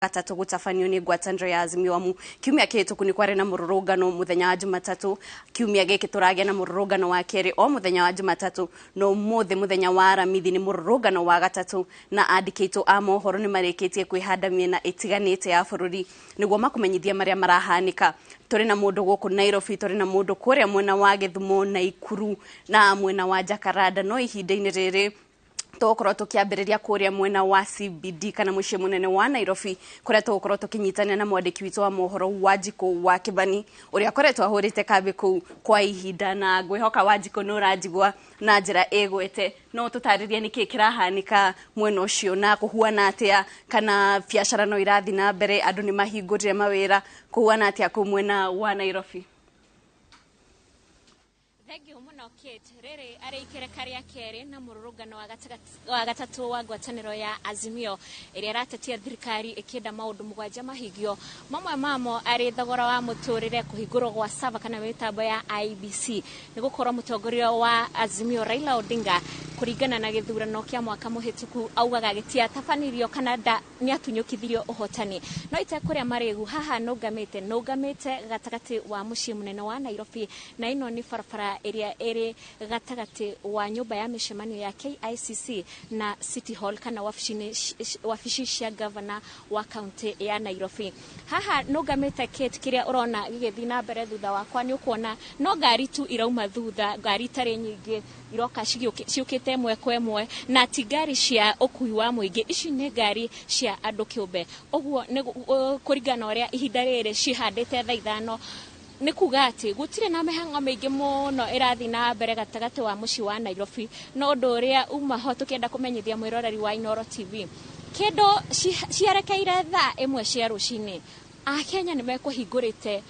Gatatũ gũtabanio nĩ ngwatanĩro ya Azimio amu kiumia kĩhĩtũku nĩ kwarĩ na mũrũrũngano mũthenya wa Jumatatũ. Kiumia gĩkĩ tũragĩa na mũrũrũngano wa kerĩ o mũthenya wa Jumatatũ, no ũmũthĩ mũthenya wa Aramithi nĩ mũrũrũngano wa gatatũ, na andĩki aitũ a mohoro nĩ marĩkĩtie kwĩhanda mĩena ĩtiganĩte ya bũrũri nĩguo makũmenyithia marĩa marahanĩka. Tũrĩ na mũndũ gũkũ Nairobi, tũrĩ na mũndũ kũrĩa mwena wa Gĩthumo, Naikuru na mwena wa Jakaranda, no ihinda-inĩ rĩrĩ tũgũkorwo tũkĩambĩrĩria kũrĩa mwena wa CBD kana mũciĩ mũnene wa Nairobi, kũrĩa tũgũkorwo tũkĩnyitanĩra na mwandĩki witũ wa mohoro Wanjikũ wa Kĩbani, ũrĩa akoretwo ahũrĩte kambĩ kũu kwa ihinda, na ngwĩhoka Wanjikũ nĩ ũranjigua na njĩra ĩgwete. No tũtarĩrie nĩkĩ kĩrahanĩka mwena ũcio na kũhuana atĩa, kana biacara no irathiĩ na mbere, andũ nĩ mahingũrire mawĩra, kũhuana atĩa kũu mwena wa Nairobi? Thengiũ mũno, Kate. Rĩrĩ arĩ ikereka rĩa kerĩ na mũrũrũngano wa gatatũ wa ngwatanĩro ya Azimio ĩrĩa ĩratetia thirikari ĩkĩenda maũndũ 7 mahingio, mamwe mamo arĩ thogora wa mũtũrĩre, kũhingũrwo gwa sava kana mĩtambo ya IEBC, nĩ gũkorwo mũtongoria wa Azimio Raila Odinga kũringana na gĩthurano kĩa mwaka mũhĩtũku augaga gĩtiatabanirio kana nĩ atunyũkithirio ũhotani. No itekũrĩa marĩgu, haha nũngamĩte gatagatĩ wa mũciĩ mũnene wa Nairobi, na ĩno nĩ barabara ĩrĩa ĩrĩ gatagatĩ wa nyũmba ya mĩcemanio ya KICC na City Hall kana wabici cia gavana wa kaunti ya Nairobi. Haha nũngamĩte, Kate, kĩrĩa ũrona gĩgĩthiĩ na mbere thutha wakwa nĩ ũkuona no ngari tu irauma thutha, ngari itarĩ nyingĩ iroka ciũkĩte ĩmwe kwa ĩmwe, na ti ngari cia ũkui wa mũingĩ, ici nĩ ngari cia andũ kĩũmbe. Ũguo nĩ kũringana na ũrĩa ihinda rĩrĩ cihandĩte thaa 5, nĩ kuga atĩ gũtirĩ na mĩhang'o mĩingĩ mũno ĩrathiĩ na mbere gatagatĩ wa mũciĩ wa Nairobi. No ũndũ ũrĩa uma ho tũkĩenda kũmenyithia mwĩroreri wa Inooro TV, kĩndũ ciarekeire thaa 1 cia rũcinĩ, Akenya nĩ mekũhingũrĩte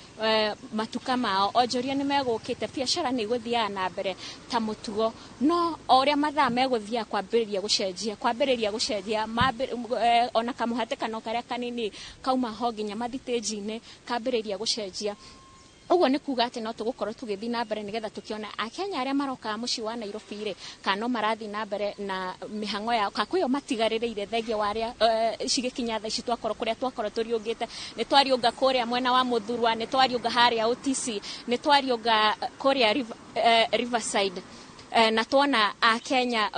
matuka mao, onjoria nĩ megũkĩte, biacara nĩ igũthiaga na mbere ta mũtugo, no o ũrĩa mathaa megũthiaga kwambĩrĩria gũcenjia, ona kamũhatĩkano karĩa kanini kauma ho nginya mathitĩnji-inĩ kambĩrĩria gũcenjia. Ũguo nĩ kuga atĩ no tũgũkorwo tũgĩthiĩ na mbere nĩgetha tũkĩona Akenya arĩa marokaga mũciĩ wa Nairobi rĩ, kana no marathiĩ na mbere na mĩhang'o yao, kana kwĩyo matigarĩrĩire thengia wa arĩa cigĩkinya thaa ici twakorwo kũrĩa twakorwo tũriũngĩte. Nĩ twariũnga kũrĩa mwena wa Mũthurwa, nĩ twariũnga harĩa OTC, nĩ twariũnga kũrĩa Riverside, na tuona Akenya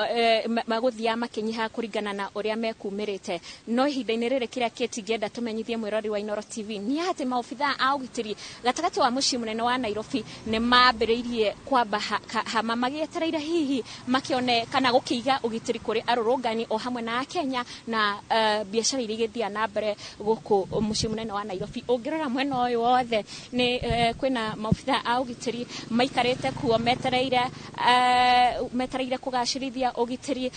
magũthiaga makĩnyiha kũringana na ũrĩa mekumĩrĩte. No ihinda-inĩ rĩrĩ kĩrĩa kĩtingĩenda tũmenyithie mwĩrori wa Inooro TV nĩ atĩ maobithaa a ũgitĩri gatagatĩ wa mũciĩ mũnene wa Nairobi nĩ mambĩrĩirie kwamba hama magĩetereire hihi makĩone kana gũkĩiga ũgitĩri kũrĩ arũrũngani o hamwe na Akenya na biacara iria igĩthiaga na mbere gũkũ mũciĩ mũnene wa Nairobi. Ũngĩrora mwena ũyũ wothe nĩ kwĩna maobithaa a ũgitĩri maikarĩte kuo metereire kũgacĩrithia ũgitĩri.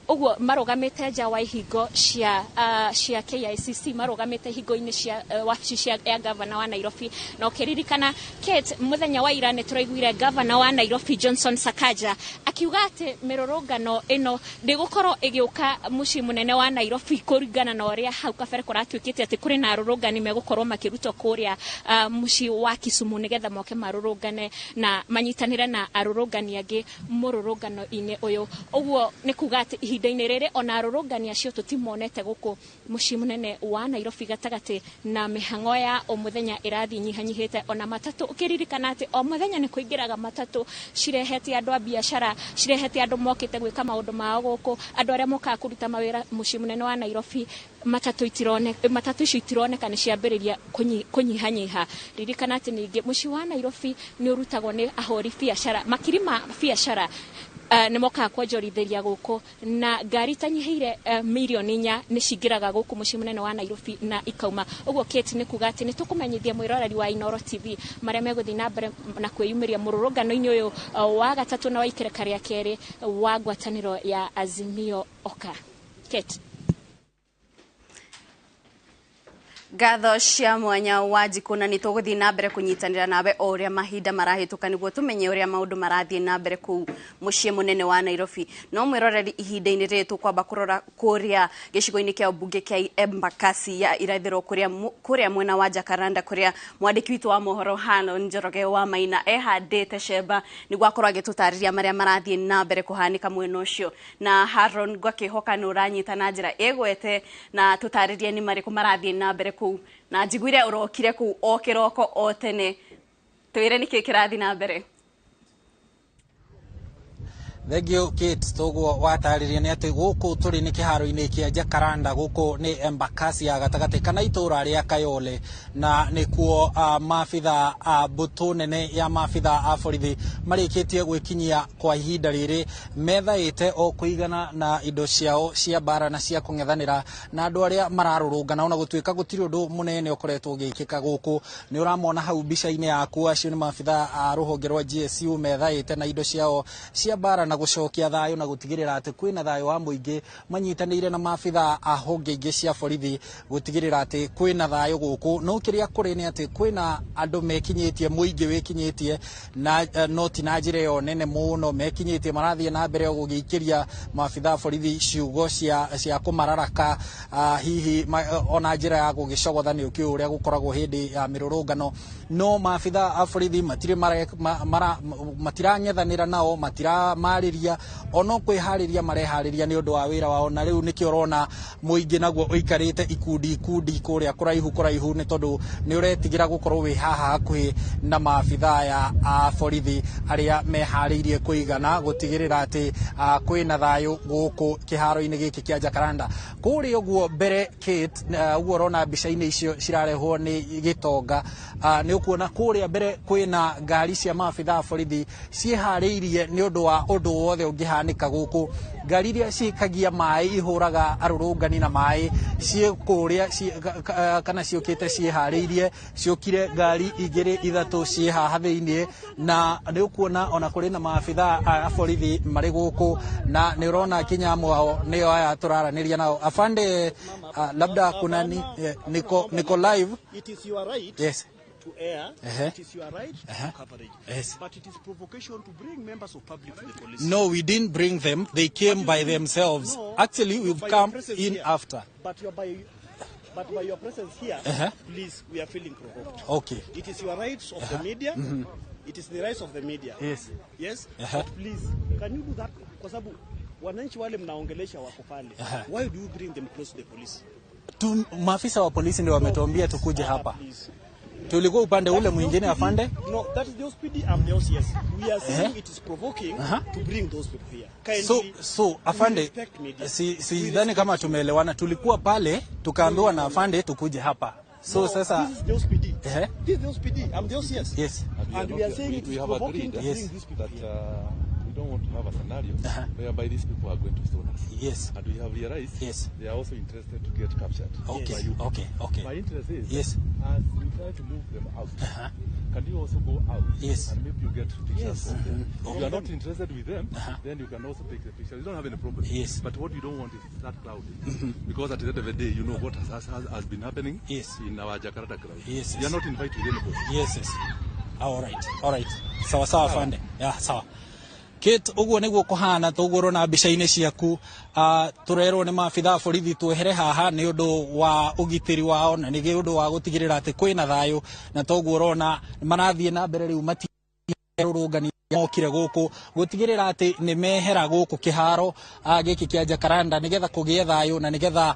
Ũguo marũgamĩte nja wa ihingo cia KICC, marũgamĩte ihingo-inĩ cia wabici cia ya gavana wa Nairobi. Na ũkĩririkana, Kate, mũthenya wa ira nĩ tũraiguire gavana wa Nairobi Johnson Sakaja akiuga atĩ mĩrũrũngano ĩno ndĩgũkorwo ĩgĩũka mũciĩ mũnene wa Nairobi, kũringana na ũrĩa hau kabere kũratuĩkĩte atĩ kũrĩ na arũrũngani megũkorwo makĩrutwo kũrĩa mũciĩ wa Kisumu nĩgetha moke marũrũngane na manyitanĩre na arũrũngani angĩ mũrũrũngano-inĩ ũyũ. Ũguo nĩ kuga atĩ ihinda-inĩ rĩrĩ ona arũrũngani acio tũtimonete gũkũ mũciĩ mũnene wa Nairobi gatagatĩ, na mĩhang'o ya o mũthenya ĩrathiĩ nyihanyihĩte, ona matatũ, ũkĩririkana atĩ o mũthenya nĩ kũingĩraga matatũ cirehete andũ a biacara, cirehete andũ mokĩte gwĩka maũndũ mao gũkũ, andũ arĩa mokaga kũruta mawĩra mũciĩ mũnene wa Nairobi. Matatũ icio itironeka, nĩ ciambĩrĩria kũnyihanyiha. Ririkana atĩ ningĩ mũciĩ wa Nairobi nĩ ũrutagwo nĩ ahũri biacara, makiri ma biacara nĩ mokaga kwonjorithĩria gũkũ, na ngari itanyihĩire mirioni 4 nĩ cingĩraga gũkũ mũciĩ mũnene wa Nairobi na ikauma. Ũguo, Kate, nĩ kuga atĩ nĩ tũkũmenyithia mwĩroreri wa Inooro TV marĩa megũthiĩ na mbere na kwĩyumĩria mũrũrũngano-inĩ ũyũ wa gatatũ na wa ikereka rĩa kerĩ wa ngwatanĩro ya Azimio Oka. Kate. Ngatho cia mwanya wa Njikũ, na nĩ tũgũthiĩ na mbere kũnyitanĩra nawe o ũrĩa mahinda marahĩtũka nĩguo tũmenye ũrĩa maũndũ marathiĩ na mbere kũu mũciĩ mũnene wa Nairobi. No mwĩroreri, ihinda-inĩ rĩrĩ tũkwamba kũrora kũrĩa gĩcigo-inĩ kĩa mbunge kĩa Embakasi ya irathĩro, kũrĩa mwena wa Jacaranda, kũrĩa mwandĩki witũ wa mohoro Hanon Njoroge wa Maina ehandĩte cemba nĩguo akorwo agĩtũtarĩria marĩa marathiĩ na mbere kũhanĩka mwena ũcio. Na Haron, ngakĩhoka nĩ ũranyita na njĩra ĩgwete na tũtarĩrie nĩ marĩkũ marathiĩ na mbere kũu, na njiguire ũrokire kũu o kĩroko o tene. Twĩre nĩkĩ kĩrathiĩ na mbere. Thengiũ Kate. Toguo watarĩria nĩ atĩ gũkũ tũrĩ nĩ kĩharo-inĩ kĩa Jacaranda, gũkũ nĩ Embakasi ya gatagatĩ kana itũra rĩa Kayole, na nĩkuo maabitha a mbũtũ nene ya maabitha a borithi marĩkĩtie gwĩkinyia kwa ihinda rĩrĩ, methaĩte o kũigana na indo ciao cia mbara na cia kũng'ethanĩra na andũ arĩa mararũrũngana, ona gũtuĩka gũtirĩ ũndũ mũnene ũkoretwo ũgĩkĩka gũkũ. Nĩ ũramona hau mbica-inĩ yaku, acio nĩ maabitha a rũhonge rwa GSU methaĩte na indo ciao cia mbara na gũcokia thayũ na gũtigĩrĩra atĩ kwĩna thayũ wa mũingĩ, manyitanĩire na maabitha a honge ingĩ cia borithi gũtigĩrĩra atĩ kwĩna thayũ gũkũ. No kĩrĩa kũrĩ nĩ atĩ kwĩna andũ mekinyĩtie, mũingĩ wĩkinyĩtie na no ti na njĩra ĩyo nene mũno mekinyĩtie, marathiĩ na mbere gũgĩikĩria maabitha a borithi ciugo cia kũmararaka, hihi ona njĩra ya gũgĩcogotha, nĩ ũkĩũĩ ũrĩa gũkoragwo hĩndĩ ya mĩrũrũngano. No maabitha a borithi matirĩ matirang'ethanĩra nao, matiramarĩria, ono kwĩharĩria mareharĩria nĩ ũndũ wa wĩra wao. Na rĩu nĩkĩo ũrona mũingĩ naguo ũikarĩte ikundi ikundi kũrĩa kũraihu kũraihu, nĩ tondũ nĩ ũretigĩra gũkorwo wĩ haha hakuhĩ na maabitha aya a borithi arĩa meharĩirie kũigana gũtigĩrĩra atĩ kwĩna thayũ gũkũ kĩharo-inĩ gĩkĩ kĩa Jacaranda. Kũrĩa ũguo mbere Kate, ũguo ũrona mbica-inĩ icio cirarehwo nĩ gĩtonga, nĩ ũkuona kũrĩa mbere kwĩna ngari cia maabitha a borithi ciĩharĩirie nĩ ũndũ wa ũndũ wothe ũngĩhanĩka gũkũ. Ngari iria cikagia maĩ, ihũraga arũrũngani na maĩ, ciĩ kũrĩa kana ciũkĩte ciĩharĩirie, ciũkire ngari igĩrĩ ithatũ ciĩ haha thĩiniĩ. Na nĩ ũkuona ona kũrĩ na maabitha a borithi marĩ gũkũ, na nĩ ũrona kinya amwe ao nĩo aya tũraranĩria nao. Afande, labda kuna ni, niko live. It is your right to air. It is your right to coverage. But it is provocation to bring members of public to the police. No, we didn't bring them. They came by themselves. No, Actually, we've by your come presence in here. after. But by your presence here, please, we are feeling provoked. It is your rights of the media. It is the rights of the media. Yes. But please, can you do that? Kwa sababu wananchi wale mnaongelesha wako pale. Why do you bring them close to the police? Tu, maafisa wa polisi ndio wametuambia tukuje Ah, hapa. please. Tulikuwa upande ule mwingine, afande. No, that is the OCPD. I'm the OCS. We are saying it is provoking to bring those people here. Kindly, So we afande, respect media. si sidhani kama tumeelewana. Tulikuwa pale tukaambiwa na afande tukuje hapa. So No, sasa this is the OCPD. This is the OCPD. I'm the OCS. And And we are saying it we is have provoking agreed to bring these people that here. We don't want to have a scenario whereby these people are going to stone us. And we have realized they are also interested to get captured by you. My interest is, as we try to move them out, can you also go out and maybe you get pictures from them? If you are not interested with them, then you can also take the pictures. You don't have any problem. But what you don't want is that crowd. Because at the end of the day, you know what has been happening in our Jakarta crowd. You are not invited with anybody. Yes. All right. All right. Sawa sawa, afande. Yeah, sawa. Kate, ũguo nĩguo kũhana tũguo ũrona mbica-inĩ ciaku. Tũrerwo nĩ maabitha a borithi twehere haha nĩ ũndũ wa ũgitĩri wao na nĩ ũndũ wa gũtigĩrĩra atĩ kwĩna thayũ, na toguo ũrona marathiĩ na mbere rĩu matirũrũngani mokire gũkũ gũtigĩrĩra atĩ nĩ mehera gũkũ kĩharo gĩkĩ kĩa Jacaranda nĩgetha kũgĩe thayũ na nĩgetha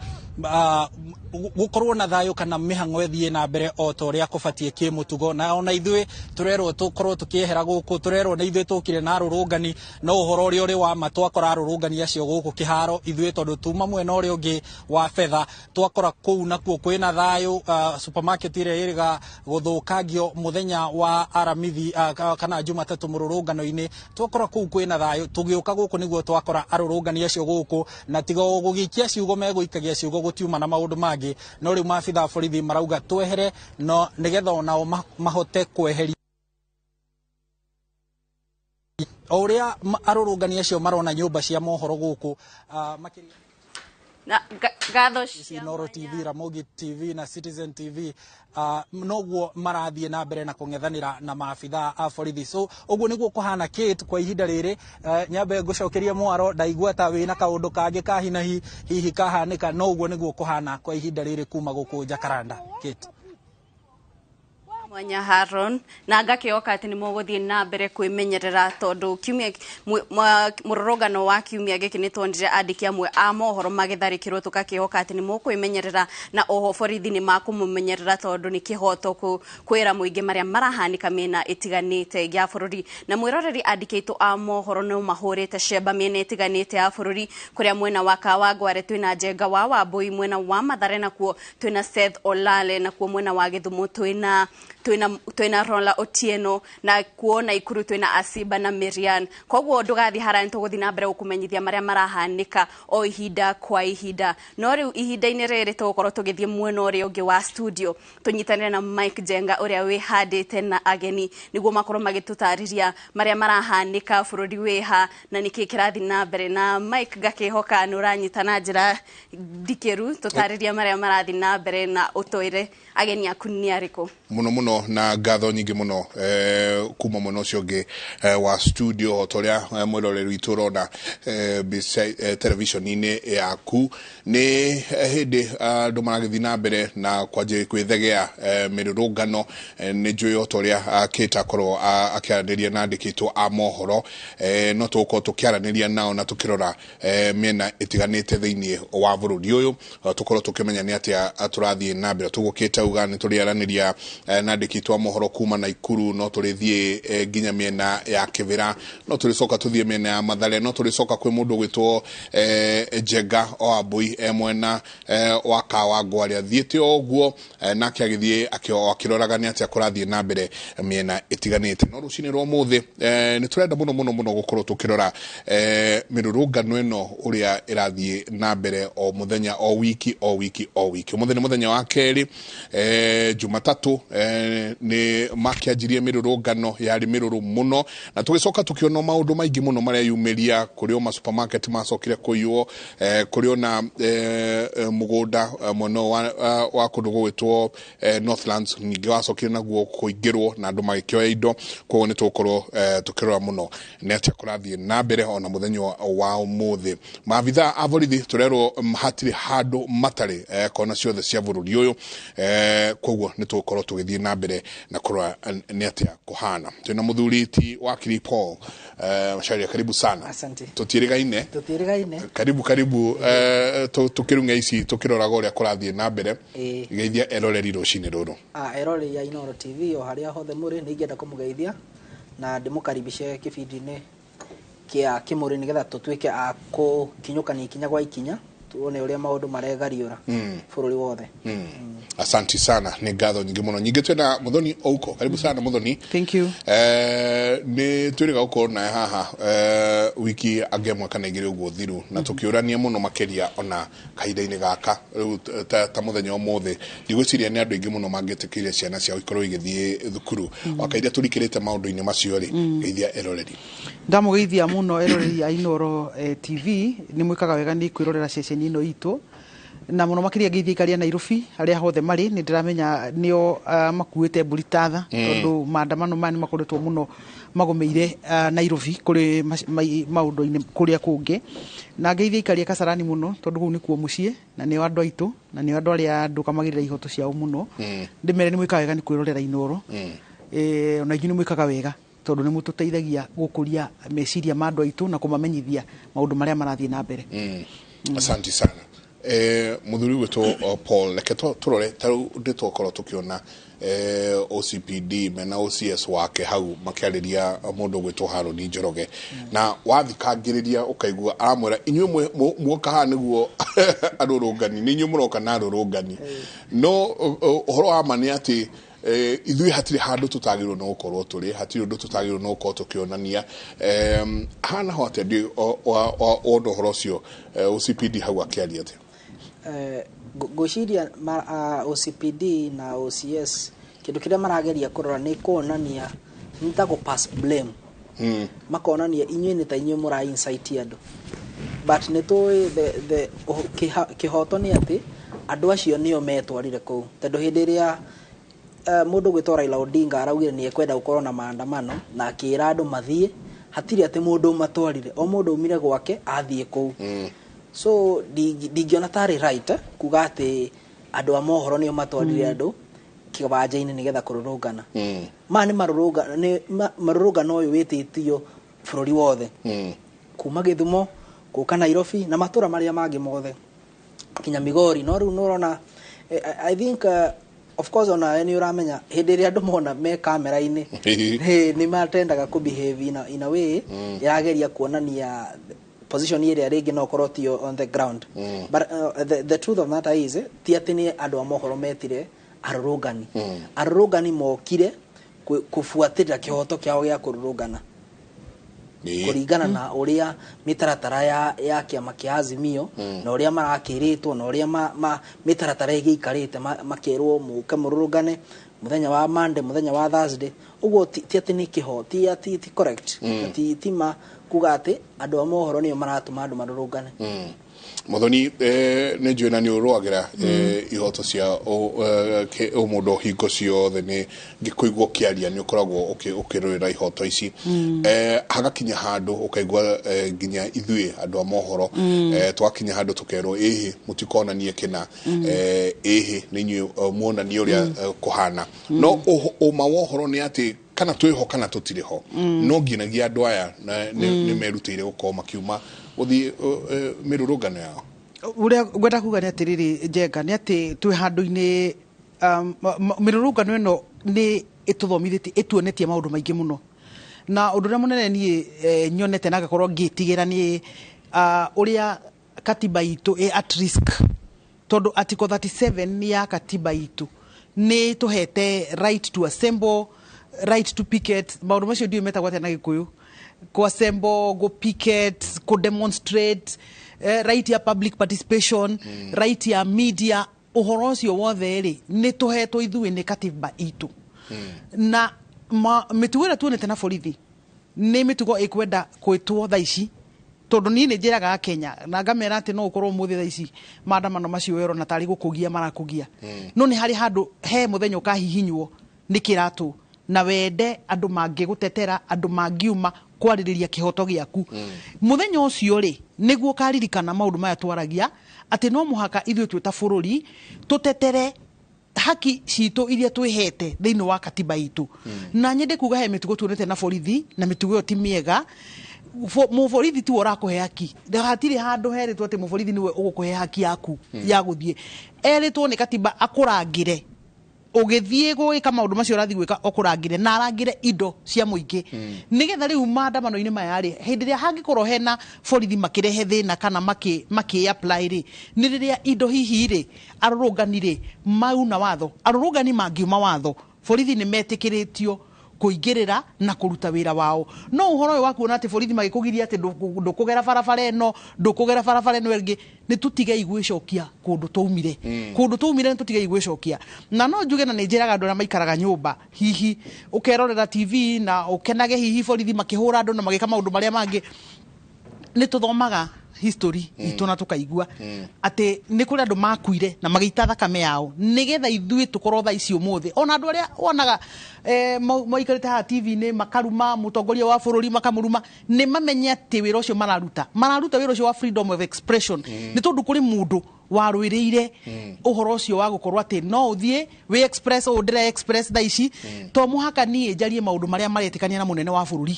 gũkorwo na thayũ kana mĩhang'o ĩthiĩ na mbere o ta ũrĩa kũbatiĩ kĩmũtugo. Na ona ithuĩ tũrerwo tũkorwo tũkĩehera gũkũ, tũrerwo nĩ ithuĩ tũkire na arũrũngani, no ũhoro ũrĩa ũrĩ wa ma twakora arũrũngani acio gũkũ kĩharo ithuĩ, tondũ tuma mwena ũrĩa ũngĩ wa betha, twakora kũu nakuo kwĩna thayũ. Supermarket ĩrĩa ĩrĩga gũthũkangio mũthenya wa aramithi kana Jumatatũ mũrũrũngano-inĩ, twakora kũu kwĩna thayũ. Tũgĩũka gũkũ nĩguo twakora arũrũngani acio gũkũ, na tiga o gũgĩikia ciugo megũikagia ciugo, gũtiuma na maũndũ mangĩ. No rĩu maabitha a borithi marauga twehere no nĩgetha onao mahote kweheria o ũrĩa arũrũngani acio marona nyũmba cia mohoro gũkũ, makĩria. Na Na ngatho cia Inoro TV, Ramogi TV na Citizen TV noguo marathie na mbere na kung'ethanĩra na maabithaa a borithi. So ũguo nĩguo kũhana Kate kwa ihinda rĩrĩ. Nyambe ngũcokerie mwaro, ndaigua ta wĩna kaũndũ kangĩ ka hinahi hihi kahanĩka, no ũguo nĩguo kũhana kwa ihinda rĩrĩ kuma gũkũ Jacaranda. Kate. Mwanya Haron, na ngakĩoka atĩ nĩ mũgũthiĩ na mbere kwĩmenyerera tondũ kiumia mũrũrũngano wa kiumia gĩkĩ nĩ tuonire andĩki amwe a mohoro magĩtharĩkĩrwo, tũgakĩhoka atĩ nĩ mũkwĩmenyerera na oho borithi nĩ makũmũmenyerera tondũ nĩ kĩhoto kwĩra mũingĩ marĩa marahanĩka mĩena ĩtiganĩte ya bũrũri. Na mwĩroreri, andĩki aitũ a mohoro no mahũrĩte cemba mĩena ĩtiganĩte ya bũrũri, kũrĩa mwena wa Kawangware twĩna Njenga wa Wambui, mwena wa Mathare nakuo twĩna Seth Olale, nakuo mwena wa Gĩthumo twĩna Rola Otieno, na kuo Naikuru twĩna Asiba na Mirian. Koguo ndũgathiĩ haraya, nĩtũgũthiĩ na mbere gũkũmenyithia marĩa marahanĩka o ihinda kwa ihinda. No rĩu ihinda-inĩ rĩrĩ tũgũkorwo tũgĩthiĩ mwena ũrĩa ũngĩ wa studio tũnyitanĩre na Mike Jenga ũrĩa wĩhandĩte na ageni nĩguo makorwo magĩtũtarĩria marĩa marahanĩka bũrũri wĩha na nĩkĩ kĩrathiĩ na mbere. Na Mike, ngakĩhoka nĩ ũranyita na njĩra ndikĩru, tũtarĩria marĩa marathiĩ na mbere na ũtwĩre ageni aku nĩ arĩkũ. Muno muno na ngatho nyingĩ mũno kuma mwena ũcio ũngĩ wa studio. O ta ũrĩa mwĩroreri witũ ũrona mbica televishoni-inĩ yaku, nĩ hĩndĩ andũ maragĩthiĩ na mbere na kwanjia kwĩthegea mĩrũrũngano. Nĩ njũĩ o ta ũrĩa Kate akorwo akĩaranĩria na andĩkĩtwo a mohoro, no tũgũkorwo tũkĩaranĩria nao na tũkĩrora mĩena ĩtiganĩte thĩinĩ wa bũrũri ũyũ, tũkorwo tũkĩmenya nĩ atĩa tũrathiĩ na mbere. Tũgũkĩte uga nĩ tũrĩaranĩria na andĩkĩtwo a mohoro kuma Naikuru, no tũrĩthiĩ nginya mĩena ya Kĩbĩra, no tũrĩcoka tũthiĩ mĩena ya Mathare, no tũrĩcoka kwĩ mũndũ ũgwĩtwo Njenga Wambui e mwena wa Kawangware athiĩte o ũguo, nake agĩthiĩ akĩroraga nĩ atĩa kũrathiĩ na mbere mĩena ĩtiganĩte. No rũcinĩ rwa ũmũthĩ nĩ tũrenda mũno mũno mũno gũkorwo tũkĩrora mĩrũrũngano ĩno ũrĩa ĩrathiĩ na mbere o mũthenya, o wiki, o wiki, o wiki. Ũmũthĩ nĩ mũthenya wa kerĩ, Jumatatũ nĩ makĩanjirie mĩrũrũngano yarĩ mĩrũrũ mũno, na tũgĩcoka tũkĩona maũndũ maingĩ mũno marĩa yumĩria. Kũrĩ o ma supermarket macokire kũiywo, kũrĩ ona mũgũnda mwena wa kũndũ gũgwĩtwo Northlands ningĩ wacokire naguo kũingĩrwo na andũ magĩkĩoya indo. Koguo nĩ tũgũkorwo tũkĩrora mũno nĩ atĩa kũrathiĩ na mbere ona mũthenya wa ũmũthĩ. Maabithaa a borithi tũrerwo hatirĩ handũ matarĩ kona ciothe cia bũrũri ũyũ, koguo nĩ tũgũkorwo tũgĩthiĩ na mbere na kũrora nĩ atĩa kũhana. Twĩna mũthuri ti wakiri Paul Macharia, karibu sana. Asante. Tũtiĩrĩgaine. Tũtiĩrĩgaine. Karibu karibu, tũkĩrung'a ici tũkĩroraga ũrĩa kũrathiĩ na mbere. Geithia eroreri rũcinĩ rũrũ. Eroreri ya Inooro TV o harĩa hothe mũrĩ, nĩ ingĩenda kũmũgeithia na ndĩmũkaribishe kĩbindi-inĩ kĩa Kĩmũrĩ nĩgetha tũtuĩke a kũkinyũkania ikinya gwa ikinya tuone ũrĩa maũndũ maregariũra bũrũri wothe. Asante sana, nĩ ngatho nyingĩ mũno. Nyingĩ twĩna Muthoni Ouko, karibu sana Muthoni. Thank you. Nĩ twĩrĩga gũkorwo nawe haha wiki angĩ ĩmwe kana igĩrĩ ũguo thiru, na tũkĩũrania mũno makĩria ona kahinda-inĩ gaka rĩu ta mũthenya ũmũthĩ. Ndigwĩciria nĩ andũ aingĩ mũno mangĩtĩkĩria ciana ciao ikorwo igĩthiĩ thukuru o kahinda tũrikĩrĩte maũndũ-inĩ macio rĩ. Geithia eroreri. Ndamũgeithia mũno eroreri a Inooro TV, nĩ mwĩkaga wega nĩ kwĩrorera ceceni ĩno itũ, na mũno makĩria ngeithia ikaria Nairobi arĩa hothe marĩ. Nĩ ndĩramenya nĩo makuĩte mbũri tatha, tondũ maandamano maya nĩ makoretwo mũno magũmĩire Nairobi kũrĩ maũndũ-inĩ kũrĩa kũngĩ. Na ngeithia ikaria Kasarani mũno, tondũ kũu nĩkuo mũciĩ na nĩo andũ aitũ na nĩo andũ arĩa ndũkamagĩrĩra ihoto ciao mũno. Ndĩmere nĩ mwĩkaga wega nĩ kwĩrorera Inooro, ona inyuĩ nĩ mwĩkaga wega tondũ nĩ mũtũteithagia gũkũria meciria ma andũ aitũ na kũmamenyithia maũndũ marĩa marathiĩ na mbere. Asante sana. Mũthuri witũ Paul, reke tũrore ta rĩu nĩ twakorwo tũkĩona OCPD mena OCS wake hau makĩarĩria mũndũ ũgwĩtwo Harũni Njoroge, na wathikangĩrĩria ũkaigua aramwĩra inyuĩ muoka haha nĩguo arũrũngani, nĩ inyuĩ mũroka na arũrũngani. No ũhoro wa ma nĩ atĩ ithuĩ hatirĩ handũ tũtagĩrĩirwo nĩ gũkorwo tũrĩ, hatirĩ ũndũ tũtagĩrĩirwo nĩ gũkorwo tũkĩonania. Hana ho atĩa ndĩ wona ũhoro ũcio OCPD hau akĩaria atĩa? Ngwĩciria OCPD na OCS kĩndũ kĩrĩa marageria kũrora nĩ kuonania nĩ ta gũ pass blame, makonania inyuĩ nĩ ta inyuĩ mũra incite andũ, But nĩ tũĩ the kĩhoto nĩ atĩ andũ acio nĩo metwarire kũu, tondũ hĩndĩ ĩrĩa mũndũ gwĩtwo Raila Odinga araugire nĩ ekwenda gũkorwo na maandamano na akĩra andũ mathiĩ, hatirĩ atĩ mũndũ matwarire, o mũndũ aumire gwake athiĩ kũu. So ndingĩona tarĩ right kuga atĩ andũ a mohoro nĩo matwarire andũ kĩwanja-inĩ nĩgetha kũrũrũngana. Maya nĩ marũrũngano, nĩ marũrũngano ũyũ wĩtĩtio bũrũri wothe, kuma Gĩthumo gũka Nairobi na matũra marĩa mangĩ mothe kinya Migori. No rĩu nĩũrona, I think of course onawe nĩ ũramenya hĩndĩ ĩrĩa andũ mona me kamera-inĩ nĩ matendaga kũ behave in a way ĩrageria kuonania position ĩrĩa rĩngĩ no ũkorwo ti on the ground. But the truth of matter is ti atĩ nĩ andũ a mohoro metire arũrũngani. Arũrũngani mokire kũbuatĩrĩra kĩhoto kĩao gĩa kũrũrũngana kũringana na ũrĩa mĩtaratara ya kĩama kĩa Azimio na ũrĩa marakĩrĩtwo na ũrĩa mĩtaratara ĩgĩikarĩte, makerwo mũke mũrũrũngane mũthenya wa Monday, mũthenya wa Thursday. Ũguo ti atĩ nĩ kĩho, ti atĩ ti correct, ti ma kuga atĩ andũ a mohoro nĩo maratũma andũ marũrũngane. Muthoni, nĩ njũĩ na nĩ ũrũagĩra ihoto cia ũmũndũ hingo ciothe, nĩ ngĩkũigua ũkĩaria nĩ ũkoragwo ũkĩrũĩra ihoto ici. Hagakinya handũ ũkaigua nginya ithuĩ andũ a mohoro twakinya handũ tũkerwo ĩhĩ mũtikonanie kĩna, ĩhĩ nĩ inyuĩ muonanie ũrĩa kũhana. No ũma wa ũhoro nĩ atĩ kana twĩho kana tũtirĩ ho, no nginyagia andũ aya nĩ merutĩire gũkorwo makiuma gũthiĩ mĩrũrũngano yao. Ũrĩa ngwenda kuga nĩ atĩrĩrĩ, Njenga, nĩ atĩ twĩ handũ-inĩ mĩrũrũngano ĩno nĩ ĩtũthomithĩtie, ĩtuonetie maũndũ maingĩ mũno. Na ũndũ ũrĩa mũnene niĩ nyonete na ngakorwo ngĩtigĩra nĩ ũrĩa katiba itũ ĩ at risk, tondũ article 37 ya katiba itũ nĩ tũhete right to assemble, right to picket, maũndũ macio ndiũĩ metagwo atĩa na Gĩkũyũ, kũ assemble, go picket, kũ demonstrate, right ya public participation, right ya media, ũhoro ũcio wothe rĩ nĩ tũhetwo ithuĩ nĩ katiba itũ. Na mĩtugo ĩrĩa tuonete na borithi nĩ mĩtugo ĩkwenda kwĩtwo thaa ici, tondũ niĩ nĩ njĩraga Kenya na ngamera atĩ no ũkorwo ũmũthĩ thaa ici maandamano macio werũ na tarĩ gũkũgia marakũgia, no nĩ harĩ handũ he mũthenya ũkahihinywo nĩ kĩratũ na wende andũ mangĩgũtetera, andũ mangiuma kwarĩrĩria kĩhoto gĩaku. Mũthenya ũcio rĩ nĩguo ũkaririkana maũndũ maya twaragia atĩ no mũhaka ithuĩ twĩ ta bũrũri tũtetere haki citũ iria twĩhete thĩinĩ wa katiba itũ. Na nyende kuga he mĩtugo tuonete na borithi, na mĩtugo ĩyo ti mĩega. Mũborithi tiwe ũrakũhe haki, hatirĩ handũ herĩtwo atĩ mũborithi nĩwe ũgũkũhe haki yaku ya gũthiĩ. Erĩtwo nĩ katiba akũrangĩre ũgĩthiĩ gwĩka maũndũ macio ũrathiĩ gwĩka, ũkũrangĩre na arangĩre indo cia mũingĩ, nĩgetha rĩu maandamano-inĩ maya rĩ, hĩndĩ ĩrĩa hangĩkorwo hena borithi makĩrehe thĩna kana makĩ apply rĩ, nĩ rĩrĩa indo hihi rĩ arũrũngani rĩ mauna watho, arũrũngani mangiuma watho, borithi nĩ metĩkĩrĩtio kũingĩrĩra na kũruta wĩra wao. No ũhoro ũyũ wa kuona atĩ borithi magĩkũgiria atĩ ndũkũgera barabara ĩno, ndũkũgera barabara ĩno ĩngĩ, nĩ tũtigei gwĩcokia kũndũ twaumire. Kũndũ twaumire nĩ tũtigei gwĩcokia. Na no njuge na nĩ njĩraga andũ arĩa maikaraga nyũmba, hihi ũkerorera TV na ũkenage hihi borithi makĩhũra andũ na magĩka maũndũ marĩa mangĩ, nĩ tũthomaga history itũ na tũkaigua atĩ nĩ kũrĩ andũ makuire na magĩita thakame yao nĩgetha ithuĩ tũkorwo thaa ici ũmũthĩ. Ona andũ arĩa wonaga maikarĩte haha TV-inĩ makaruma mũtongoria wa bũrũri, makamũruma, nĩ mamenye atĩ wĩra ũcio mararuta, mararuta wĩra ũcio wa freedom of expression, nĩ tondũ kũrĩ mũndũ warũĩrĩire ũhoro ũcio wa gũkorwo atĩ no ũthiĩ wĩ express ũũ ndĩre express thaa ici, to mũhaka niĩ njarie maũndũ marĩa maretĩkania na mũnene wa bũrũri,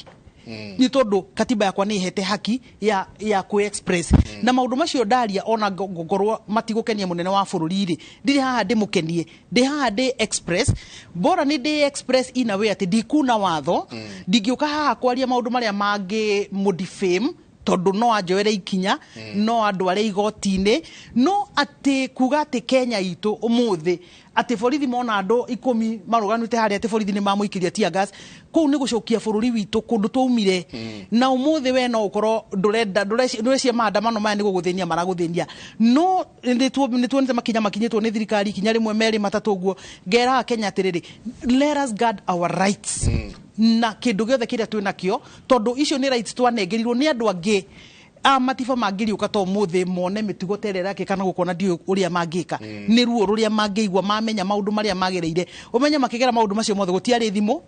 nĩ tondũ katiba yakwa nĩ ĩhete haki ya kwĩ express. Na maũndũ macio ndaria ona ngorwo matigũkenia mũnene wa bũrũri rĩ, ndirĩ haha ndĩmũkenie, ndĩ haha ndĩ express, bora nĩ ndĩ express in a way atĩ ndikuna watho, ndingĩũka haha kwaria maũndũ marĩa mangĩ mũdefame, tondũ no anjoere ikinya, no andware igoti-inĩ. No atĩ kuga atĩ Kenya itũ ũmũthĩ atĩ borithi mona andũ 10 marũgamĩte harĩa atĩ borithi nĩ mamũikĩria tear gas, kũu nĩ gũcokia bũrũri witũ kũndũ twaumire. Na ũmũthĩ we no ũkorwo ndũrenda, ndũrecia maandamano maya nĩ gũgũthĩnia maragũthĩnia, no nĩ tuonete makinya makinyĩtwo nĩ thirikari ikinya rĩmwe merĩ matatũ ũguo. Ngeraga Kenya atĩrĩrĩ, let us guard our rights na kĩndũ gĩothe kĩrĩa twĩ nakĩo, tondũ icio nĩ rights twanengerirwo nĩ andũ angĩ A matiba mangĩriũka to mũthĩ mone mĩtugo ta ĩrĩa ĩrakĩka na gũkona ndiũĩ ũrĩa mangĩka, nĩ ruo rũrĩa mangĩigua mamenya maũndũ marĩa magereire. Ũmenye makĩgera maũndũ macio mothe gũtiarĩ thimũ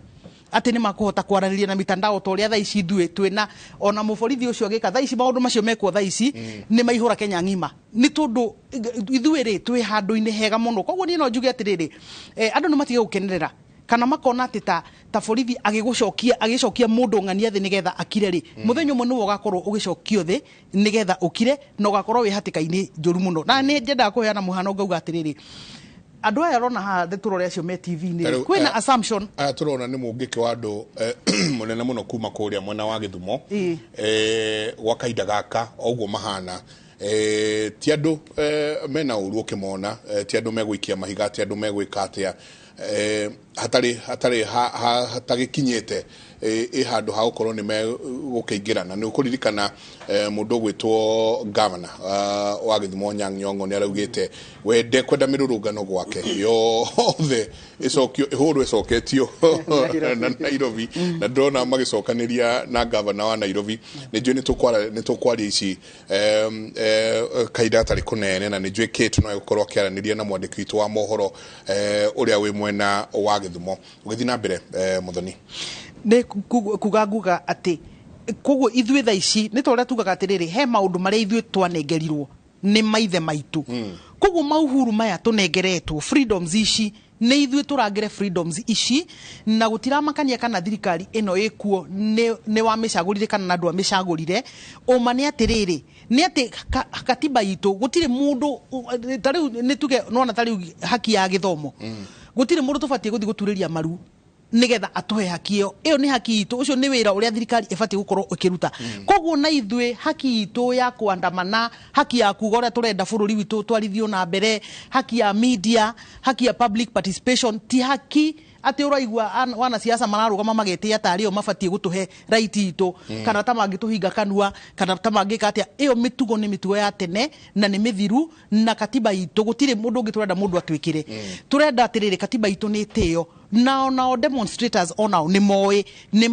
atĩ nĩ makũhota kwaranĩria na mitandao ta ũrĩa thaa ici ithuĩ twĩna. Ona mũborithi ũcio agĩka thaa ici maũndũ macio mekwo thaa ici nĩ maihũra Kenya ng'ima, nĩ tondũ ithuĩ rĩ twĩ handũ-inĩ hega mũno. Koguo niĩ no njuge atĩrĩrĩ, andũ nĩ matige gũkenerera kana makona atĩ ta borithi agĩcokia mũndũ ng'ania thĩ nĩgetha akire rĩ, mũthenya ũmwe nĩwe ũgakorwo ũgĩcokio thĩ nĩgetha ũkire na ũgakorwo wĩ hatĩka-inĩ njũru mũno. Na nĩ nyendaga kũheana mũhano ngauga atĩrĩrĩ, andũ aya ũrona haha tũrore acio me TV-inĩ, kwĩna assumption. Aya tũrona nĩ mũngĩkĩ wa andũ mũnene mũno kuma kũrĩa mwena wa Gĩthumo, gwa kahinda gaka ũguo mahana, ti andũ mena ũru ũkĩmona, ti andũ megũikia mahiga, ti andũ megwĩka atĩa, hatarĩ hatagĩkinyĩte ĩ handũ ha gũkorwo nĩ megũkĩingĩrana. Nĩ ũkũririkana mũndũ ũgwĩtwo governor wa Gĩthumo Anyang' Nyong'o nĩ araugĩte we ndekwenda mĩrũrũngano gwake yothe ĩcokio ĩhũrwo ĩcoketio na Nairobi, na ndĩrona magĩcokanĩria na governor wa Nairobi. Nĩ njũĩ nĩ tũkwaria ici kahinda gatarĩ kũnene, na nĩ njũĩ Kate no egũkorwo akĩaranĩria na mwandĩki witũ wa mohoro ũrĩa wĩ mwena wa Gĩthumo. Ũgĩthiĩ na mbere Muthoni. Nĩ kuga nguga atĩ koguo ithuĩ thaa ici nĩ ta ũrĩa tugaga atĩrĩrĩ, he maũndũ marĩa ithuĩ twanengerirwo nĩ maithe maitũ. Koguo mauhuru maya tũnengeretwo freedoms ici nĩ ithuĩ tũrangĩre freedoms ici, na gũtiramakania kana thirikari ĩno ĩkuo nĩ wamĩcagũrire kana na ndwamĩcagũrire. Ũma nĩ atĩrĩrĩ, nĩ atĩ katiba itũ gũtirĩ mũndũ ta rĩu nĩ tuge nona ta rĩu haki ya gĩthomo, gũtirĩ mũndũ tũbatiĩ gũthiĩ gũturĩria maru nigetha atuhe haki ĩyo. Ĩyo nĩ haki itũ, ũcio nĩ wĩra ũrĩa thirikari ĩbatiĩ gũkorwo ĩkĩruta. Koguo na ithuĩ haki itũ ya kuandamana, haki ya kuga ũrĩa tũrenda bũrũri witũ twarithio na mbere, haki ya media, haki ya public participation, ti haki atĩ ũraigua wanasiasa mararũgama magetĩa tarĩ o mabatiĩ gũtũhe right itũ, kana ta mangĩtũhinga kanua, kana ta mangĩka atĩa. Ĩyo mĩtugo nĩ mĩtugo ya tene na nĩ mĩthiru, na katiba itũ gũtirĩ mũndũ ũngĩ tũrenda mũndũ atwĩkĩre. Tũrenda atĩrĩrĩ, katiba itũ nĩ ĩtĩo, nao nao demonstrators onao nĩ moĩ, nĩ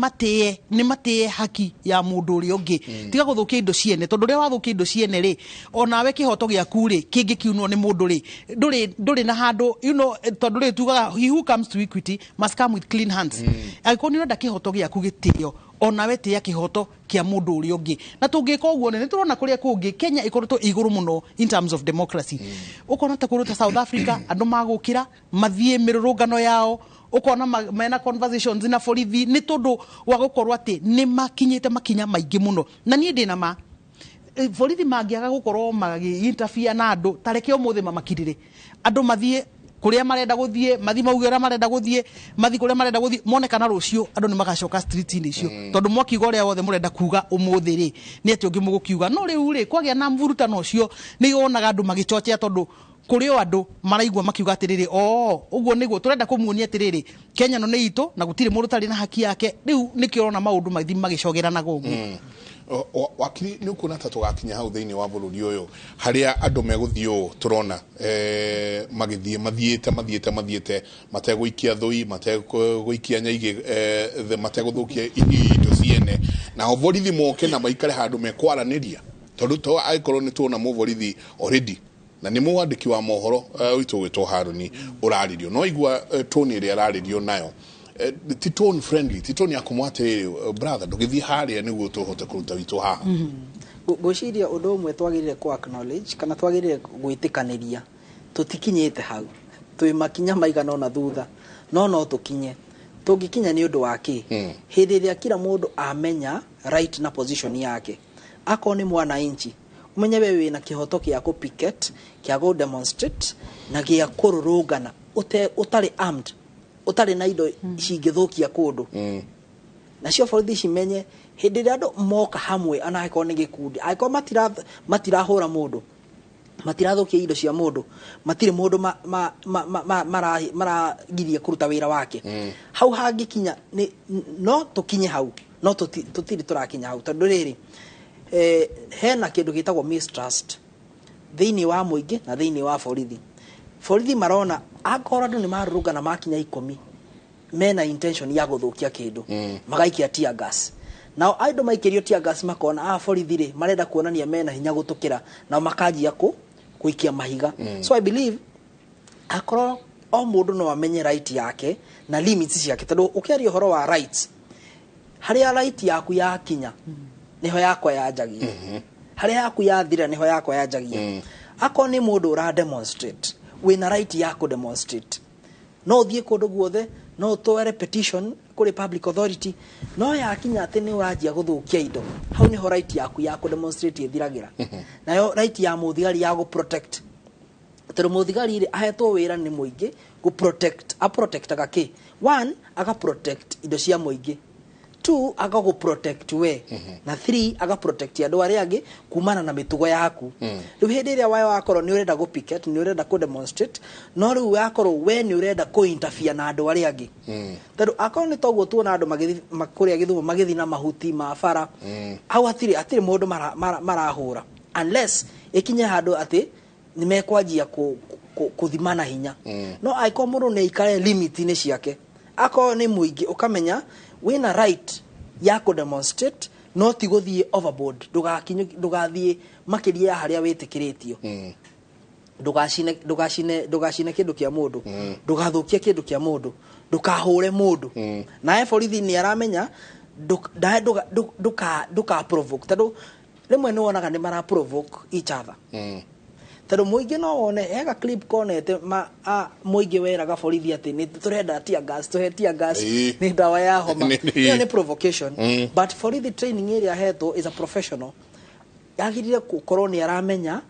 matĩe haki ya mũndũ ũrĩa ũngĩ. Tiga gũthũkia indo ciene, tondũ rĩrĩa wathũkia indo ciene rĩ, onawe kĩhoto gĩaku rĩ kĩngĩkiunwo nĩ mũndũ rĩ, ndũrĩ na handũ, you know, tondũ rĩ tugaga he who comes to equity must come with clean hands. Angĩkorwo nĩ ũrenda kĩhoto gĩaku gĩtĩo, onawe tĩa kĩhoto kĩa mũndũ ũrĩa ũngĩ. Na tũngĩka ũguo nĩ tũrona kũrĩa kũngĩ Kenya ĩkoretwo igũrũ mũno in terms of democracy. Ũkona ta kũndũ ta South Africa andũ magũkĩra mathiĩ mĩrũrũngano yao, ũkona mena conversations na borithi nĩ tondũ wa gũkorwo atĩ nĩ makinyĩte makinya maingĩ mũno. Na niĩ ndĩna ma borithi mangĩaga gũkorwo magĩ interfere na andũ, ta reke ũmũthĩ mamakirĩre andũ mathiĩ kũrĩa marenda gũthiĩ, mathiĩ mauge ũrĩa marenda gũthiĩ, mathiĩ kũrĩa marenda gũthiĩ, mone kana rũciũ andũ nĩ magacoka street-inĩ icio. Tondũ mwakiuga ũrĩa wothe mũrenda kuga ũmũthĩ rĩ, nĩ atĩ ũngĩ mũgũkiuga. No rĩu rĩ, kwagĩa na mvurutano ũcio nĩ wonaga andũ magĩchochea, tondũ kũrĩ o andũ maraigua makiuga atĩrĩrĩ, o ũguo nĩguo tũrenda kũmuonia atĩrĩrĩ, Kenya no nĩ itũ na gũtirĩ mũndũ ũtarĩ na haki yake. Rĩu nĩkĩo ũrona maũndũ mathiĩ magĩcogeranaga ũguo. Wakiri, nĩ ũkuona ta tũgakinya hau thĩinĩ wa bũrũri ũyũ harĩa andũ megũthiĩ ũũ tũrona magĩthiĩ mathiĩte mategũikia thũi, mategũikia nyaigĩ, mategũthũkia indo ciene, nao borithi moke na maikare handũ mekwaranĩria, tondũ to angĩkorwo nĩ tuona mũborithi already na nĩ mwandĩki wa mohoro witũ gwĩtwo Harũni ũrarĩrio, no igua tone ĩrĩa ararĩrio nayo ti tone friendly, ti tone ya kũmwa atĩrĩrĩ, brother ndũgĩthiĩ harĩa nĩguo tũhote kũruta witũ haha. Ngwĩciria ũndũ ũmwe twagĩrĩire kũ acknowledge kana twagĩrĩire gwĩtĩkanĩria tũtikinyĩte hau, twĩ makinya maigana ũna thutha, no tũkinye. Tũngĩkinya nĩ ũndũ wa kĩ? Hĩndĩ ĩrĩa kila mũndũ amenya right na position yake, akorwo nĩ mwananchi umenye we wĩna kĩhoto kĩa kũ picket, kĩa kũ demonstrate na gĩa kũrũrũngana ũtarĩ armed, ũtarĩ na indo cingĩthũkia kũndũ. Nacio borithi cimenye hĩndĩ ĩrĩa andũ moka hamwe, ona angĩkorwo nĩ gĩkundi, angĩkorwo matirahũra mũndũ, matirathũkia indo cia mũndũ, matirĩ mũndũ maragiria kũruta wĩra wake, hau hangĩkinya no tũkinye hau, no tũtirĩ tũrakinya hau, tondũ rĩrĩ hena kĩndũ gĩtagwo mistrust thĩinĩ wa mũingĩ na thĩinĩ wa borithi. Borithi marona akorwo andũ nĩ marũrũngana makinya 10 mena intention ya gũthũkia kĩndũ, magaikia tear gas. Nao andũ maikĩrio tear gas makona a borithi rĩ marenda kuonania mena hinya gũtũkĩra, nao makanjia kũikia mahiga. So I believe akorwo o mũndũ no amenye right yake na limits ciake, tondũ ũkĩaria ũhoro wa rights, harĩa right yaku yakinya niho yakwa yanjagia, harĩa yaku yathira niho yakwa yanjagia. Akorwo nĩ mũndũ ũra demonstrate, wĩna right ya kũ demonstrate, no ũthiĩ kũndũ guothe, no ũtware petition kũrĩ public authority, no yakinya atĩ nĩ ũranjia gũthũkia indo, hau niho right yaku ya kũ demonstrate ĩthiragĩra. Nayo right ya mũthigari ya gũ protect, tondũ mũthigari rĩ ahetwo wĩra nĩ mũingĩ gũ protect, a protectaga kĩ? One, aga protect indo cia mũingĩ, two, aga gũ protect we, na three, aga protect andũ arĩa angĩ kumana na mĩtugo yaku. Rĩu hĩndĩ ĩrĩa wayo wakorwo nĩ ũrenda gũ picket, nĩ ũrenda kũ demonstrate, no rĩu wakorwo we nĩ ũrenda kũ interfere na andũ arĩa angĩ, tondũ akorwo nĩ toguo tuona andũ magĩthiĩ kũrĩa Gĩthumo magĩthiĩ na mahuti ma bara, hau hatirĩ mũndũ marahũra unless ĩkinye handũ atĩ nĩ mekwanjia kũthimana hinya. No angĩkorwo mũndũ nĩ aikare limit-inĩ ciake, akorwo nĩ mũingĩ ũkamenya wĩna right ya kũ demonstrate, no ti gũthiĩ overboard, ndũgathiĩ makĩria ya harĩa wĩtĩkĩrĩtio, ndũgacine kĩndũ kĩa mũndũ, ndũgathũkie kĩndũ kĩa mũndũ, ndũkahũre mũndũ. Naye borithi nĩ aramenya ndũka provoke, tondũ rĩmwe nĩ wonaga nĩ mara provoke each other. Tondũ mũingĩ no wone hega clip konete mũingĩ weraga borithi atĩ nĩ tũrenda tear gas, tũhe tear gas, nĩ ndawa ya homa. Ĩyo nĩ provocation. But borithi training ĩrĩa ahetwo is a professional, yagĩrĩire gũkorwo nĩ aramenya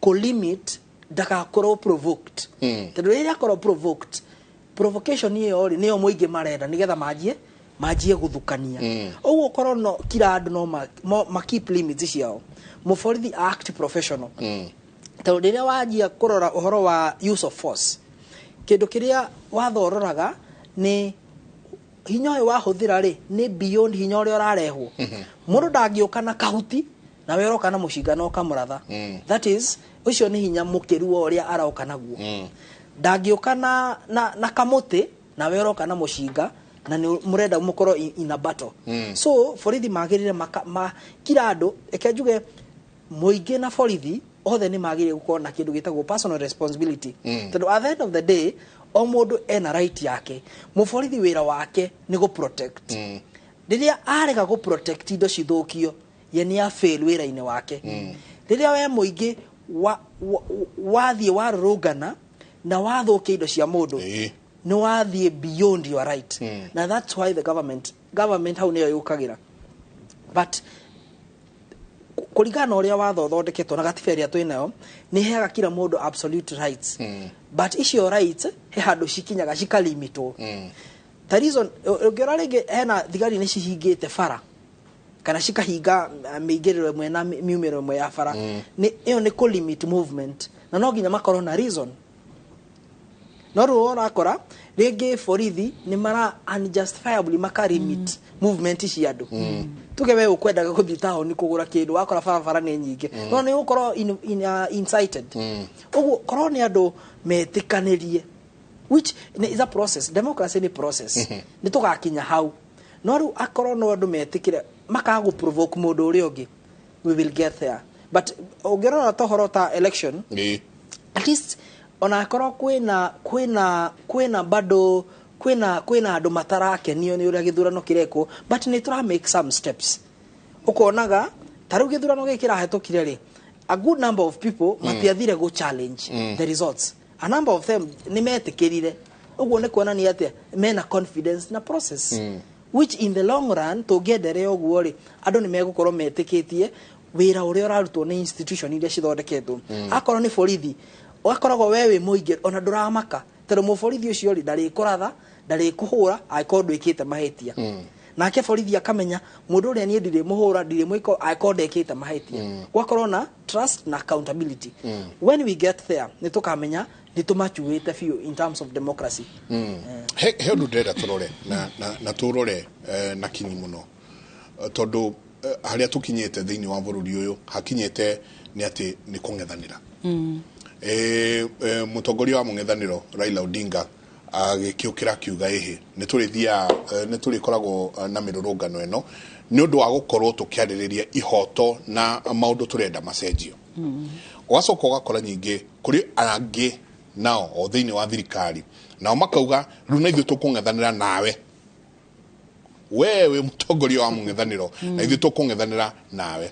kũ limit ndagakorwo provoked. Tondũ rĩrĩa akorwo provoked, provocation ĩyo rĩ nĩyo mũingĩ marenda nĩgetha manjie gũthukania. Ũguo korwo no kila andũ no ma keep limits ciao, mũborithi act professional. Tondũ rĩrĩa wanjia kũrora ũhoro wa use of force, kĩndũ kĩrĩa watho ũroraga nĩ hinya ũyũ wahũthĩra rĩ nĩ beyond hinya ũrĩa ũrarehwo. Mũndũ ndangĩũka na kahuti na we ũroka na mũcinga na ũkamũratha. That is, ũcio nĩ hinya mũkĩru wa ũrĩa aroka naguo. Ndangĩũka na kamũtĩ na we ũroka na mũcinga na nĩ mũrenda mũkorwo in a battle. So borithi magĩrĩire kila andũ, reke njuge mũingĩ na borithi othe nĩ magĩrĩire gũkorwo na kĩndũ gĩtagwo personal responsibility. Tondũ at the end of the day o mũndũ ena right yake. Mũborithi wĩra wake nĩ gũ protect. Rĩrĩa arega gũ protect indo cithũkio, ye nĩ a fail wĩra-inĩ wake. Rĩrĩa we mũingĩ wathiĩ warũrũngana na wathũkia indo cia mũndũ, nĩ wathiĩ beyond your right. Na that's why the government hau nĩyo yũkagĩra. But kũringana na ũrĩa watho ũthondeketwo na gatiba ĩrĩa twĩnayo, nĩ ĩheaga kila mũndũ absolute rights. But icio rights he handũ cikinyaga cikalimitwo. Ta reason ũngĩona rĩngĩ hena thigari nĩ cihingĩte bara kana cikahinga mĩingĩrĩro ĩmwe na miumĩro ĩmwe ya bara, ĩyo nĩ kũ limit movement, na no nginya makorwo na reason. No rĩu ũrakora rĩngĩ borithi nĩ mara unjustifiably maka limit movement cia andũ. Tuge we ũkwendaga gũthiĩ taũni kũgũra kĩndũ, wakora barabara nĩ nyingĩ, no nĩ ũgũkorwo incited. Ũguo korwo nĩ andũ metĩkanĩrie, which is a process. Democracy nĩ process, nĩ tũgakinya hau. No rĩu akorwo no andũ metĩkĩre makaga gũ provoke mũndũ ũrĩa ũngĩ, we will get there. But ũngĩrora ta ũhoro ta election, at least ona akorwo kwĩna bado kwĩna andũ matarakenio nĩ ũrĩa gĩthurano kĩrekwo, but nĩ tũra make some steps. Ũkonaga ta rĩu gĩthurano gĩkĩ kĩrahĩtũkire rĩ, a good number of people matiathire go challenge the results. A number of them nĩ metĩkĩrire. Ũguo nĩ kuonania atĩa mena confidence na process, which in the long run tũngĩenderea ũguo rĩ, andũ nĩ megũkorwo metĩkĩtie wĩra ũrĩa ũrarutwo nĩ institution iria cithondeketwo. Akorwo nĩ borithi, ũgakoragwo we wĩ mũingĩ ona ndũramaka, tondũ mũborithi ũcio rĩ ndarĩkũratha, ndarĩkũhũra angĩkorwo ndwĩkĩte mahĩtia. Nake borithi akamenya mũndũ ũrĩa niĩ ndirĩmũhũra, ndirĩmwĩka angĩkorwo ndekĩte mahĩtia. Gwakorwo na trust na accountability. When we get there, nĩ tũkamenya nĩ tũmacuĩte biũ in terms of democracy. He ũndũ ndĩrenda tũrore na tũrore na kinyi mũno, tondũ harĩa tũkinyĩte thĩinĩ wa bũrũri ũyũ hakinyĩte nĩ atĩ nĩ kũng'ethanĩra. Mũtongoria wa mũng'ethanĩro Raila Odinga Agĩkĩũkĩra akiuga ĩhĩ nĩ tũrĩthiaga, nĩ tũrĩkoragwo na mĩrũrũngano ĩno nĩ ũndũ wa gũkorwo tũkĩarĩrĩria ihoto na maũndũ tũrenda macenjio. Ũgacoka ũgakora nyingĩ kũrĩ angĩ nao o thĩinĩ wa thirikari nao makauga rĩu na ithuĩ tũkũng'ethanĩra nawe, we wĩ mũtongoria wa mũng'ethanĩro, na ithuĩ tũkũng'ethanĩra nawe.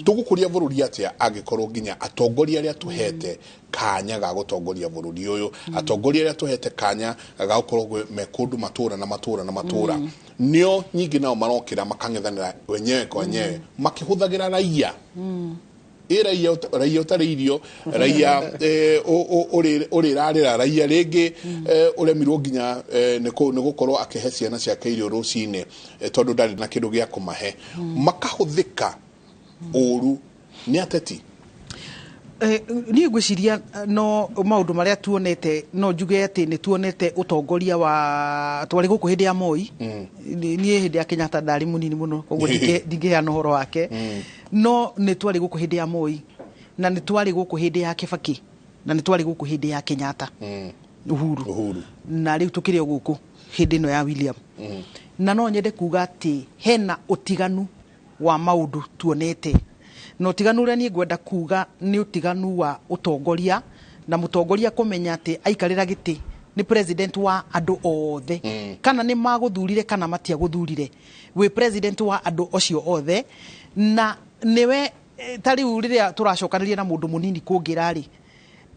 Tũgũkũria bũrũri atĩa angĩkorwo nginya atongoria arĩa tũhete kanya ga gũtongoria bũrũri ũyũ, atongoria arĩa tũhete kanya ga gũkorwo me kũndũ matũra na matũra na matũra, nĩo nyingĩ nao marokĩra makang'ethanĩra wenyewe kwa wenyewe makĩhũthagĩra raia, ĩ raia ũtarĩ irio, raia ũrĩrarĩra, raia rĩngĩ ũremirwo nginya nĩ gũkorwo akĩhe ciana ciake irio rũcinĩ tondũ ndarĩ na kĩndũ gĩa kũmahe, makahũthĩka ũru nĩ ateti. Niĩ ngwĩciria no maũndũ marĩa tuonete, no njuge atĩ nĩ tuonete ũtongoria wa twarĩ gũkũ hĩndĩ ya Moi. Niĩ hĩndĩ ya Kenyatta ndarĩ mũnini mũno, koguo ndingĩheana ũhoro wake. No nĩ twarĩ gũkũ hĩndĩ ya Moi, na nĩ twarĩ gũkũ hĩndĩ ya Kibaki, na nĩ twarĩ gũkũ hĩndĩ ya Kenyatta, Uhuru, na rĩu tũkĩrĩ o gũkũ hĩndĩ ĩno ya William. Na no nyende kuga atĩ hena ũtiganu wa maũndũ tuonete, na ũtiganu ũrĩa niĩ ngwenda kuga nĩ ũtiganu wa ũtongoria, na mũtongoria kũmenya atĩ aikarĩra gĩtĩ nĩ president wa andũ othe, kana nĩ magũthurire kana matiagũthurire, wĩ president wa andũ acio othe. Na nĩwe ta rĩu rĩrĩa tũracokanĩria na mũndũ mũnini kũngĩra rĩ,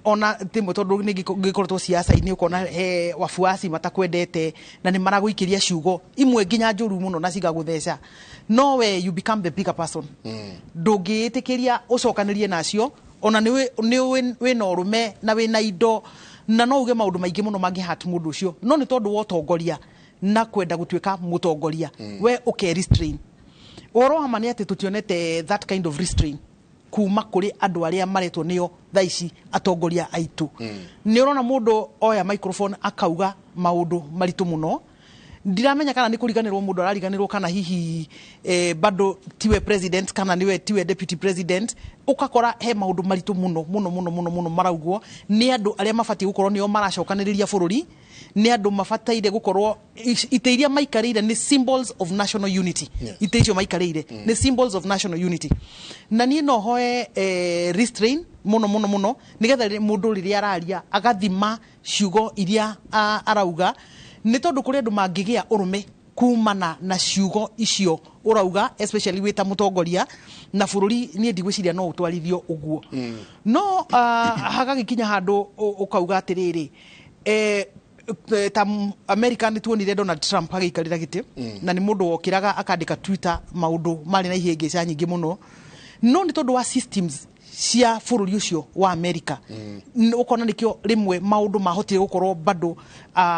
ona timwe tondũ nĩ ngĩkoretwo siasa-inĩ, ũkona he wafuasi matakwendete na nĩ maragũikĩria ciugo imwe nginya njũru mũno na cigagũtheca, no we you become the bigger person. Ndũngĩĩtĩkĩria ũcokanĩrie nacio, ona nĩ wĩna ũrũme na wĩna indo, na no uge maũndũ maingĩ mũno mangĩhurt mũndũ ũcio, no nĩ tondũ wa ũtongoria na kwenda gũtuĩka mũtongoria, we ũke restrain. Ũhoro wa ma nĩ atĩ tũtionete that kind of restrain kuma kũrĩ andũ arĩa maretwo nĩo thaa ici atongoria aitũ. Nĩ ũrona mũndũ oya microphone akauga maũndũ maritũ mũno, ndiramenya kana nĩ kũriganĩrwo mũndũ arariganĩrwo, kana hihi bado tiwe president kana niwe tiwe deputy president, ũgakora he maũndũ maritũ mũno mũno mũno mũno mũno maraugwo nĩ andũ arĩa mabatiĩ gũkorwo nĩo maracokanĩrĩria bũrũri, nĩ andũ mabataire gũkorwo itĩ iria maikarĩire nĩ symbols of national unity. Itĩ icio maikarĩire nĩ symbols of national unity. Na niĩ no hoe restrain mũno mũno mũno, nĩgetha mũndũ rĩrĩa araria agathima ciugo iria arauga, nĩ tondũ kũrĩ andũ mangĩgĩa ũrũme kumana na ciugo icio ũrauga, especially wĩ ta mũtongoria na bũrũri. Niĩ ndigwĩciria no ũtwarithio ũguo. No hagagĩkinya handũ ũkauga atĩrĩrĩ, ta America nĩ tuonire Donald Trump agĩikarĩra gĩtĩ, na nĩ mũndũ wokĩraga akandĩka Twitter maũndũ marĩ na ihĩngĩca nyingĩ mũno, no nĩ tondũ wa systems cia bũrũri ũcio wa America, ũkona nĩkĩo rĩmwe maũndũ mahotire gũkorwo bado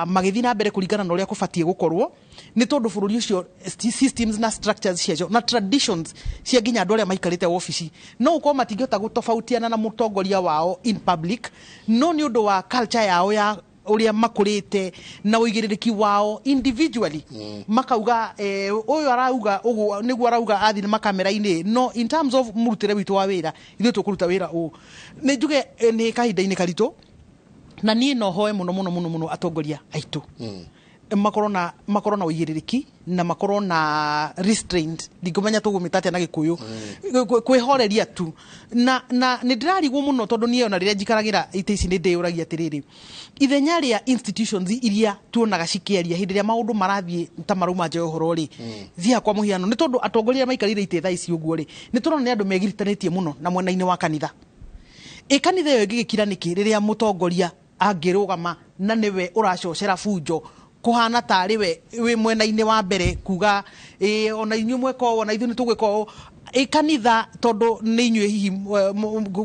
magĩthiĩ na mbere kũringana na ũrĩa kũbatiĩ gũkorwo, nĩ tondũ bũrũri ũcio systems na structures ciacio na traditions cia nginya andũ arĩa maikarĩte wabici, no ũkorwo matingĩhota gũtofautiana na mũtongoria wao in public, no nĩ ũndũ wa culture yao ya ũrĩa makũrĩte na ũigĩrĩrĩki wao individually, makauga ũyũ arauga ũguo nĩguo arauga athiĩ makamera-inĩ, no in terms of mũrutĩre witũ wa wĩra, ithuĩ tũkũruta wĩra ũũ. Nĩ njuge nĩ kahinda-inĩ karitũ, na niĩ no hoe mũno mũno mũno mũno atongoria aitũ makorwo na ũigĩrĩrĩki na makorwo na restraint. Ndingũmenya tũgũmĩta atĩa na Gĩkũyũ, kwĩhoreria tu. Na nĩ ndĩrarigwo mũno tondũ niĩ ona rĩrĩa njikaragĩra itĩ ici nĩ ndĩyũragia atĩrĩrĩ, ithenya rĩa institutions iria tuonaga cikĩaria hĩndĩ ĩrĩa maũndũ marathiĩ ta marauma nja ya ũhoro rĩ, thiaga kwa mũhiano, nĩ tondũ atongoria arĩa maikarĩire itĩ thaa ici ũguo rĩ, nĩ tũrona nĩ andũ megiritanĩtie mũno na mwena-inĩ wa kanitha. Ĩ kanitha ĩyo ĩngĩgĩkira nĩkĩ rĩrĩa mũtongoria angĩrũgama na nĩwe ũracocera bunjo, kũhana tarĩ we wĩ mwena-inĩ wa mbere kuga ona inyuĩ mweka ũũ, ona ithuĩ nĩ tũgwĩka ũũ. Ĩ kanitha tondũ nĩ inyuĩ hihi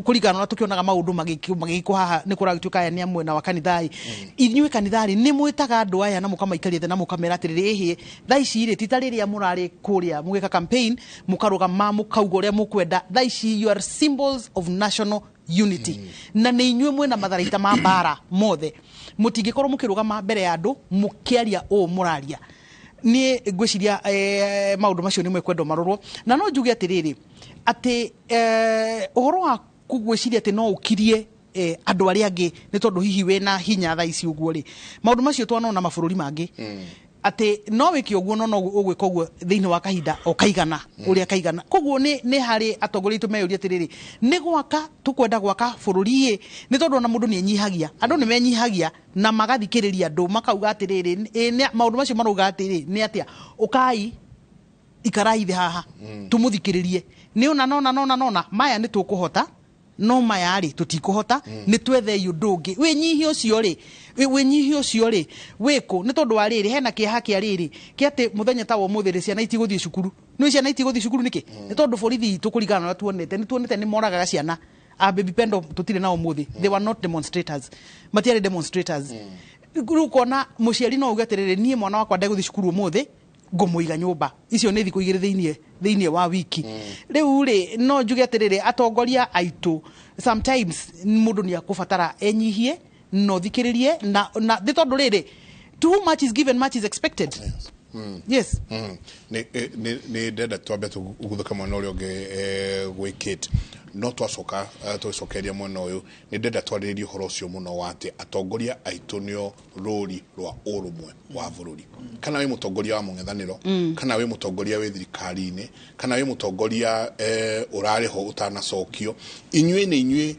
kũringana na tũkĩonaga maũndũ magĩkwo haha nĩ kũragĩtuĩka aya nĩ a mwena wa kanitha ĩ, inyuĩ kanitha rĩ nĩ mwĩtaga andũ aya na mũkamaikaria thĩ na mũkamera atĩrĩrĩ, ĩhĩ thaa ici rĩ ti ta rĩrĩa mũrarĩ kũrĩa mũgĩka campaign mũkarũgama mũkauga ũrĩa mũkwenda, thaa ici you are symbols of national unity, na nĩ inyuĩ mwĩna matharaita ma mbara mothe, mũtingĩkorwo mũkĩrũgama mbere ya andũ mũkĩaria ũũ mũraria. Niĩ ngwĩciria maũndũ macio nĩ mekwendwo marorwo. Na no njuge atĩrĩrĩ, atĩ ũhoro wa kũgwĩciria atĩ no ũkirie andũ arĩa angĩ nĩ tondũ hihi wĩna hinya thaa ici ũguo rĩ, maũndũ macio twanona mabũrũri mangĩ atĩ no wĩke ũguo no ũgwĩka ũguo thĩinĩ wa kahinda o kaigana ũrĩa kaigana. Koguo nĩ harĩ atongoria aitũ meyũria atĩrĩrĩ, nĩ gwaka tũkwenda gwaka bũrũri ĩ, nĩ tondũ ona mũndũ nĩ enyihagia, andũ nĩ menyihagia na magathikĩrĩria andũ makauga atĩrĩrĩ, maũndũ macio marauga atĩrĩ nĩ atĩa, ũkai ikarai thĩ haha tũmũthikĩrĩrie, nĩ ũna nona nona nona maya nĩ tũkũhota, no maya rĩ tũtikũhota, nĩ twethei ũndũ ũngĩ. Wĩnyihia ũcio rĩ, wĩnyihia ũcio rĩ wĩkũ? Nĩ tondũ wa rĩrĩ, hena kĩeha kĩa rĩrĩ kĩa atĩ mũthenya ta wa ũmũthĩ rĩ, ciana itigũthiĩ cukuru. Nĩ ciana itigũthiĩ cukuru nĩkĩ? Nĩ tondũ borithi itũ kũringana na ũrĩa tuonete, nĩ tuonete nĩ moragaga ciana. A Baby Pendo tũtirĩ nao ũmũthĩ, they were not demonstrators, matiarĩ demonstrators. Rĩu ũkona mũciari no auge atĩrĩrĩ, niĩ mwana wakwa ndegũthiĩ cukuru ũmũthĩ, ngũmũiga nyũmba. Icio nĩ thikũ igĩrĩ thĩinĩ wa wiki. Rĩu rĩ, no njuge atĩrĩrĩ, atongoria aitũ sometimes mũndũ nĩ akũbatara enyihie na ũthikĩrĩrie, na nĩ tondũ rĩrĩ, too much is given, much is expected. Yes. Nĩ ndenda twambe tũguthũke mwena ũrĩa ũngĩ gwĩkĩte, no twacoka tũgĩcokeria mwena ũyũ, nĩ ndenda twarĩrĩrie ũhoro ũcio mũno wa atĩ atongoria aitũ nĩo rũri rwa ũrũmwe wa bũrũri. Kana wĩ mũtongoria wa mũng'ethanĩro, kana wĩ mũtongoria wĩ thirikari-inĩ, kana wĩ mũtongoria ũrarĩ ho ũtanacokio, inyuĩ nĩ inyuĩ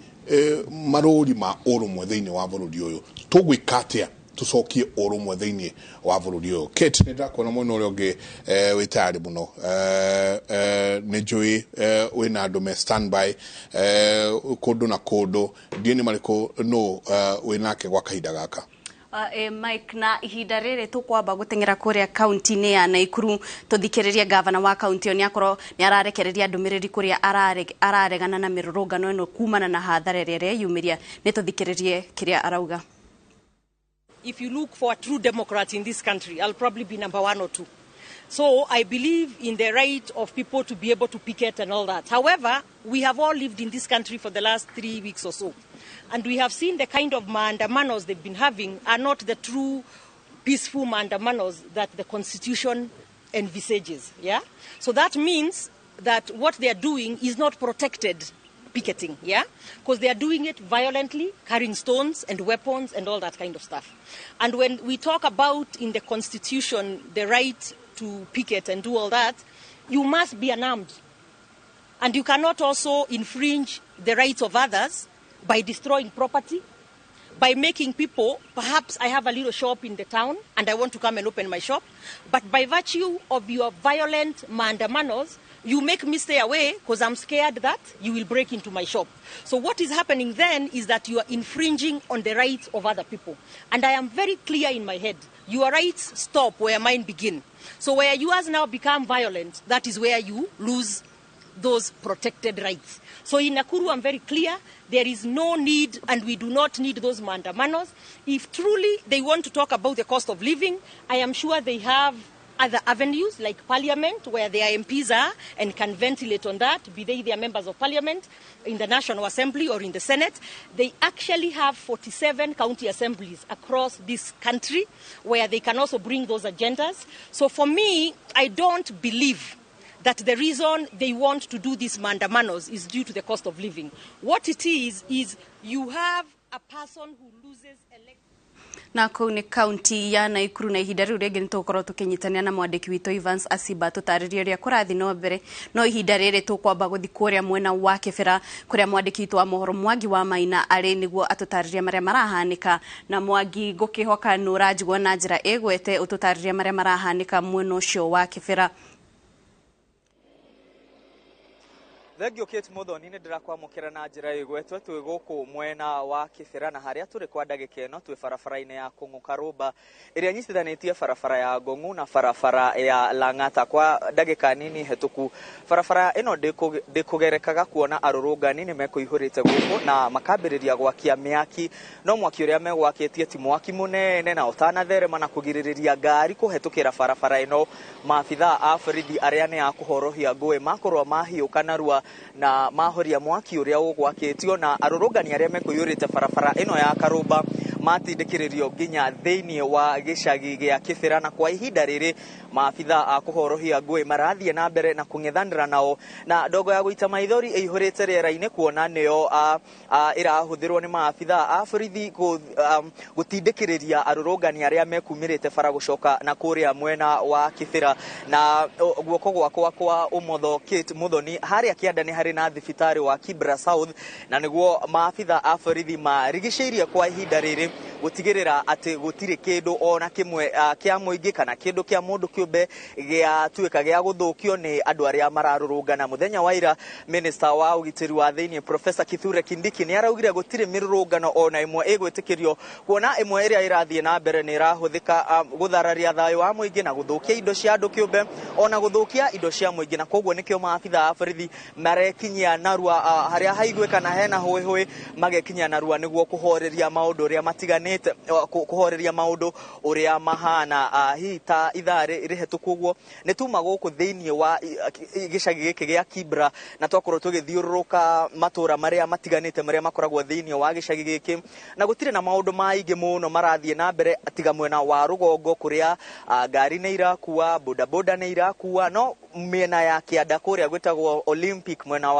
marũri ma ũrũmwe thĩinĩ wa bũrũri ũyũ. Tũgwĩka atĩa tũcokie ũrũmwe thĩinĩ wa bũrũri ũyũ? Kate, nĩ ndakuona mwena ũrĩa ũngĩ wĩ tayarĩ mũno, nĩ njũĩ wĩna andũ me standby kũndũ na kũndũ, ndiĩ nĩ marĩkũ no wĩnake gwa kahinda gaka. Mike, na ihinda rĩrĩ tũkwamba gũteng'era kũrĩa kaunti-inĩ ya Naikuru tũthikĩrĩrie gavana wa kaunti ĩyo nĩakorwo nĩararekereria ndũmĩrĩri kũrĩa araregana na mĩrũrũngano ĩno kumana na hathara ĩrĩa ĩreyumĩria. Nĩ tũthikĩrĩrie kĩrĩa arauga. If you look for a true Democrat in this country, I'll probably be number 1 or 2. So I believe in the right of people to be able to picket and all that. However, we have all lived in this country for the last 3 weeks or so. And we have seen the kind of maandamanos they've been having are not the true peaceful maandamanos that the Constitution envisages. Yeah? So that means that what they are doing is not protected picketing, yeah? Because they are doing it violently, carrying stones and weapons and all that kind of stuff. And when we talk about in the Constitution the right to picket and do all that, you must be unarmed. And you cannot also infringe the rights of others by destroying property, by making people, perhaps I have a little shop in the town and I want to come and open my shop, but by virtue of your violent maandamanos, you make me stay away because I'm scared that you will break into my shop. So what is happening then is that you are infringing on the rights of other people. And I am very clear in my head, your rights stop where mine begin. So where yours now become violent, that is where you lose those protected rights. So in Nakuru, I'm very clear, there is no need, and we do not need those maandamanos. If truly they want to talk about the cost of living, I am sure they have other avenues like Parliament, where their MPs are and can ventilate on that, be they their members of Parliament, in the National Assembly or in the Senate. They actually have 47 county assemblies across this country where they can also bring those agendas. So for me, I don't believe that the reason they want to do these maandamanos is due to the cost of living. What it is you have a person who loses election. Na kũu nĩ kaunti ya Naikuru, na ihinda rĩu rĩngĩ nĩtũgũkorwo tũkĩnyitania na mwandĩki witũ Evans Asiba tũtarĩrie ũrĩa kũrathiĩ na mbere. No ihinda rĩrĩ tũkwamba gũthiĩ kũrĩa mwena wa Kĩbĩra kũrĩa mwandĩki witũ wa mohoro Mwangi wa Maina arĩ nĩguo atũtarĩrie marĩa marahanĩka. Na Mwangi, ngũkĩhoka nĩ ũranjigua na njĩra ĩgwete, ũtũtarĩrie marĩa marahanĩka mwena ũcio wa Kĩbĩra. Thengio Kate Muthoni, nĩ ndĩrakwamũkĩra na njĩra ĩgwetwe. Twĩ gũkũ mwena wa Kĩbĩra na harĩa tũrĩ kwa ndagĩka ĩno twĩ barabara-inĩ ya Kũng'ũ Karũmba ĩrĩa nyitithanĩtie barabara ya Ngong'u na barabara ya Lang'ata. Kwa ndagĩka nini hetũku barabara ĩno ndĩkũgerekaga kuona arũrũngani nĩ mekũihũrĩte gũkũ na makambĩrĩria gwakia mĩaki, no mwaki ũrĩa megwakĩtie ti mwaki mũnene na ũtanatherema na kũgirĩrĩria ngari kũhetũkĩra barabara ĩno. Maabithaa a borithi arĩa nĩ a kũhorohia ngũĩ makorwo mahiũka narua na mahoria mwaki ũrĩa ũgwakĩtio, na arũrũngani arĩa mekũiyũrĩte barabara ĩno ya Karũmba matindĩkĩrĩrio nginya thĩinĩ wa gĩcagi gĩa Kĩbĩra, na kwa ihinda rĩrĩ maabitha a kũhorohia ngũĩ marathiĩ na mbere na kũng'ethanĩra nao, na ndogo ya gũita maithori ĩihũrĩte rĩera-inĩ kuona nĩyo ĩrahũthĩrwo nĩ maabitha a borithi gũtindĩkĩrĩria arũrũngani arĩa mekumĩrĩte bara gũcoka na kũrĩa mwena wa Kĩbĩra. Na guoko gwakwa kwa ũmotho Kate Muthoni, harĩa kĩanda nĩ harĩ na thibitarĩ wa Kibra South, na nĩguo maabitha a borithi marigicĩirie kwa ihinda rĩrĩ gũtigĩrĩra atĩ gũtirĩ kĩndũ ona kĩmwe kĩa mũingĩ kana kĩndũ kĩa mũndũ kĩũmbe gĩatuĩka gĩa gũthũkio nĩ andũ arĩa mararũrũngana. Mũthenya wa ira Minister wa ũgitĩri wa thĩinĩ Professor Kithure Kindiki nĩ araugire gũtirĩ mĩrũrũngano ona ĩmwe ĩgwĩtĩkĩrio, kuona ĩmwe ĩrĩa ĩrathiĩ na mbere nĩ ĩrahũthĩka gũthararia thayũ wa mũingĩ na gũthũkia indo cia andũ kĩũmbe ona gũthũkia indo cia mũingĩ, na koguo nĩkĩo maabitha a borithi marekinyia narua harĩa haiguĩka na hena hũĩhũĩ, magekinyia narua nĩguo kũhoreria maũndũ ũrĩa matiganĩte, kũhoreria maũndũ ũrĩa mahana. Hihi ta ithaa rĩhetũku ũguo nĩ tuma gũkũ thĩinĩ wa gĩcagi gĩkĩ gĩa Kibra, na twakorwo tũgĩthiũrũrũka matũra marĩa matiganĩte marĩa makoragwo thĩinĩ wa gĩcagi gĩkĩ, na gũtirĩ na maũndũ maingĩ mũno marathiĩ na mbere tiga mwena wa rũgongo kũrĩa ngari nĩ irakua, bodaboda nĩ irakua, no mĩena ya kĩanda kũrĩa gwĩtagwo Olympic mwena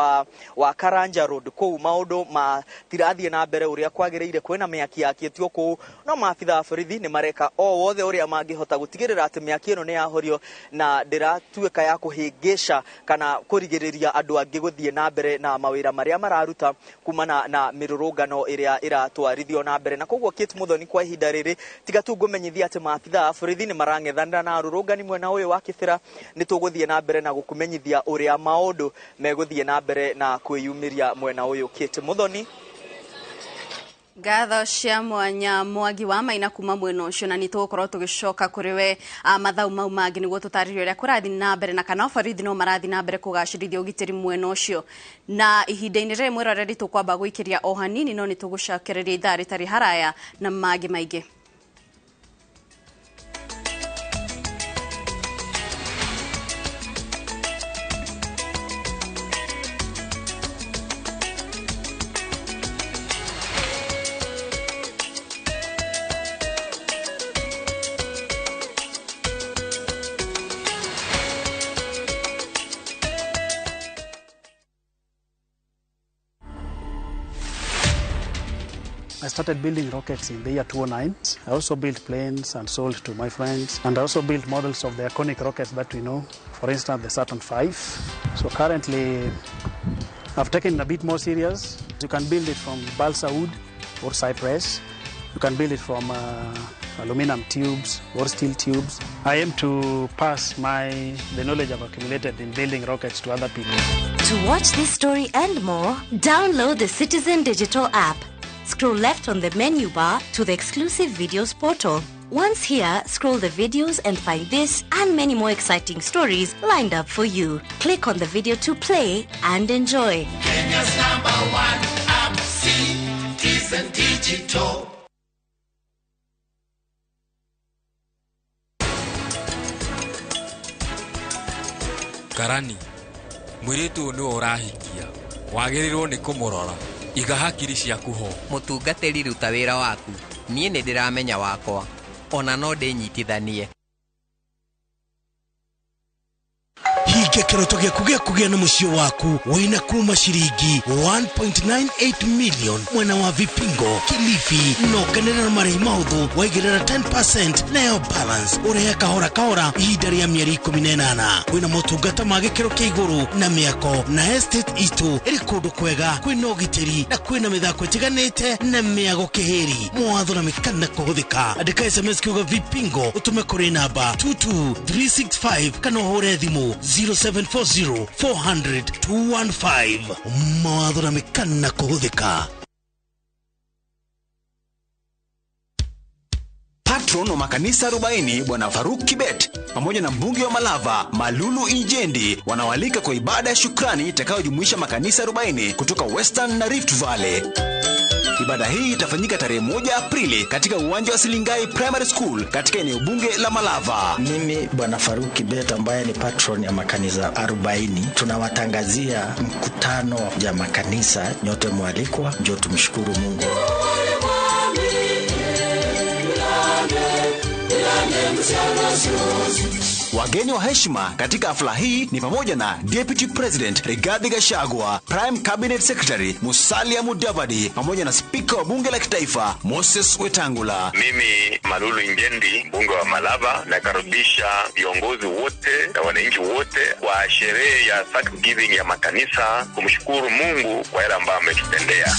wa Karanja Road kũu maũndũ matirathiĩ na mbere ũrĩa kwagĩrĩire, kwĩna mĩaki yakĩtio kũu, no maabitha a borithi nĩ mareka o wothe ũrĩa mangĩhota gũtigĩrĩra atĩ mĩaki ĩno nĩ yahorio na ndĩratuĩka ya kũhĩngĩca kana kũrigĩrĩria andũ angĩ gũthiĩ na mbere na mawĩra marĩa mararuta kumana na mĩrũrũngano ĩrĩa ĩratwarithio na mbere. Na koguo Kate Muthoni, kwa ihinda rĩrĩ tiga tu ngũmenyithia atĩ maabitha a borithi nĩ marang'ethanĩra na arũrũngani mwena ũyũ wa Kĩbĩra, nĩ tũgũthiĩ na mbere na gũkũmenyithia ũrĩa maũndũ megũthiĩ na mbere na kwĩyumĩria mwena ũyũ. Kate Muthoni. Ngatho cia mwanya Mwangi wa Maina kuma mwena ũcio, na nĩ tũgũkorwo tũgĩcoka kũrĩ we mathau mau mangĩ nĩguo tũtarĩrie ũrĩa kũrathiĩ na mbere na kana borithi no marathiĩ na mbere kũgacĩrithia ũgitĩri mwena ũcio. Na ihinda-inĩ rĩrĩ mwĩroreri tũkwamba gũikĩria o hanini, no nĩ tũgũcokereria ithaa rĩtarĩ haraya na mangĩ maingĩ. I started building rockets in the year 2009. I also built planes and sold to my friends. And I also built models of the iconic rockets that we know, for instance, the Saturn V. So currently, I've taken it a bit more serious. You can build it from balsa wood or cypress. You can build it from aluminum tubes or steel tubes. I aim to pass the knowledge I've accumulated in building rockets to other people. To watch this story and more, download the Citizen Digital app. Scroll left on the menu bar to the exclusive videos portal. Once here, scroll the videos and find this and many more exciting stories lined up for you. Click on the video to play and enjoy. Kenya's #1 app, Citizen Digital. Karani, mwiritu nĩ ũrahikia, wagĩrĩirwo nĩ kũmũrora. Iga hakiri ciaku ho. Mũtungatĩri, ruta wĩra waku, niĩ nĩ ndĩramenya wakwa, ona no ndĩnyitithanie. Hingia kĩroto gĩaku gĩa kũgĩa na mũciĩ waku wĩna kuma ciringi 1.98 million mwena wa Vipingo, Kilifi, no kenera na marĩhi mahũthũ waigĩrĩra 10% nayo balance ũrĩhe kahora kahora ihinda rĩa mĩeri 18. Kwĩna motungata ma gĩkĩro kĩa igũrũ na mĩako na estate itũ ĩrĩ kũndũ kwega, kwĩna ũgitĩri na kwĩna mĩthako ĩtiganĩte na mĩago kĩhĩri, mawatho na mĩkana kũhũthĩka. Andĩka SMS kiugo Vipingo ũtũme kũrĩ namba 22365 kana ũhũre thimũ 0740 400 215. Mawatho na mĩkana kũhũthĩka. Patron wa makanisa 40 Bwana Faruk Kibet pamoja na mbunge wa Malava Malulu Injendi wanawalika kwa ibada ya shukrani itakayojumuisha makanisa 40 kutoka Western na Rift Valley. Ibada hii itafanyika tarehe 1 Aprili katika uwanja wa Silingai Primary School katika eneo bunge la Malava. Mimi Bwana Faruk Kibet ambaye ni patron ya makanisa 40, tunawatangazia mkutano ya makanisa, nyote mwalikwa, njoo tumshukuru Mungu. Wageni wa heshima katika hafla hii ni pamoja na Deputy President Rigathi Gachagua, Prime Cabinet Secretary Musalia Mudavadi pamoja na Spika wa Bunge la Kitaifa Moses Wetangula. Mimi Malulu Injendi, mbunge wa Malava, nakaribisha viongozi wote na wananchi wote kwa sherehe ya Thanksgiving ya makanisa, kumshukuru Mungu kwa yale ambayo ametutendea.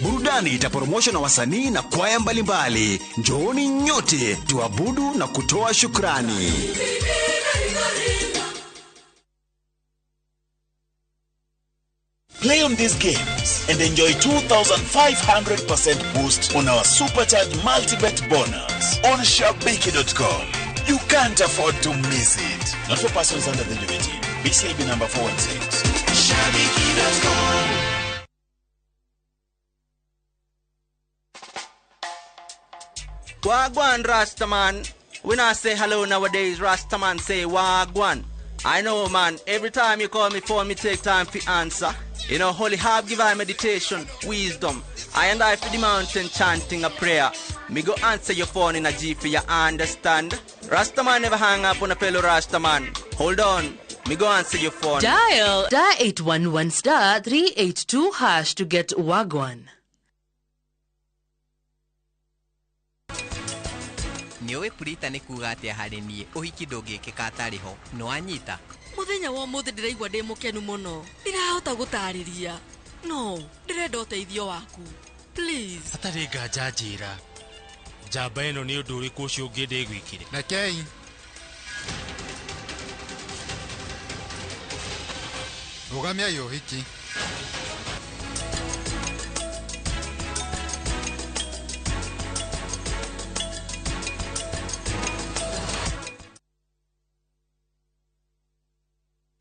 Burudani itaporomoshwa na wasanii na kwaya mbalimbali. Njooni nyote tuabudu na kutoa shukrani. Play on these games and enjoy 2,500% boost on our Supercharged Multibet bonus on Shabiki.com. You can't afford to miss it. Not for persons under the age of 18. BCIB number 416. Shabiki.com. Wagwan Rastaman. We not say hello nowadays, Rastaman say Wagwan. I know man, every time you call me phone, me take time for answer. You know, holy herb give I meditation, wisdom. I and I for the mountain chanting a prayer. Me go answer your phone in a G for you understand. Rastaman never hang up on a fellow Rastaman. Hold on, me go answer your phone. Dial *811 *382# to get Wagwan. Nĩũĩ purita nĩ kuga atĩa harĩ niĩ ũhiki ndũngĩkĩka atarĩ ho nĩwanyita. Mũthenya wa ũmũthĩ ndĩraigua ndĩ mũkenu mũno ndirahota gũtarĩria no ndĩrenda ũteithio waku please. Hatarĩ nganja njĩra njamba ĩno nĩ ũndũ ũrĩkũ ũcio ũngĩ ndĩgwĩkire. Rekei rũgamiai ũhiki.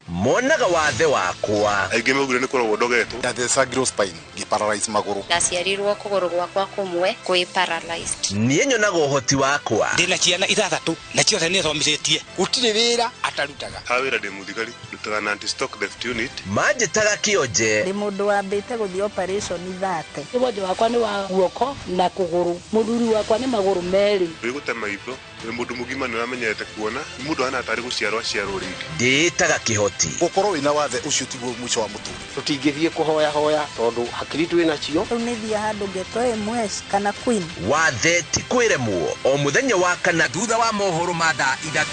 Monaga wathe wakwa aingĩ maugire nĩ kũrogwo ndogetwo ndathecagirwo spine ngĩparalyze magũrũ ndaciarirwo kũgũrũ gwakwa kũmwe kwĩ paralyzed. Niĩ nyonaga ũhoti wakwa ndĩna ciana ithathatũ na ciothe nĩ thomithĩtie gũtirĩ wĩra atarutaga. Ha wĩra ndĩ mũthigari ndutaga na anti stock theft unit. Manjĩtaga kĩonje ndĩ mũndũ wambĩte gũthiĩ operation thate. Wonje wakwa nĩ wa guoko na kũgũrũ mũthuri wakwa nĩ magũrũ merĩ. Wĩgũte maitho wĩ mũndũ mũgima nĩ ũramenyerete kuona nĩ mũndũ ahana tarĩ gũciarwo aciarwo rĩngĩ. Ndĩĩtaga kĩhoti. Gũkorwo wĩna wathe ũcio tiguo mũico wa mũtũrĩre. Tũtingĩthiĩ kũhoya hoya tondũ hakiri twĩ nacio. Rĩu nĩ thiĩ handũ ngetwo MS kana Queen. Wathe ti kwĩremwo o mũthenya wa kana thutha wa mohoro ma thaa 3.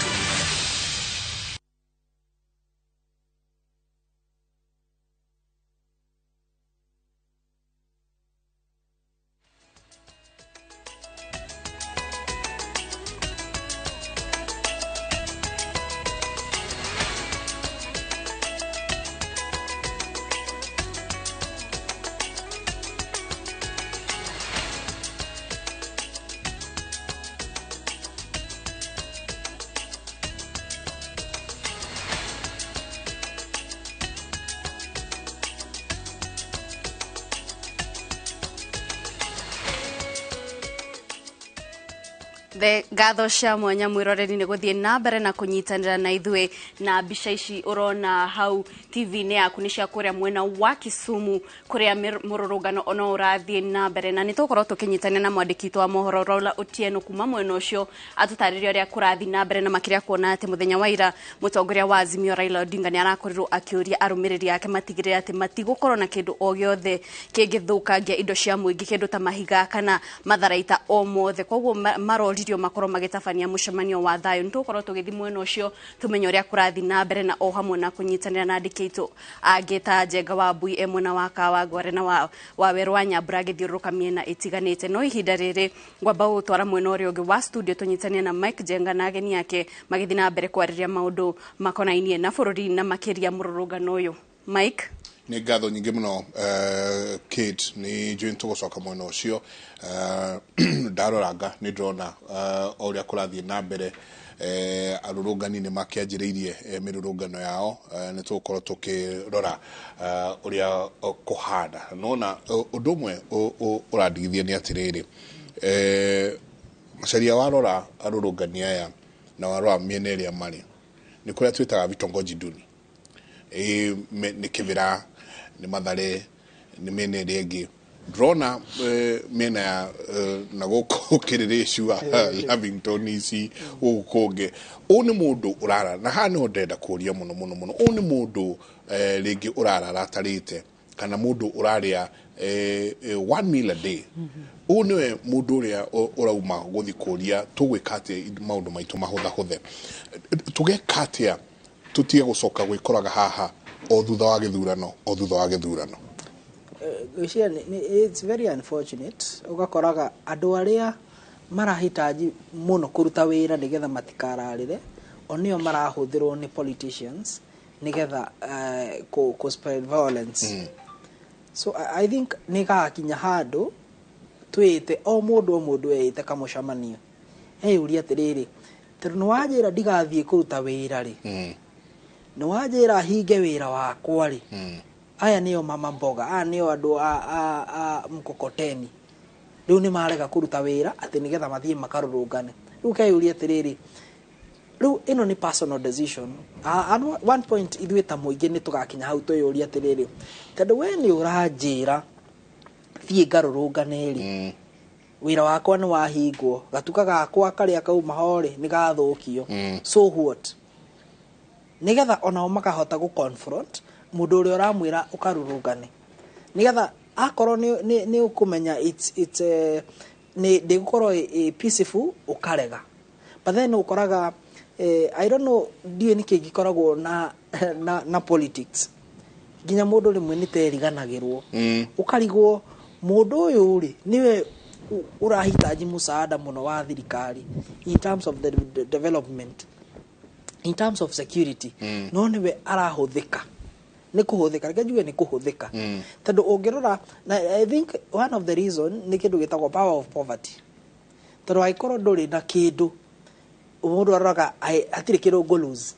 Ngatho cia mwanya mwiroreri nĩ gũthiĩ na mbere na kũnyitanĩra na ithuĩ na mbica ici ũrona hau TV-inĩ yaku nĩ cia kũrĩa mwena wa Kisumu kũrĩa mũrũrũngano ona ũrathiĩ na mbere na nĩ tũgũkorwo tũkĩnyitanĩra na mwandĩki witũ wa mohoro Raula Otieno kuma mwena ũcio atũtarĩrie ũrĩa kũrathiĩ na mbere na makĩria kuona atĩ mũthenya wa ira mũtongoria wa Azimio Raila Odinga nĩ arakorirwo akĩũria arũmĩrĩri ake matigĩrĩre atĩ matigũkorwo na kĩndũ o gĩothe kĩngĩthũkangia indo cia mũingĩ kĩndũ ta mahiga kana matharaita o mothe koguo maroririo makorwo magĩtabania mũcemanio wa thayũ. Nĩ tũgũkorwo tũgĩthiĩ mwena ũcio tũmenye ũrĩa kũrathiĩ na mbere na o hamwe na kũnyitanĩra na andĩki aitũ angĩ ta Njenga wa Mbui e mwena wa Kawangware na wa Wawerũ wa Nyambura agĩthiũrũrũka mĩena ĩtiganĩte. No ihinda rĩrĩ ngwamba gũgũtwara mwena ũrĩa ũngĩ wa studio tũnyitanie na Mike Njenga na ageni ake magĩthiĩ na mbere kwarĩrĩria maũndũ makonainie na bũrũri na makĩria mũrũrũngano ũyũ. Mike, nĩ ngatho nyingĩ mũno Kate nĩ njũĩ nĩtũgũcoka mwena ũcio. Ndaroranga nĩ ndĩrona o ũrĩa kũrathiĩ na mbere arũrũngani nĩ makĩanjĩrĩirie mĩrũrũngano yao. Nĩ tũgũkorwo tũkĩrora ũrĩa kũhana nona ũndũ ũmwe ũrandigithia nĩ atĩrĩrĩ Macharia warora arũrũngani aya na warora mĩena ĩrĩa marĩ nĩ kũrĩa twĩtaga vitongoji duni nĩ Kĩbĩra nĩ Mathare Nĩ mĩena ĩrĩa ĩngĩ ndĩrona mĩena ya na gũkũ Kĩrĩrĩcua, Lavington ici gũkũ kũngĩ. Ũyũ nĩ mũndũ ũrara na haha nĩho ndĩrenda kũria mũno mũno mũno. Ũyũ nĩ mũndũ rĩngĩ ũrarara atarĩte kana mũndũ ũrarĩa one meal a day. Ũyũ nĩwe mũndũ ũrĩa ũrauma gũthiĩ kũria tũgwĩka atĩa maũndũ maitũ mahũthahũthe. Tũgeka atĩa tũtige gũcoka gwĩkoraga haha o thutha wa gĩthurano, o thutha wa gĩthurano? Ngwĩciria it's very unfortunate, ũgakoraga andũ arĩa marahitaji mũno kũruta wĩra nĩgetha matikararĩre o nĩo marahũthĩrwo nĩ politicians nĩgetha kũ spread violence. So I think nĩ gakinya handũ twĩte o mũndũ eĩte kamũcemanio, eyũrie atĩrĩrĩ, tondũ nĩ wanjĩra ndigathiĩ kũruta wĩra rĩ, nĩ wanjĩra hinge wĩra wakwa rĩ, aya nĩo mama mboga, aya nĩo andũ a mkokoteni, rĩu nĩ marega kũruta wĩra atĩ nĩgetha mathiĩ makarũrũngane. Rĩu keyũria atĩrĩrĩ, rĩu ĩno nĩ personal decision. At one point ithuĩ ta mũingĩ nĩ tũgakinya hau twĩyũrie atĩrĩrĩ, tondũ we nĩ ũranjĩra thiĩ ngarũrũngane rĩ, wĩra wakwa nĩ wahingwo, gatuka gakwa karĩa kauma ho rĩ nĩ gathũkio, so what? Nĩgetha onao makahota gũ confront mũndũ ũrĩa ũramwĩra ũkarũrũngane, nĩgetha akorwo nĩ ũkũmenya it's nĩ ndĩgũkorwo ĩ peaceful, ũkarega. But then ũkoraga I don't know, ndiũĩ nĩkĩ gĩkoragwo na politics nginya mũndũ rĩmwe nĩ teriganagĩrwo, ũkarigwo mũndũ ũyũ rĩ nĩwe ũrahitaji msaada mũno wa thirikari in terms of the development, in terms of security, no nĩwe arahũthĩka, nĩ kũhũthĩka, reke njuge nĩ kũhũthĩka, tondũ ũngĩrora na I think one of the reason nĩ kĩndũ gĩtagwo power of poverty, tondũ angĩkorwo ndũrĩ na kĩndũ, mũndũ aroraga hatirĩ kĩndũ ngũ lose.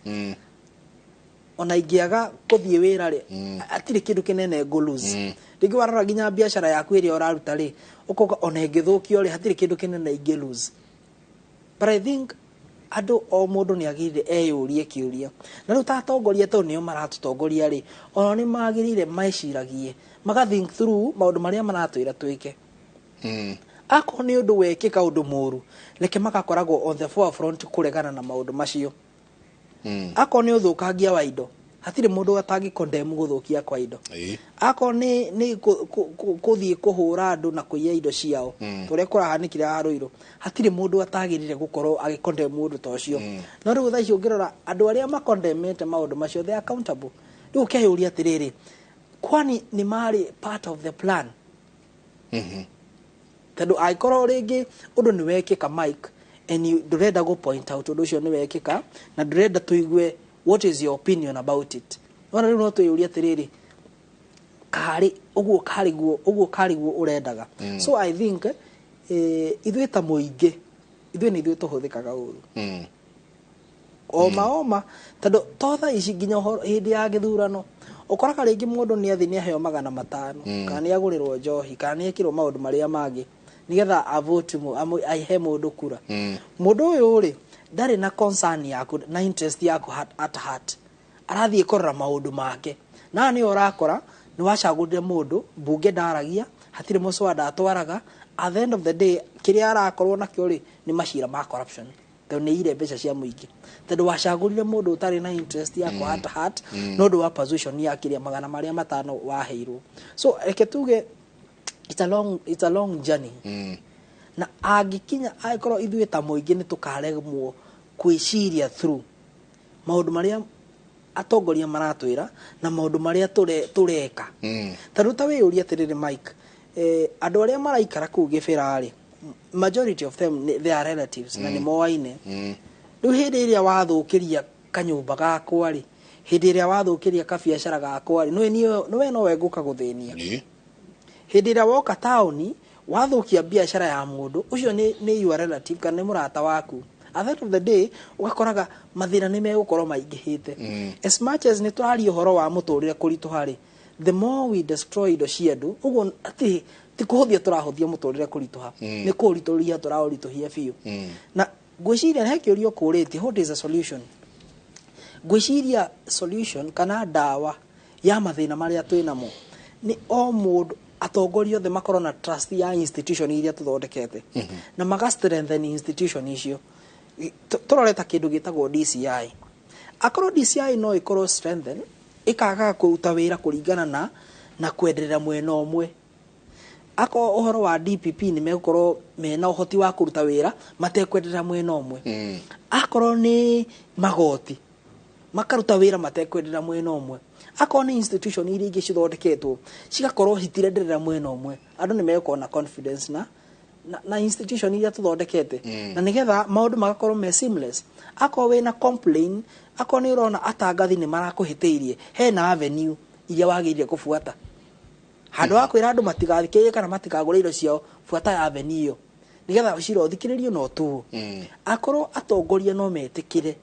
Ona ingĩaga kũthiĩ wĩra rĩ, hatirĩ kĩndũ kĩnene ngũ lose. Rĩngĩ warora nginya biacara yaku ĩrĩa ũraruta rĩ, ũkoga ona ĩngĩthũkio rĩ, hatirĩ kĩndũ kĩnene ingĩ lose. But I think andũ, o mũndũ nĩ agĩrĩire eyũrie kĩũria. Na rĩu ta atongoria, tondũ nĩo maratũtongoria rĩ, ona nĩ magĩrĩire meciragie, maga think through maũndũ marĩa maratwĩra twĩke. Akorwo nĩ ũndũ wekĩka, ũndũ mũru, reke magakoragwo on the forefront kũregana na maũndũ macio. Akorwo nĩ ũthũkangia wa indo, hatirĩ mũndũ atangĩ condemn gũthũkia kwa indo. Akorwo nĩ kũthiĩ kũhũra andũ na kũiya indo ciao, ta ũrĩa kũrahanĩkire haha Rũirũ, hatirĩ mũndũ atagĩrĩire gũkorwo agĩ condemn ũndũ ta ũcio. No rĩu thaa ici ũngĩrora andũ arĩa makondemete maũndũ macio, they are accountable. Rĩu ũkeyũria atĩrĩrĩ, kwani nĩ marĩ part of the plan? Tondũ angĩkorwo rĩngĩ ũndũ nĩ wekĩka, Mike, and you ndũrenda gũ point out ũndũ ũcio nĩ wekĩka na ndũrenda tũigue what is your opinion about it, ona rĩu no twĩyũrie atĩrĩrĩ, karĩ ũguo, karĩ guo ũguo, karĩ guo ũrendaga? So I think ithuĩ ta mũingĩ, ithuĩ nĩ ithuĩ tũhũthĩkaga ũru, oma oma, tondũ to thaa ici, nginya ũhoro hĩndĩ ya gĩthurano ũkoraga rĩngĩ mũndũ nĩ athi nĩ aheo 500, kana nĩ agũrĩrwo njohi, kana nĩ ekĩrwo maũndũ marĩa mangĩ nĩgetha avote aihe mũndũ kura. Mũndũ ũyũ rĩ ndarĩ na concern yaku na interest yaku at heart, arathiĩ kũrora maũndũ make. Na nĩyo ũrakora nĩ wacagũrire mũndũ mbunge, ndaragia, hatirĩ mũcwada atwaraga. At the end of the day kĩrĩa arakorwo nakĩo rĩ nĩ macira ma corruption, tondũ nĩ ire mbeca cia mũingĩ, tondũ wacagũrire mũndũ ũtarĩ na interest yaku at heart, no ũndũ wa position ya kĩrĩa magana marĩa matano waheirwo. So reke tuge it's a long journey, na angĩkinya angĩkorwo ithuĩ ta mũingĩ nĩ tũkaremwo kwĩciria through maũndũ marĩa atongoria maratwĩra na maũndũ marĩa tũreka. Tondũ ta wĩyũrie atĩrĩrĩ, Mike, andũ arĩa maraikara kũu Gĩbĩra rĩ, majority of them they are relatives na nĩ moaine. Rĩu hĩndĩ ĩrĩa wathũkĩria kanyũmba gakwa rĩ, hĩndĩ ĩrĩa wathũkĩria kabiacara gakwa rĩ, nĩwe nowe ngũka gũthĩnia. Hĩndĩ ĩrĩa woka taũni wathũkia biacara ya mũndũ ũcio, nĩ your relative kana nĩ mũrata waku. At the end of the day ũgakoraga mathĩna nĩ megũkorwo maingĩhĩte. As much as nĩ tũraria ũhoro wa mũtũrĩre kũritũha rĩ, the more we destroy indo cia andũ ũguo, atĩ ti kũhũthia tũrahũthia mũtũrĩre kũritũha, nĩ kũũritũhia tũraũritũhia biũ. Na ngwĩciria he kĩũria ũkũrĩtie, what is the solution? Ngwĩciria solution kana ndawa ya mathĩna marĩa twĩ namo Nĩ o mũndũ, atongoria othe makorwo na trust ya institution iria tũthondekete na maga strengthen institution icio. Tũrore ta kĩndũ gĩtagwo DCI. Akorwo DCI no ĩkorwo strengthen, ĩkagaga kũruta wĩra kũringana na kwenderera mwena ũmwe, akorwo ũhoro wa DPP nĩ megũkorwo mena ũhoti wa kũruta wĩra matekwenderera mwena ũmwe, akorwo nĩ magoti makaruta wĩra matekwenderera mwena ũmwe, akorwo nĩ institution iria ingĩ cithondeketwo cigakorwo citirenderera mwena ũmwe, andũ nĩ megũkorwo na confidence na institution iria tũthondekete na nĩgetha maũndũ magakorwo me seamless. Akorwo wĩna complain, akorwo nĩ ũrona atangathi nĩ marakũhĩtĩirie, hena avenue iria wagĩrĩire kũbuata. Handũ ha kwĩra andũ matigathikĩrĩrie kana matikagũre indo ciao, buata avenue ĩyo nĩgetha cira ũthikĩrĩrio na ũtuo. Akorwo atongoria no metĩkĩre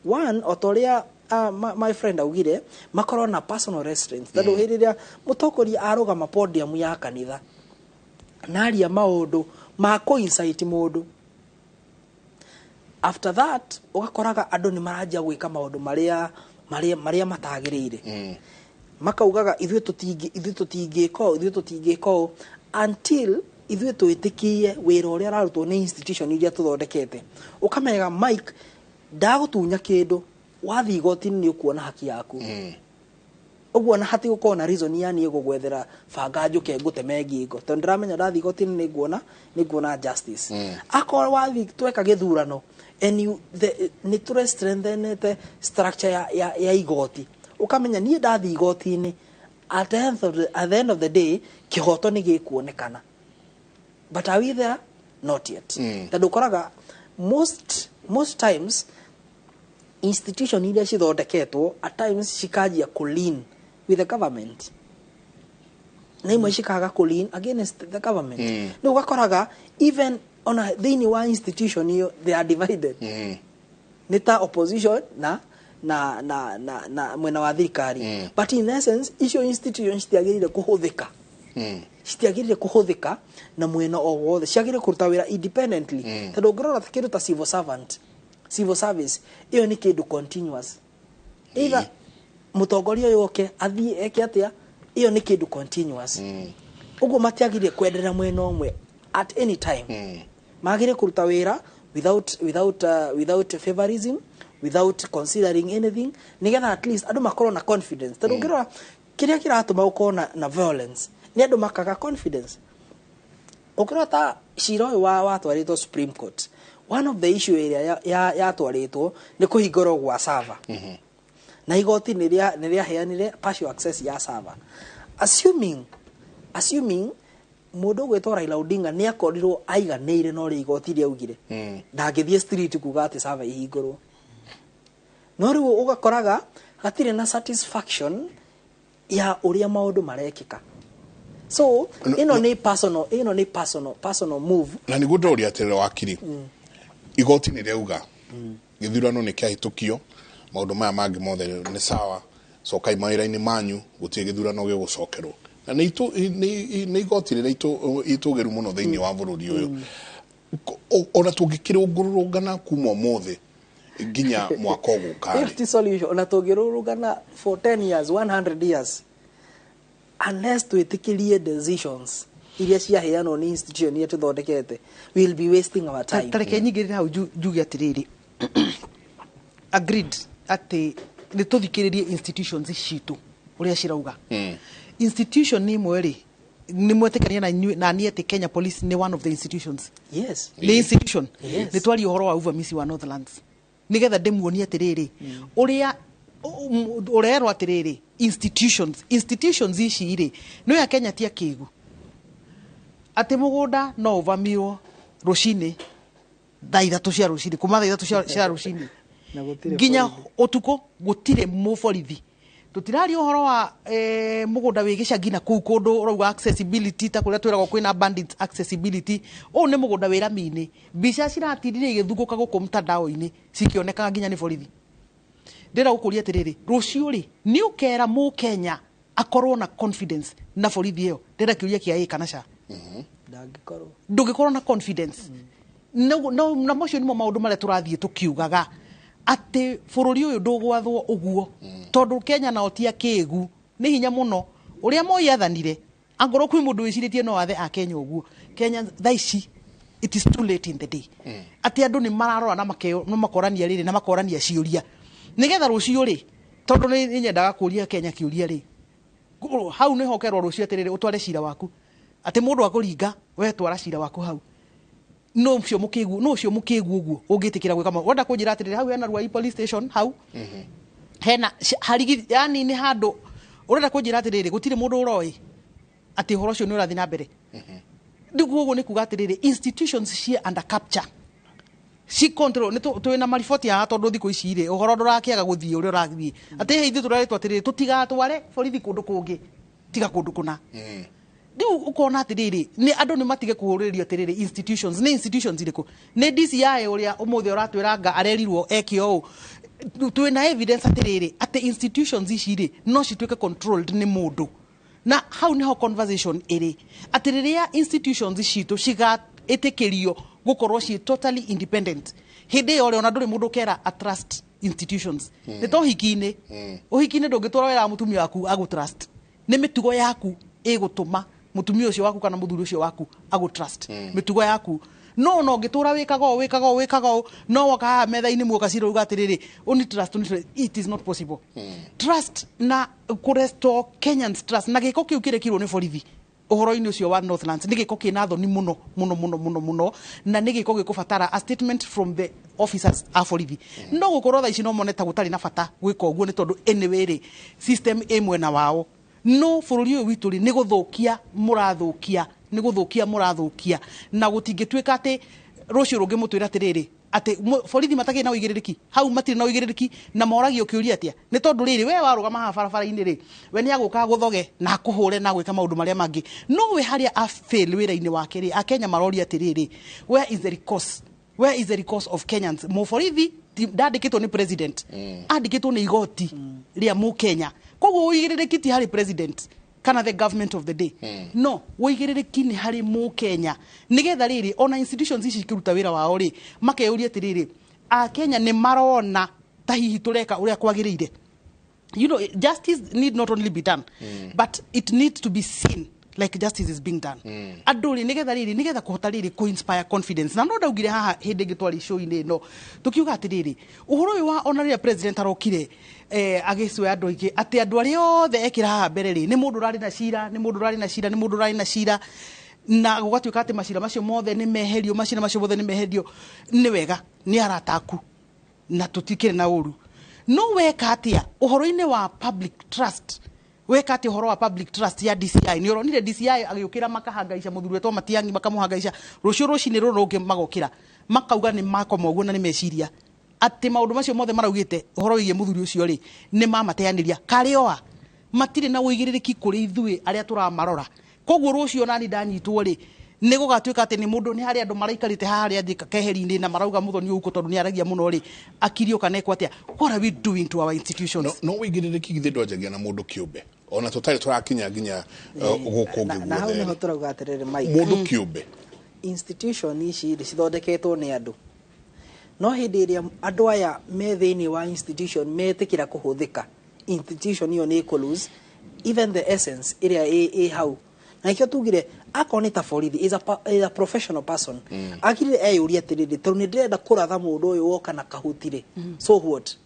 one, o ta ũrĩa my friend augire, makorwo na personal restraints, tondũ hĩndĩ ĩrĩa mũtongoria arũgama podium ya kanitha naria maũndũ ma kũ-incite mũndũ, after that ũgakoraga andũ nĩ maranjia gwĩka maũndũ marĩa matagĩrĩire. Makaugaga ithuĩ tũtingĩka ũũ, ithuĩ tũtingĩka ũũ until ithuĩ twĩtĩkie wĩra ũrĩa ũrarutwo nĩ institution iria tũthondekete. Ũkamenya, Mike, ndagũtunya kĩndũ, wathiĩ igoti-inĩ nĩ ũkuona haki yaku. Ũguo na hatigũkorwo na reason ya niĩ gũgwethera banga njũke ngũteme ngingo, tondũ ndĩramenya ndathiĩ igoti-inĩ nĩ nguona justice. Akorwo wathiĩ tweka gĩthurano and nĩ tũre strengthenete structure ya igoti, ũkamenya niĩ ndathiĩ igoti-inĩ, at the end of the day kĩhoto nĩ gĩkuonekana. But are we there? Not yet. Tondũ ũkoraga most times institution iria cithondeketwo at times cikanjia kũ lean with the government na imwe cikaga kũ lean against the government. Rĩu ũgakoraga even ona thĩinĩ wa institution iyo they are divided. Nĩ ta opposition na mwena wa thirikari. But in essence icio institution citiagĩrĩire kũhũthĩka na mwena o wothe, ciagĩrĩire kũruta wĩra independently. Tondũ ũngĩrora ta kĩndũ ta civil servant, civil service ĩyo nĩ kĩndũ continuous. Either mũtongoria ũyũ oke athiĩ eke atĩa, ĩyo nĩ kĩndũ continuous. Ũguo matiagĩrĩire kwenderera mwena ũmwe at any time. Magĩrĩire kũruta wĩra without favorism, without considering anything, nigetha at least andũ makorwo na confidence. Tondũ ũngĩrora kĩrĩa kĩratũma gũkorwo na violence nĩ andũ makaga confidence. Ũngĩrora ta cira ũyũ watwarĩtwo Supreme Court, one of the issue ĩrĩa yatwarĩtwo nĩ kũhingũrwo gwa server, na igoti nĩ rĩaheanire partial access ya server, assuming mũndũ ũgwĩtwo Raila Odinga nĩ akorirwo aiganĩire na ũrĩa igoti rĩaugire, ndangĩthiĩ street kuga atĩ server ihingũrwo. No rĩu ũgakoraga hatirĩ na satisfaction ya ũrĩa maũndũ marekĩka. So ĩno nĩ personal move. Na nĩguo ndoria atĩrĩrĩ, wakiri, igoti nĩ rĩauga gĩthurano nĩ kĩahĩtũkio, maũndũ maya mangĩ mothe nĩ sawa, cokai mawĩra-inĩ manyu, gũtirĩ gĩthurano gĩgũcokerwo, na nĩ igoti rĩrĩa itũgĩru mũno thĩinĩ wa bũrũri ũyũ. Ona tũngĩkĩrũngũrũngana kuma ũmũthĩ nginya mwaka ũgũka rĩ, Ĩyo ti solution. Ona tũngĩrũrũngana for 10 years, 100 years, unless twĩtĩkĩrie decisions iria ciaheanwo nĩ institution iria tũthondekete, we will be wasting our time. Ta reke nyingĩrĩre hau njuge atĩrĩrĩ, agreed atĩ nĩ tũthikĩrĩrie institutions citũ ũrĩa cirauga. Institution imwe rĩ, nĩ mwetĩkania na inyuĩ na niĩ atĩ Kenya Police nĩ one of the institutions? Yes. Nĩ institution. Yes. Nĩ twaria ũhoro wa uvamizi wa Northlands nĩgetha ndĩmuonie atĩrĩrĩ ũrĩa ũrerwo atĩrĩrĩ institutions ici rĩ, nĩ ya Kenya ti akĩgu atĩ mũgũnda no ũvamirwo rũcinĩ thaa 3 cia rũcinĩ, kuma thaa 3 cia rũcinĩ Na gũtirĩ nginya borithi. Ũtukũ gũtirĩ mũborithi. Tũtiraria ũhoro wa mũgũnda wĩ gĩcagi na kũu kũndũ ũrauga accessibility, ta kũrĩa twĩragwo kwĩna bandits accessibility. Ũyũ nĩ mũgũnda wĩ rami-inĩ, mbica ciratindire igĩthungũka gũkũ mtandao-inĩ cikĩonekaga nginya nĩ borithi. Ndĩrenda gũkũria atĩrĩrĩ, rũciũ rĩ, nĩ ũkera mũkenya akorwo na confidence na borithi ĩyo? Ndĩrenda kĩũria kĩa ĩ kana ca. Ndangĩkorwo. Ndũngĩkorwo na confidence. No, na macio nĩmo maũndũ marĩa tũrathiĩ tũkiugaga atĩ bũrũri ũyũ ndũgwathwo ũguo, tondũ Kenya nao ti akĩgu, nĩ hinya mũno. Ũrĩa Moi athanire, angorwo kwĩ mũndũ wĩcirĩtie no athe a Kenya ũguo, Kenya thaa ici it is too late in the day. Atĩ andũ nĩ mararora na na makorania rĩrĩ na makorania ciũria nĩgetha rũciũ rĩ, tondũ nĩ nyendaga kũria Kenya kĩũria rĩ, hau nĩho ũkerwo rũciũ atĩrĩrĩ, ũtware cira waku, atĩ mũndũ akũringa we twara cira waku hau. No ũcio mũkĩgu, no ũcio mũkĩgu ũguo ũngĩtĩkĩra gwĩka maũndũ. Wenda kũnjĩra atĩrĩrĩ, hau hena Ruai police station, hau hena harigi, yani nĩ handũ ũrenda kũnjĩra atĩrĩrĩ, gũtirĩ mũndũ ũroĩ atĩ ũhoro ũcio nĩ ũrathiĩ na mbere. Rĩu koguo nĩ kuga atĩrĩrĩ, institutions cia under capture ci control nĩ twĩ na mariboti haha, tondũ thikũ ici rĩ ũhoro ndũrakĩaga gũthiĩ ũrĩa ũrathiĩ, atĩ ithuĩ tũrarĩtwo atĩrĩrĩ, tũtigatware borithi kũndũ kũngĩ tiga kũndũ kũna. Rĩu ũkona atĩrĩrĩ, nĩ andũ nĩ matige kũhũrĩrĩrio atĩrĩrĩ, institutions nĩ institutions irĩkũ? Nĩ DCI ũrĩa ũmũthĩ ũratwĩra anga arerirwo eke ũũ. Twĩna evidence atĩrĩrĩ, atĩ institutions ici rĩ no cituĩke controlled nĩ mũndũ, na hau niho conversation ĩrĩ, atĩ rĩrĩa institutions citũ cigaĩtĩkĩrio gũkorwo ciĩ totally independent, hĩndĩ ĩyo rĩ, ona ndũrĩ mũndũ ũkera a trust institutions. Nĩ ta ũhiki-inĩ, ũhiki-inĩ ndũngĩtwara wĩra wa mũtumia waku agũ trust, nĩ mĩtugo yaku ĩgũtũma mũtumia ũcio waku kana mũthuri ũcio waku agũ trust. Mĩtugo yaku no ũngĩtũra wĩkaga ũũ, wĩkaga ũũ, wĩkaga ũũ, no woka haha metha-inĩ muoka cira uga atĩrĩrĩ, ũni trust, ũni trust, it is not possible. Trust na kũrestore Kenyans trust na gĩko kĩu kĩrekirwo nĩ borithi ũhoro-inĩ ũcio wa Northlands nĩ gĩko kĩna thoni mũno mũno mũno mũno mũno, na nĩ gĩko gĩkũbatara a statement from the officers a borithi. No gũkorwo thaa ici no mone ta gũtarĩ na bata gwĩka ũguo, nĩ tondũ anyway rĩ, system ĩ mwena wao, no bũrũri ũyũ witũ rĩ, nĩ gũthũkia mũrathũkia, nĩ gũthũkia mũrathũkia, na gũtingĩtuĩka atĩ rũciũ rũngĩ mũtwĩre atĩrĩrĩ, atĩ borithi matakĩrĩ na ũigĩrĩrĩki hau, matirĩ na ũigĩrĩrĩki, na moragio kĩũria atĩa? Nĩ tondũ rĩrĩ, we warũgama haha barabara-inĩ rĩ, we nĩ agũka gũthoge na akũhũre na gwĩka maũndũ marĩa mangĩ, no we harĩa a fail wĩra-inĩ wake rĩ, akenya maroria atĩrĩrĩ, where is the recourse? Where is the recourse of Kenyans? Mũborithi ndandĩkĩtwo nĩ president, andĩkĩtwo nĩ igoti rĩa mũkenya, koguo ũigĩrĩrĩki ti harĩ president kana the government of the day. No ũigĩrĩrĩki nĩ harĩ mũkenya, nĩgetha rĩrĩ ona institutions ici ikĩruta wĩra wao rĩ, makeyũria atĩrĩrĩ, akenya nĩ marona ta hihi tũreka ũrĩa kwagĩrĩire? Justice need not only be done, but it needs to be seen like justice is being done. Andũ rĩ, nĩgetha rĩrĩ, nĩgetha kũhota rĩrĩ kũ inspire confidence, na no ndaugire haha hĩndĩ ĩngĩ twarĩ show-inĩ ĩno, tũkiuga atĩrĩrĩ, ũhoro ũyũ wa ona rĩrĩa president arokire, agĩcũe andũ aingĩ atĩ andũ arĩa othe ekĩra haha mbere rĩ, nĩ mũndũ ũrarĩ na cira, nĩ mũndũ ũrarĩ na cira, nĩ mũndũ ũrarĩ na cira, na gũgatuĩka atĩ macira macio mothe nĩ meherio, macira macio mothe nĩ meherio. Nĩ wega, nĩ arata aku na tũtikĩrĩ na ũru, no weka atĩa ũhoro-inĩ wa public trust? Weka atĩa ũhoro wa public trust ya DCI? Nĩ ũronire DCI agĩũkĩra makahangaica mũthuri wetwo Matiang'i, makamũhangaica, rũciũ rũcinĩ rũrũ rũngĩ magokĩra makauga nĩ makoma ũguo, na nĩ meciria atĩ maũndũ macio mothe maraugĩte ũhoro wĩgiĩ mũthuri ũcio rĩ, nĩ mamateanĩria karĩ oa matirĩ na ũigĩrĩrĩki kũrĩ ithuĩ arĩa tũramarora. Koguo rũciũ nani ndanyitwo rĩ, nĩ gũgatuĩka atĩ nĩ mũndũ, nĩ harĩ andũ maraikarĩte haha harĩa thĩ keheri-inĩ na marauga Muthoni ũkũ tondũ nĩ aragia mũno rĩ, akirio kana ekwo atĩa? What are we doing to our institutions? No ũigĩrĩrĩki githĩ ndwanjagia na mũndũ kĩũmbe, ona tũtarĩ tũrakinya nginya gũkũ ũngĩ Na hau guothe nĩho rĩ. Tũrauga atĩrĩrĩ, Mike. Mũndũ kĩũmbe. Institution ici rĩ, cithondeketwo nĩ andũ, no hĩndĩ ĩrĩa andũ aya me thĩinĩ wa institution metĩkĩra kũhũthĩka, institution ĩyo nĩ ĩkũ lose even the essence ĩrĩa ĩ hau. Na nĩkĩo tugire akorwo nĩ ta borithi is a professional person, akirire eyũria atĩrĩrĩ, tondũ nĩ ndĩrenda kũratha mũndũ ũyũ woka na kahuti rĩ, so what?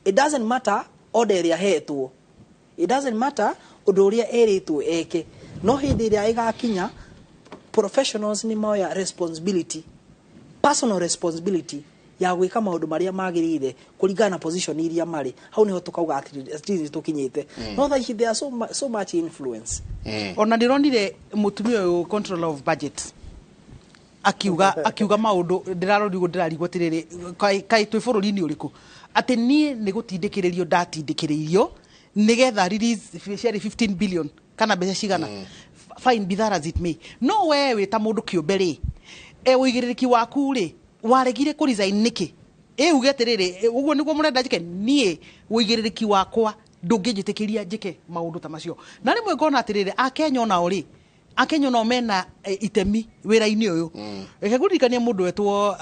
It doesn't matter order ĩrĩa ahetwo, it doesn't matter ũndũ ũrĩa erĩtwo eke, no hĩndĩ ĩrĩa ĩgakinya professionals nĩ moya responsibility, personal responsibility ya gwĩka maũndũ marĩa magĩrĩire kũringana na position iria marĩ, hau nĩho tũkauga atĩ at least tũkinyĩte. No thaa ici there are so much influence. Ona ndĩronire mũtumia ũyũ controller of budget akiuga maũndũ ndĩrarorigwo, ndĩrarigwo atĩrĩrĩ, kaĩ twĩ bũrũri-inĩ ũrĩkũ, atĩ niĩ nĩ gũtindĩkĩrĩrio ndatindĩkĩrĩirio nĩgetha release ciarĩ 15 billion kana mbeca cigana. Fine, be that as it may, no we wĩ ta mũndũ kĩũmbe rĩ, ũigĩrĩrĩki waku rĩ, waregire kũ resign nĩkĩ? Ĩ uge atĩrĩrĩ, ũguo nĩguo mũrenda njĩke niĩ, ũigĩrĩrĩki wakwa ndũngĩnjĩtĩkĩria njĩke maũndũ ta macio. Na rĩmwe ngona atĩrĩrĩ, akenya onao rĩ, akenya onao mena itemi wĩra-inĩ ũyũ. Reke ngũririkanie mũndũ wetwo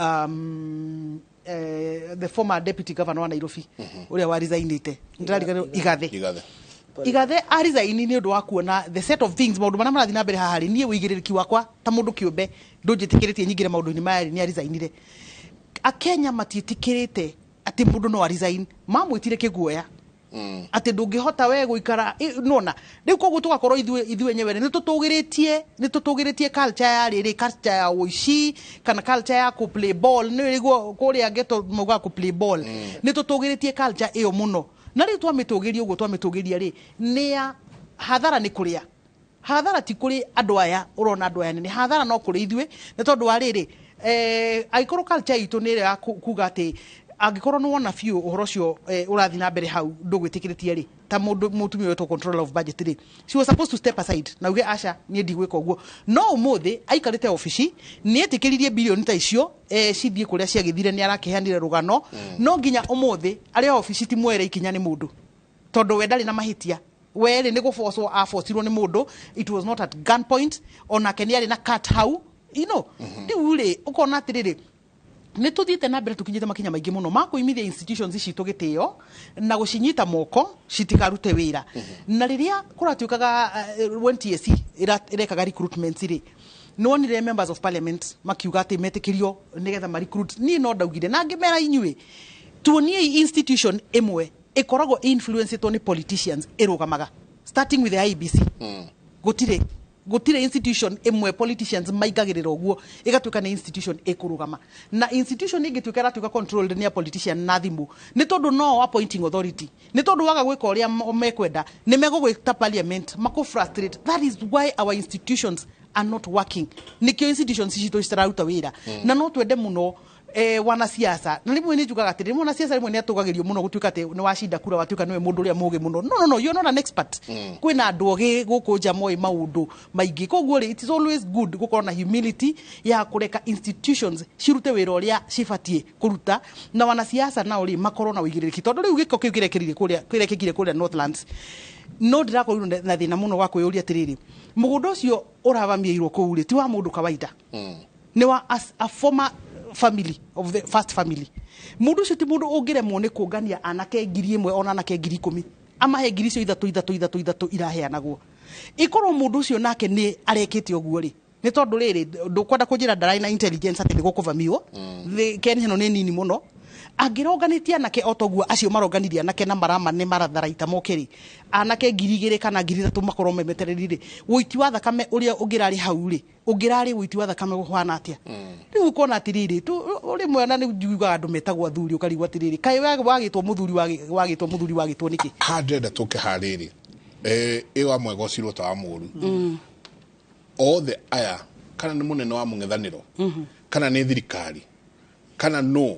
the former deputy governor wa Nairobi, ũrĩa wa resignĩte, ndĩrariganĩrwo, Igathe. Igathe. Igathe aresign nĩ ũndũ wa kuona the set of things, maũndũ marĩa marathiĩ na mbere haha rĩ, niĩ ũigĩrĩrĩki wakwa ta mũndũ kĩũmbe ndũnjĩtĩkĩrĩtie nyingĩre maũndũ-inĩ maya rĩ, nĩ aresignire. Akenya matiĩtĩkĩrĩte atĩ mũndũ no aresign, mamwĩtire kĩguoya atĩ ndũngĩhota we gũikara nona rĩu. Koguo tũgakorwo ithuĩ enyewe nĩ tũtũgĩrĩtie culture ya rĩrĩ, culture ya ũici kana culture ya kũ play ball, nĩ nĩguo kũrĩa ghetto maugaga kũ play ball. Nĩ tũtũgĩrĩtie culture ĩyo mũno, na rĩu twamĩtũgĩria ũguo twamĩtũgĩria rĩ, nĩ ya hathara, nĩ kũrĩa hathara, ti kũrĩ andũ aya ũrona andũ aya nene, hathara no kũrĩ ithuĩ, nĩ tondũ wa rĩrĩ, angĩkorwo culture itũ nĩ ĩrĩa ya kuga atĩ angĩkorwo nĩ wona biũ ũhoro ũcio ũrathiĩ na mbere hau ndũgwĩtĩkĩrĩtie rĩ, ta mũndũ mũtumia wetwo controller of budget rĩ, she was supposed to step aside na uge, "Aca, niĩ ndigwĩka ũguo." No ũmũthĩ aikarĩte obici, nĩ etĩkĩririe bilioni ta icio cithiĩ kũrĩa ciagĩthire. Nĩ arakĩheanire rũgano, no nginya ũmũthĩ arĩa obici ti mwere ikinya nĩ mũndũ, tondũ we ndarĩ na mahĩtia. Werĩ nĩ gũbocwo abocirwo nĩ mũndũ, it was not at gun point, onake nĩ arĩ na cut hau. Rĩu rĩ, ũkona atĩrĩrĩ, nĩ tũthiĩte na mbere tũkinyĩte makinya maingĩ mũno ma kũimithia institutions citũ gĩtĩo na gũcinyita moko citikarute wĩra. Na rĩrĩa kũratuĩkaga when TSC ĩrekaga recruitments rĩ, nĩwonire members of parliament makiuga atĩ metĩkĩrio nĩgetha ma recruit. Niĩ no ndaugire na ngĩmera, inyuĩ tuoniei institution ĩmwe ĩkoragwo influencetwo nĩ politicians ĩrũgamaga, starting with the IEBC. Gũtirĩ institution ĩmwe politicians maingagĩrĩra ũguo ĩgatuĩka nĩ institution ĩkũrũgama. Na institution ĩngĩtuĩka ĩratuĩka controlled nĩ a politician na thimũ, nĩ tondũ no appointing authority, nĩ tondũ waga gwĩka ũrĩa mekwenda nĩ megũgwĩta parliament makũ frustrate. That is why our institutions are not working. Nĩkĩo institutions citũ citararuta wĩra. Na no twende mũno wanasiasa, na rĩmwe nĩ njugaga atĩrĩ, mwanasiasa rĩmwe nĩ atũgagĩrio mũno gũtuĩka atĩ nĩ wacinda kura watuĩka nĩwe mũndũ ũrĩa mũgĩ mũno. No, no, no, you're not an expert. Kwĩna andũ ogĩ gũkũ nja moĩ maũndũ maingĩ. Koguo rĩ, it is always good gũkorwo na humility ya kũreka institutions cirute wĩra ũrĩa cibatiĩ kũruta, na wanasiasa nao rĩ, makorwo na ũigĩrĩrĩki, tondũ rĩu gĩko kĩu kĩrekĩrire kũrĩa, kĩrekĩkire kũrĩa Northlands, no ndĩrakorirwo na thĩna mũno wa kwĩyũria atĩrĩrĩ, mũgũnda ũcio ũravamiĩirwo kũu rĩ, ti wa mũndũ kawaida, nĩ wa a former family of the first family. Mũndũ ũcio ti mũndũ ũngĩremwo nĩ kũngania anake 1,000 ona anake 10,000, amahe ngiri icio ithatũ ithatũ ithatũ ithatũ iraheanagwo. Ikorwo mũndũ ũcio nake nĩ arekĩte ũguo rĩ, nĩ tondũ rĩrĩ, ndũkwenda kũnjĩra ndararĩ na intelligence atĩ nĩ gũkũvamiwo. Kenya ĩno nĩ nini mũno. Angĩronganĩtie anake o toguo acio maronganirie anake na marama nĩ maratharaita moke rĩ, anake 2,000 kana 3,000 makorwo memetereri rĩ, ũiti wa thakame ũrĩa ũngĩrarĩ hau rĩ, ũngĩrarĩ ũiti wa thakame ũhana atĩa? Rĩu ũkona atĩrĩrĩ, rĩmwe ona nĩ njugaga andũ metagwo athuri, ũkarigwo atĩrĩrĩ, kaĩ wagĩtwo mũthuri, wagĩtwo mũthuri wagĩtwo nĩkĩ? Ha ndĩrenda tũke harĩrĩ ĩ wa mwega ũcirwo ta wa mũũru. Othe aya, kana nĩ mũnene wa mũng'ethanĩro, kana nĩ thirikari, kana no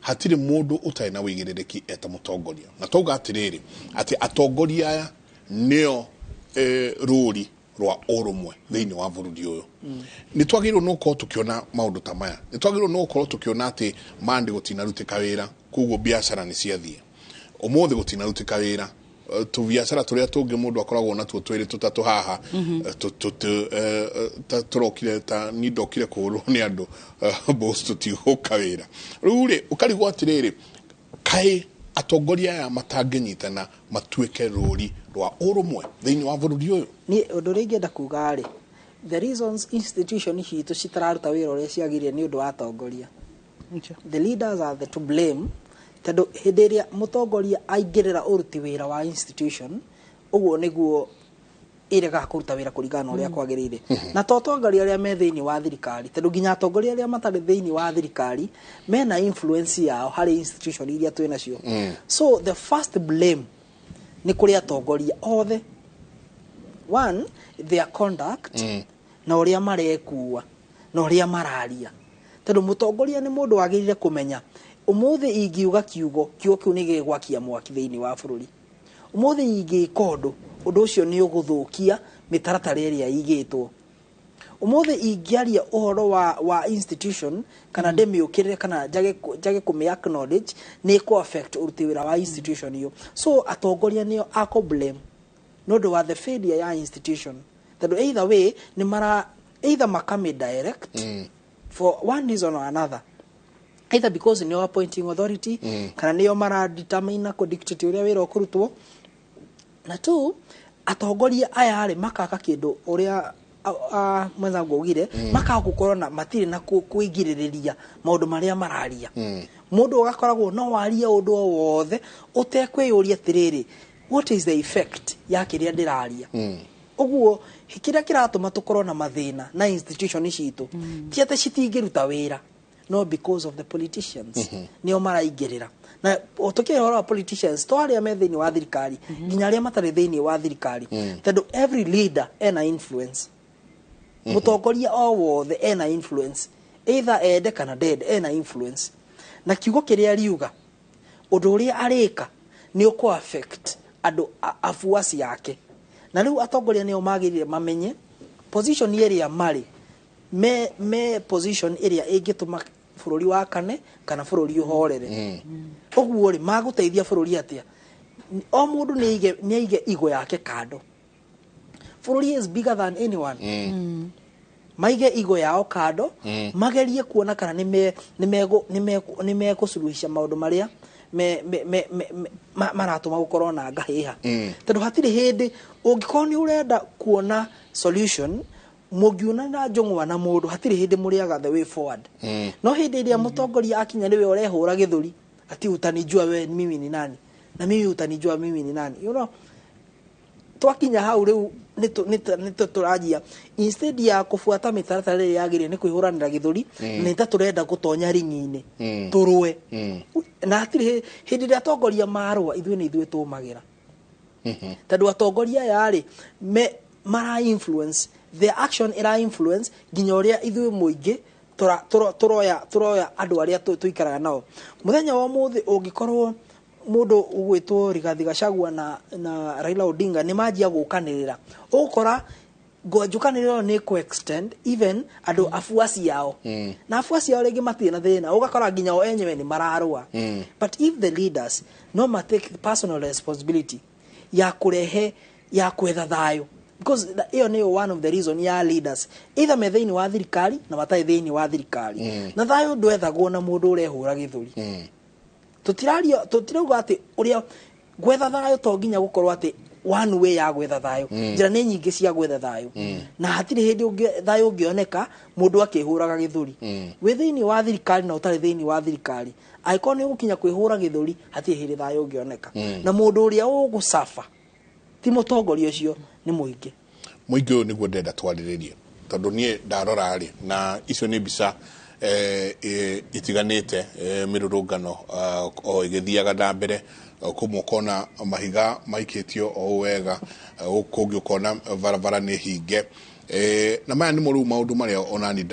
hatirĩ mũndũ ũtarĩ na wĩigĩrĩrĩki eta mũtongoria. Na twauga atĩrĩrĩ, atĩ atongoria aya nĩo rũri rwa ũrũmwe thĩinĩ wa bũrũri ũyũ, nĩ twagĩrĩirwo nĩ gũkorwo tũkĩona maũndũ ta maya. Nĩ twagĩrĩirwo nĩ gũkorwo tũkĩona atĩ mandi gũtinarutĩka wĩra, koguo biacara nĩ ciathiĩ. Ũmũthĩ gũtinarutĩka wĩra. Tũbiacara tũrĩa tũngĩ mũndũ akoragwo natuo twĩrĩ tũtatũ haha, ta tũrokire ta ni ndokire kũhũrwo nĩ andũ, boss, tũtigũka wĩra. Rĩu rĩ, ũkarigwo atĩrĩrĩ, kaĩ atongoria aya matangĩnyitana matuĩke rũri rwa ũrũmwe thĩinĩ wa bũrũri ũyũ? Niĩ ũndũ ũrĩa ingĩenda kuga rĩ, the reasons institution citũ citararuta wĩra ũrĩa ciagĩrĩire nĩ ũndũ wa atongoria. The leaders are the to blame, tondũ hĩndĩ ĩrĩa mũtongoria aingĩrĩra ũruti wĩra wa institution, ũguo nĩguo ĩregaga kũruta wĩra kũringana na ũrĩa kwagĩrĩire. Na to atongoria arĩa me thĩinĩ wa thirikari, tondũ nginya atongoria arĩa matarĩ thĩinĩ wa thirikari mena influence yao harĩ institution iria twĩ nacio. So the first blame nĩ kũrĩ atongoria othe. One, their conduct na ũrĩa marekua na ũrĩa mararia, tondũ mũtongoria nĩ mũndũ wagĩrĩire kũmenya, ũmũthĩ ingiuga kiugo, kiugo kĩu nĩ gĩgwakia mwaki thĩinĩ wa bũrũri. Ũmũthĩ ingĩka ũndũ, ũndũ ũcio nĩ ũgũthũkia mĩtaratara ĩrĩa ĩigĩtwo. Ũmũthĩ ingĩaria ũhoro wa institution kana ndĩmĩũkĩrĩre kana njage kũmĩ acknowledge, nĩ ĩkũ affect ũruti wĩra wa institution ĩyo. So atongoria nĩo akũ blame nĩ ũndũ wa the failure ya institution, tondũ either way nĩ mara either makame direct for one reason or another, either because nĩo appointing authority kana nĩo mara determine na kũ dictate ũrĩa wĩra ũkũrutwo. Na tu atongoria aya rĩ makaka kĩndũ ũrĩa mwenzangu augire, makaga gũkorwo na matirĩ na kwĩgirĩrĩria maũndũ marĩa mararia. Mũndũ ũgakoragwo no warie ũndũ o wothe ũtekwĩyũria atĩrĩrĩ, what is the effect ya kĩrĩa ndĩraria? Ũguo kĩrĩa kĩratũma tũkorwo na mathĩna na institution citũ ti atĩ citingĩruta wĩra, no because of the politicians nĩo maraingĩrĩra. Na tũkĩaria ũhoro wa politicians, to arĩa me thĩinĩ wa thirikari, nginya arĩa matarĩ thĩinĩ wa thirikari, tondũ every leader ena influence. Mũtongoria o wothe ena influence, either ende kana ndende, ena influence, na kiugo kĩrĩa riuga, ũndũ ũrĩa arĩka nĩ ũkũ affect andũ afuasi yake. Na rĩu atongoria nĩo magĩrĩire mamenye position ĩrĩa marĩ, me position ĩrĩa ĩngĩtũma bũrũri wakane kana bũrũri ũhorere. Ũguo rĩ, magũteithia bũrũri atĩa? O mũndũ nĩ aige igo yake kando. Bũrũri is bigger than anyone. Maige igo yao kando, magerie kuona kana nĩ megũsuluhisha maũndũ marĩa me maratũma gũkorwo na ngahĩha, tondũ hatirĩ hĩndĩ ũngĩkorwo nĩ ũrenda kuona solution mũngiuna na njũng'wa na mũndũ, hatirĩ hĩndĩ mũrĩaga the way forward. No hĩndĩ ĩrĩa mũtongoria akinya nĩwe ũrehũra gĩthũri ati utanijua we mimi ni nani na mimi utanijua mimi ni nani, twakinya hau rĩu nĩ tũranjia instead ya kũbuata mĩtaratara ĩrĩa yagĩrĩire nĩ kwĩhũranĩra gĩthũri, nĩ ta tũrenda gũtonya ring'i-inĩ tũrũe. Na hatirĩ hĩndĩ ĩrĩa atongoria marũa, ithuĩ nĩ ithuĩ tũmagĩra, tondũ atongoria aya rĩ me mara influence, their action ĩra influence nginya ũrĩa ithuĩ mũingĩ tũroya andũ arĩa tũikaraga nao. Mũthenya wa ũmũthĩ ũngĩkorwo mũndũ ũgwĩtwo Rigathi Gachagua na Raila Odinga nĩ manjia gũkanĩrĩra, ũgũkora njũkanĩrĩro nĩ kũ extend even andũ afuasi ao, na afuasi ao rĩngĩ matirĩ na thĩna, ũgakora nginya o enyewe nĩ mararũa. But if the leaders no ma take personal responsibility ya kũrehe, ya kwetha thayũ, because ĩyo nĩyo one of the reason ya leaders, either me thĩinĩ wa thirikari na matarĩ thĩinĩ wa thirikari, na thayũ ndwethagwo na mũndũ ũrehũra gĩthũri. Tũtiraria, tũtirauga atĩ ũrĩa gwetha thayũ to nginya gũkorwo atĩ one way ya gwetha thayũ. Njĩra nĩ nyingĩ cia gwetha thayũ, na hatirĩ hĩndĩ thayũ ũngĩoneka mũndũ akĩhũraga gĩthũri wĩ thĩinĩ wa thirikari na ũtarĩ thĩinĩ wa thirikari. Angĩkorwo nĩ ũgũkinya kwĩhũra gĩthũri, hatirĩ hĩndĩ thayũ ũngĩoneka, na mũndũ ũrĩa ũgũcafa ti mũtongoria ũcio, nĩ mũingĩ. Mũingĩ ũyũ nĩguo ndĩrenda twarĩrĩrie, tondũ niĩ ndarora rĩ, na icio nĩ mbica itiganĩte, mĩrũrũngano o ĩgĩthiaga na mbere. Kũmwe ũkona mahiga maikĩtio o ũũ wega, kũngĩ ũkona barabara nĩ hinge. Na maya nĩmo rĩu maũndũ marĩa onani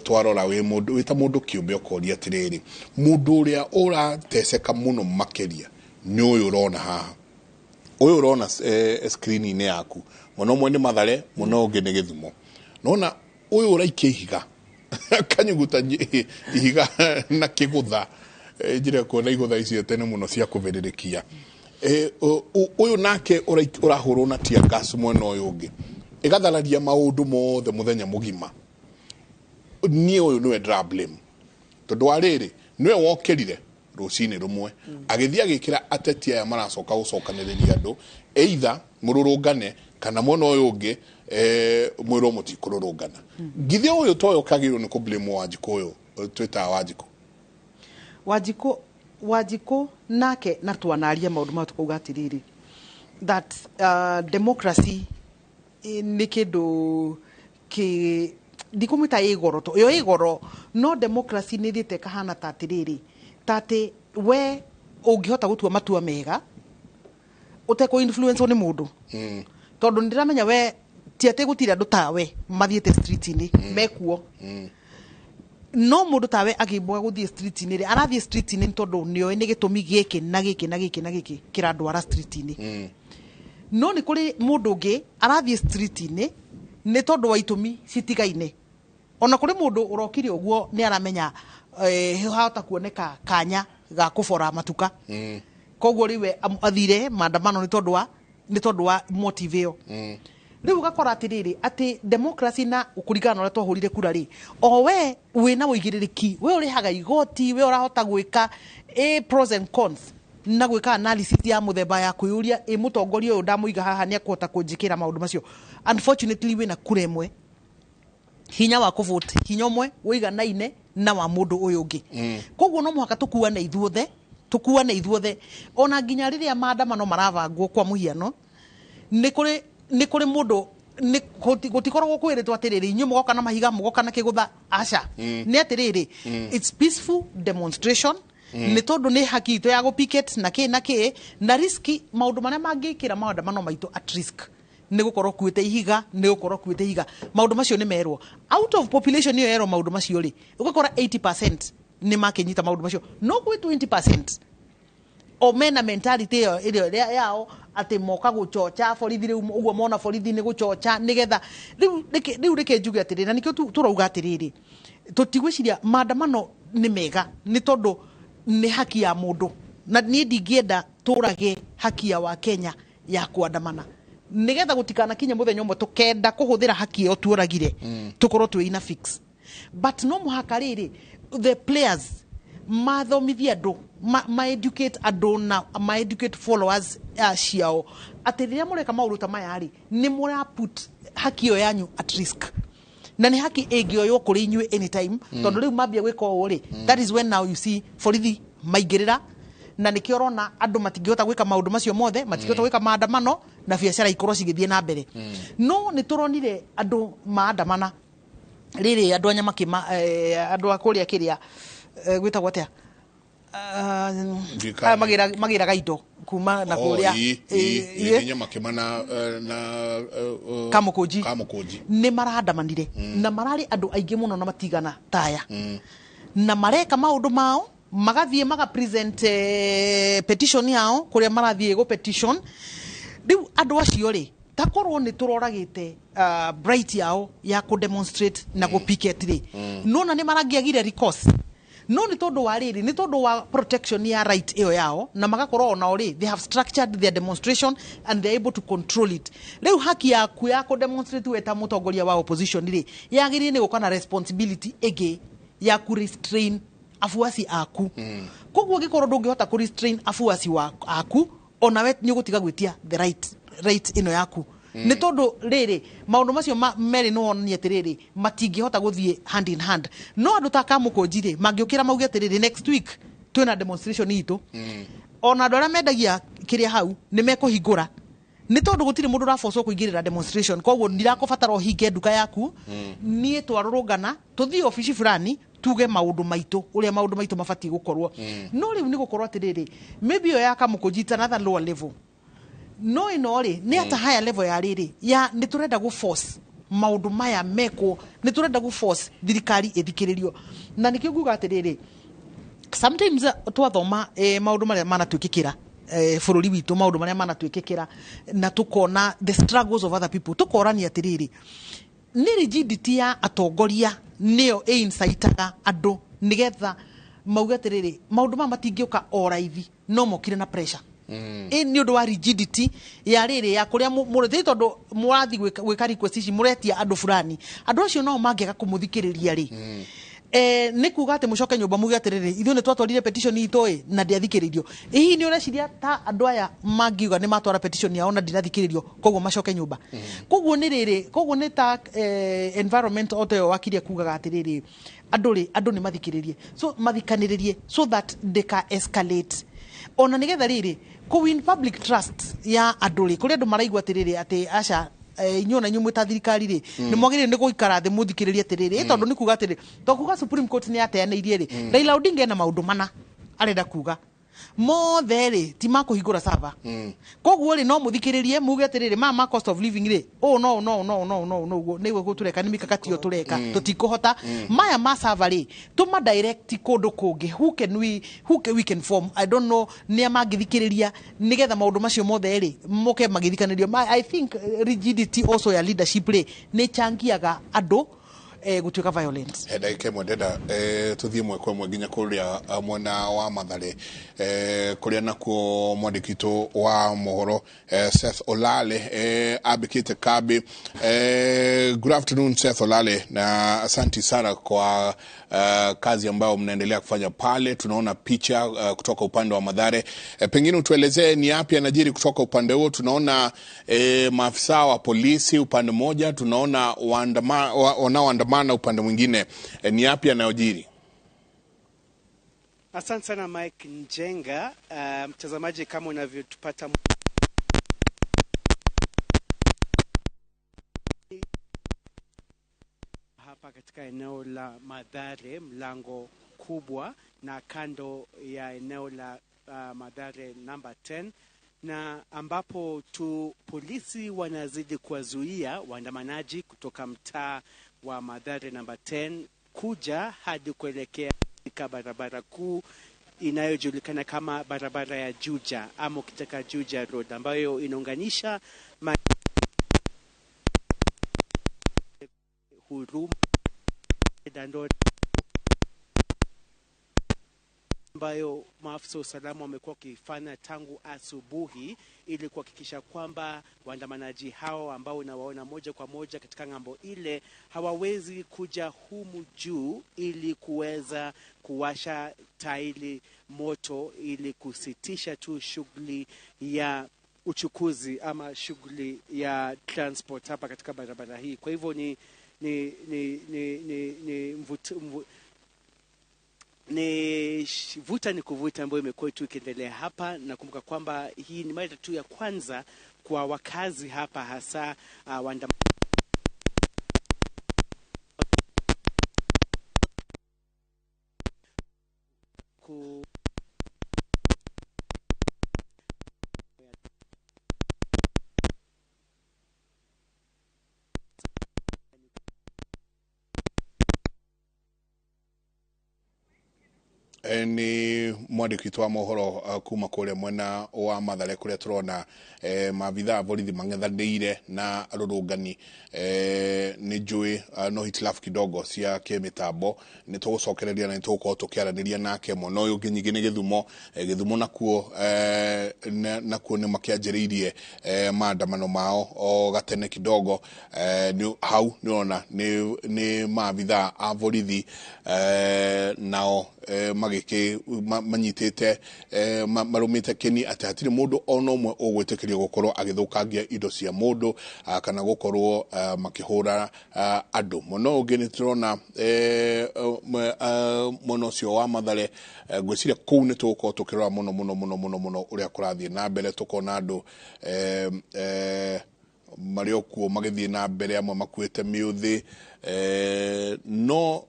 twarora wĩ mũndũ, wĩ ta mũndũ kĩũmbe, ũkoria atĩrĩrĩ, mũndũ ũrĩa ũrateceka mũno makĩria nĩ ũyũ ũrona haha, ũyũ ũrona screen-inĩ yaku. Mwena ũmwe nĩ Mathare, mwena ũngĩ nĩ Gĩthumo. Nona ũyũ ũraikia ihiga, akanyuguta ihiga na kĩgũtha. Njĩra kuona igũtha icio tene mũno cia kũbĩrĩrĩkia. Ũyũ nake ũrahũrwo na tear gas mwena ũyũ ũngĩ, ĩgathararia maũndũ mothe mũthenya mũgima. Niĩ ũyũ nĩwe ndĩra blame, tondũ wa rĩrĩ, nĩwe wokĩrire rũcinĩ rũmwe agĩthiĩ agĩkĩra ateti aya maracoka gũcokanĩrĩria andũ, either mũrũrũngane kana mwena ũyũ ũngĩ mwĩrwo mũtikũrũrũngana. Githĩ ũyũ toyo kagĩrĩirwo nĩ kũ blame Wanjikũ ũyũ twĩtaga Wanjikũ? Wanjikũ nake na twanaria maũndũ mau tukauga atĩrĩrĩ, that democracy nĩ kĩndũ kĩ ndikũmwĩta ĩ goro, to yo ĩ goro, no democracy nĩ thiĩte ĩkahana ta atĩrĩrĩ, ta atĩ we ũngĩhota gũtua matua mega ũtekũ influence nĩ mũndũ, tondũ nĩndĩramenya we ti atĩ gũtirĩ andũ tawe mathiĩte street-inĩ mekuo, no mũndũ tawe agĩmbũga gũthiĩ street-inĩ rĩ, arathiĩ street-inĩ nĩ tondũ nĩoĩ nĩ gĩtũmi gĩkĩ na gĩkĩ na gĩkĩ na gĩkĩ kĩrandwara street-inĩ. No nĩ kũrĩ mũndũ ũngĩ arathiĩ street-inĩ nĩ tondũ wa itũmi citigaine. Ona kũrĩ mũndũ ũrokire ũguo nĩ aramenya hahota kuoneka kanya ga kũbora matuka, koguo rĩu we athire maandamano nĩ tondũ wa motive ĩyo. Rĩu ũgakora atĩrĩrĩ, atĩ democracy na kũringana na ũrĩa twahũrire kura rĩ, o we wĩna ũigĩrĩrĩki, we ũrĩhaga igoti, we ũrahota gwĩka a pros and cons. Na gwĩka analysis ya mũthemba ya kwĩyũria, ĩ mũtongoria ũyũ ndamũiga haha nĩ akũhota kũnjĩkĩra maũndũ macio? Unfortunately, wĩna kura ĩmwe, hinya wa kũvote hinya ũmwe ũiganaine na wa mũndũ ũyũ ũngĩ. Koguo no mũhaka tũkuane ithuothe, tũkuane ithuothe, ona nginya rĩrĩa maandamano marabangwo. Kwa mũhiano, nĩ kũrĩ mũndũ nĩ gũtikoragwo kwĩrĩtwo atĩrĩrĩ, inyuĩ mũgoka na mahiga, mũgoka na kĩgũtha, aca. Nĩ atĩrĩrĩ, it's peaceful demonstration, nĩ tondũ nĩ haki itũ ya gũpicket na kĩ na kĩ na risk. Maũndũ marĩa mangĩkĩra maandamano maitũ at risk nĩ gũkorwo kuĩte ihiga, nĩ gũkorwo kuĩte ihiga. Maũndũ macio nĩ merwo out of population ĩyo yerwo maũndũ macio rĩ, ũgakora 80% nĩ makĩnyita maũndũ macio, no gwĩ 20% o mena mentality ĩyo ĩrĩa ĩrĩa yao atĩ moka gũchocha borithi. Rĩu ũguo mona borithi nĩ gũchocha nĩgetha rĩu reke njuge atĩrĩrĩ, na nĩkĩo tũrauga atĩrĩrĩ, tũtigwĩciria maandamano nĩ mega, nĩ tondũ nĩ haki ya mũndũ, na niĩ ndingĩenda tũrage haki ya wa Kenya ya kuandamana, nĩgetha gũtikanakinye mũthenya ũmwe tũkenda kũhũthĩra haki ĩyo tuoragire, tũkorwo twĩ ina fix. But no mũhaka rĩrĩ, the players mathomithie andũ, ma educate andũ na ma educate followers ciao atĩ rĩrĩa mũreka maũndũ ta maya rĩ, nĩ mũra put haki ĩyo yanyu at risk, na nĩ haki ĩngĩoywo kũrĩ inyuĩ anytime. Tondũ rĩu mambia gwĩka ũũ rĩ, that is when now you see borithi maingĩrĩra, na nĩkĩo ũrona andũ matingĩhota gwĩka maũndũ macio mothe, matingĩhota gwĩka maandamano na biacara ikorwo cigĩthiĩ na mbere. No nĩ tũronire andũ maandamana rĩrĩ, andũ a Nyamakĩma, andũ a kũrĩa kĩrĩa, gwĩtagwo atĩa? Ndiũĩ. Aya magĩraga indo kuma na kũrĩa. Ĩ Nyamakĩma na Kamũkũnji. Kamũkũnji. Nĩ marandamanire na mararĩ andũ aingĩ mũno na matigana taya, na mareka maũndũ mao, magathiĩ maga present petition yao kũrĩa marathiĩ gũ petition. Rĩu andũ acio rĩ, takorwo nĩ tũroragĩte bright yao ya kũ demonstrate na gũ picket rĩ, nona nĩ marangĩagire recourse. No nĩ tondũ wa rĩrĩ, nĩ tondũ wa protection ya right ĩyo yao, na magakorwo onao rĩ, they have structured their demonstration and they are able to control it. Rĩu haki yaku ya kũ demonstrate we ta mũtongoria wa opposition rĩ, yagĩrĩire nĩ gũka na responsibility ĩngĩ ya ku restrain afuasi aku. Koguo ũngĩkorwo ndũngĩhota kũ restrain afuasi aku, onawe nĩ ũgũtiga gwĩtia the right ĩno yaku, nĩ tondũ rĩrĩ, maũndũ macio merĩ nĩ wonania atĩrĩrĩ, matingĩhota gũthiĩ hand in hand. No andũ ta Kamũkũnji rĩ, mangĩũkĩra mauge atĩrĩrĩ, next week twĩna demonstration itũ, ona andũ arĩa mendagia kĩrĩa hau nĩ mekũhingũra, nĩ tondũ gũtirĩ mũndũ ũrabocwo kũingĩrĩra demonstration. Koguo ndirakũbatara ũhinge nduka yaku. Niĩ twarũrũngana tũthiĩ obici fulani tuge maũndũ maitũ, ũrĩa maũndũ maitũ mabatiĩ gũkorwo. No rĩu nĩ gũkorwo atĩrĩrĩ, maybe ĩyo ya Kamũkũnji it's another lower level, no ĩno rĩ, nĩ ata higher level ya rĩrĩ ya nĩ tũrenda gũ force maũndũ maya mekwo, nĩ tũrenda gũ force thirikari ĩthikĩrĩrio. Na nĩkĩo nguga atĩrĩrĩ, sometimes twathoma maũndũ marĩa manatwĩkĩkĩra bũrũri witũ, maũndũ marĩa manatwĩkĩkĩra, na tũkona the struggles of other people, tũkorania atĩrĩrĩ, nĩ rigidity ya atongoria nĩyo ĩincitaga andũ nĩgetha mauge atĩrĩrĩ, maũndũ maya matingĩũka o raithi, no mokire na pressure. Ĩ nĩ ũndũ wa rigidity ya rĩrĩ ya kũrĩa mũrĩ, tondũ mũrathiĩ gwĩka request ici, mũretia andũ fulani, andũ acio nao mangĩaga kũmũthikĩrĩria rĩ, nĩ kuga atĩ mũcoke nyũmba muge atĩrĩrĩ, ithuĩ nĩ twatwarire petition itũ ĩ na ndĩathikĩrĩirio. Hihi nĩ ũreciria ta andũ aya mangiuga nĩ matwara petition yao na ndinathikĩrĩrio, koguo macoke nyũmba? Koguo nĩ rĩrĩ, koguo nĩ ta environment o ta ĩyo wakiria kugaga atĩrĩrĩ, andũ rĩ, andũ nĩ mathikĩrĩrie, so mathikanĩrĩrie so that ndĩka escalate, ona nĩgetha rĩrĩ kũ win public trust ya andũ rĩ, kũrĩ andũ maraigua atĩrĩrĩ, atĩ aca, inyuĩ ona inyuĩ mwĩ ta thirikari rĩ, nĩ mwagĩrĩire nĩ gũikara thĩ mũthikĩrĩrie atĩrĩrĩ, tondũ nĩ kuga atĩrĩ, to kuga Supreme Court nĩ yateanĩirie rĩ, Raila Odinga ena maũndũ mana arenda kuga mothe rĩ, ti makũhingũra saba. Koguo rĩ, no mũthikĩrĩrie muge atĩrĩrĩ, maya ma cost of living rĩ, ũũ no no no no no no ũguo nĩguo tũreka, nĩ mikakati ĩyo tũreka, tũtikũhota. Maya ma sava rĩ, tũma direct kũndũ kũngĩ, who can we can form, I don't know nĩa mangĩthikĩrĩria nĩgetha maũndũ macio mothe rĩ moke magĩthikanĩrio. I think rigidity also ya leadership rĩ, nĩ changiaga andũ. Gutuika violent. He ndagĩka ĩmwe ndenda tũthiĩ ĩmwe kwa ĩmwe nginya kũrĩa mwena wa Mathare, kũrĩa nakuo mwandĩki witũ wa mohoro Seth Olale ambĩkĩte kambi. Good afternoon Seth Olale, na asanti sana kwa kazi ambayo mnaendelea kufanya pale. Tunaona picha kutoka upande wa Mathare. Pengine utuelezee ni yapi yanajiri kutoka upande huo. Tunaona maafisa wa polisi upande mmoja, tunaona wanaoandamana upande mwingine. Ni yapi yanayojiri? Asante sana Mike Njenga. Mtazamaji, kama unavyotupata hapa katika eneo la Mathare, mlango kubwa, na kando ya eneo la Mathare number 10, na ambapo tu polisi wanazidi kuwazuia waandamanaji kutoka mtaa wa Mathare number 10 kuja hadi kuelekea katika barabara kuu inayojulikana kama barabara ya Juja ama ukitaka Juja Road, ambayo inaunganisha Huruma Dandora, ambayo maafisa wa usalama wamekuwa wakifanya tangu asubuhi ili kuhakikisha kwamba waandamanaji hao ambao unawaona moja kwa moja katika ng'ambo ile hawawezi kuja humu juu ili kuweza kuwasha tairi moto ili kusitisha tu shughuli ya uchukuzi ama shughuli ya transport hapa katika barabara hii. Kwa hivyo ni ni ni ni ni, ni mvuto, mvu, ni vuta ni kuvuta ambayo imekuwa tu ikiendelea hapa. Nakumbuka kwamba hii ni mara tu ya kwanza kwa wakazi hapa, hasa Ni mwandĩki wa mohoro kuma kũrĩa mwena wa Mathare kũrĩa tũrona maabithaa a borithi mang'ethanĩire na arũrũngani. Nĩ njũĩ no hitilafu kidogo cia kĩmĩtambo, nĩ tũgũcokereria na nĩ tũgũkorwo tũkĩaranĩria nake. Mwena ũyũ ũngĩ nyingĩ nĩ Gĩthumo. Gĩthumo nakuo nakuo nĩ makĩanjĩrĩirie maandamano mao o gatene kidogo. Hau nĩ ũrona nĩ maabithaa a borithi nao magĩkĩ manyitĩte marũmĩte kĩni atĩ hatirĩ mũndũ ona ũmwe ũgwĩtĩkĩrio gũkorwo agĩthũkangia indo cia mũndũ kana gũkorwo makĩhũra andũ. Mwena ũngĩ nĩ tũrona mwena ũcio wa Mathare, ngwĩciria kũu nĩ tũgũkorwo tũkĩrora mũno mũno mũno mũno mũno ũrĩa kũrathiĩ na mbere. Tũkona andũ marĩ o kuo magĩthiĩ na mbere, amwe makuĩte mĩũthĩ. No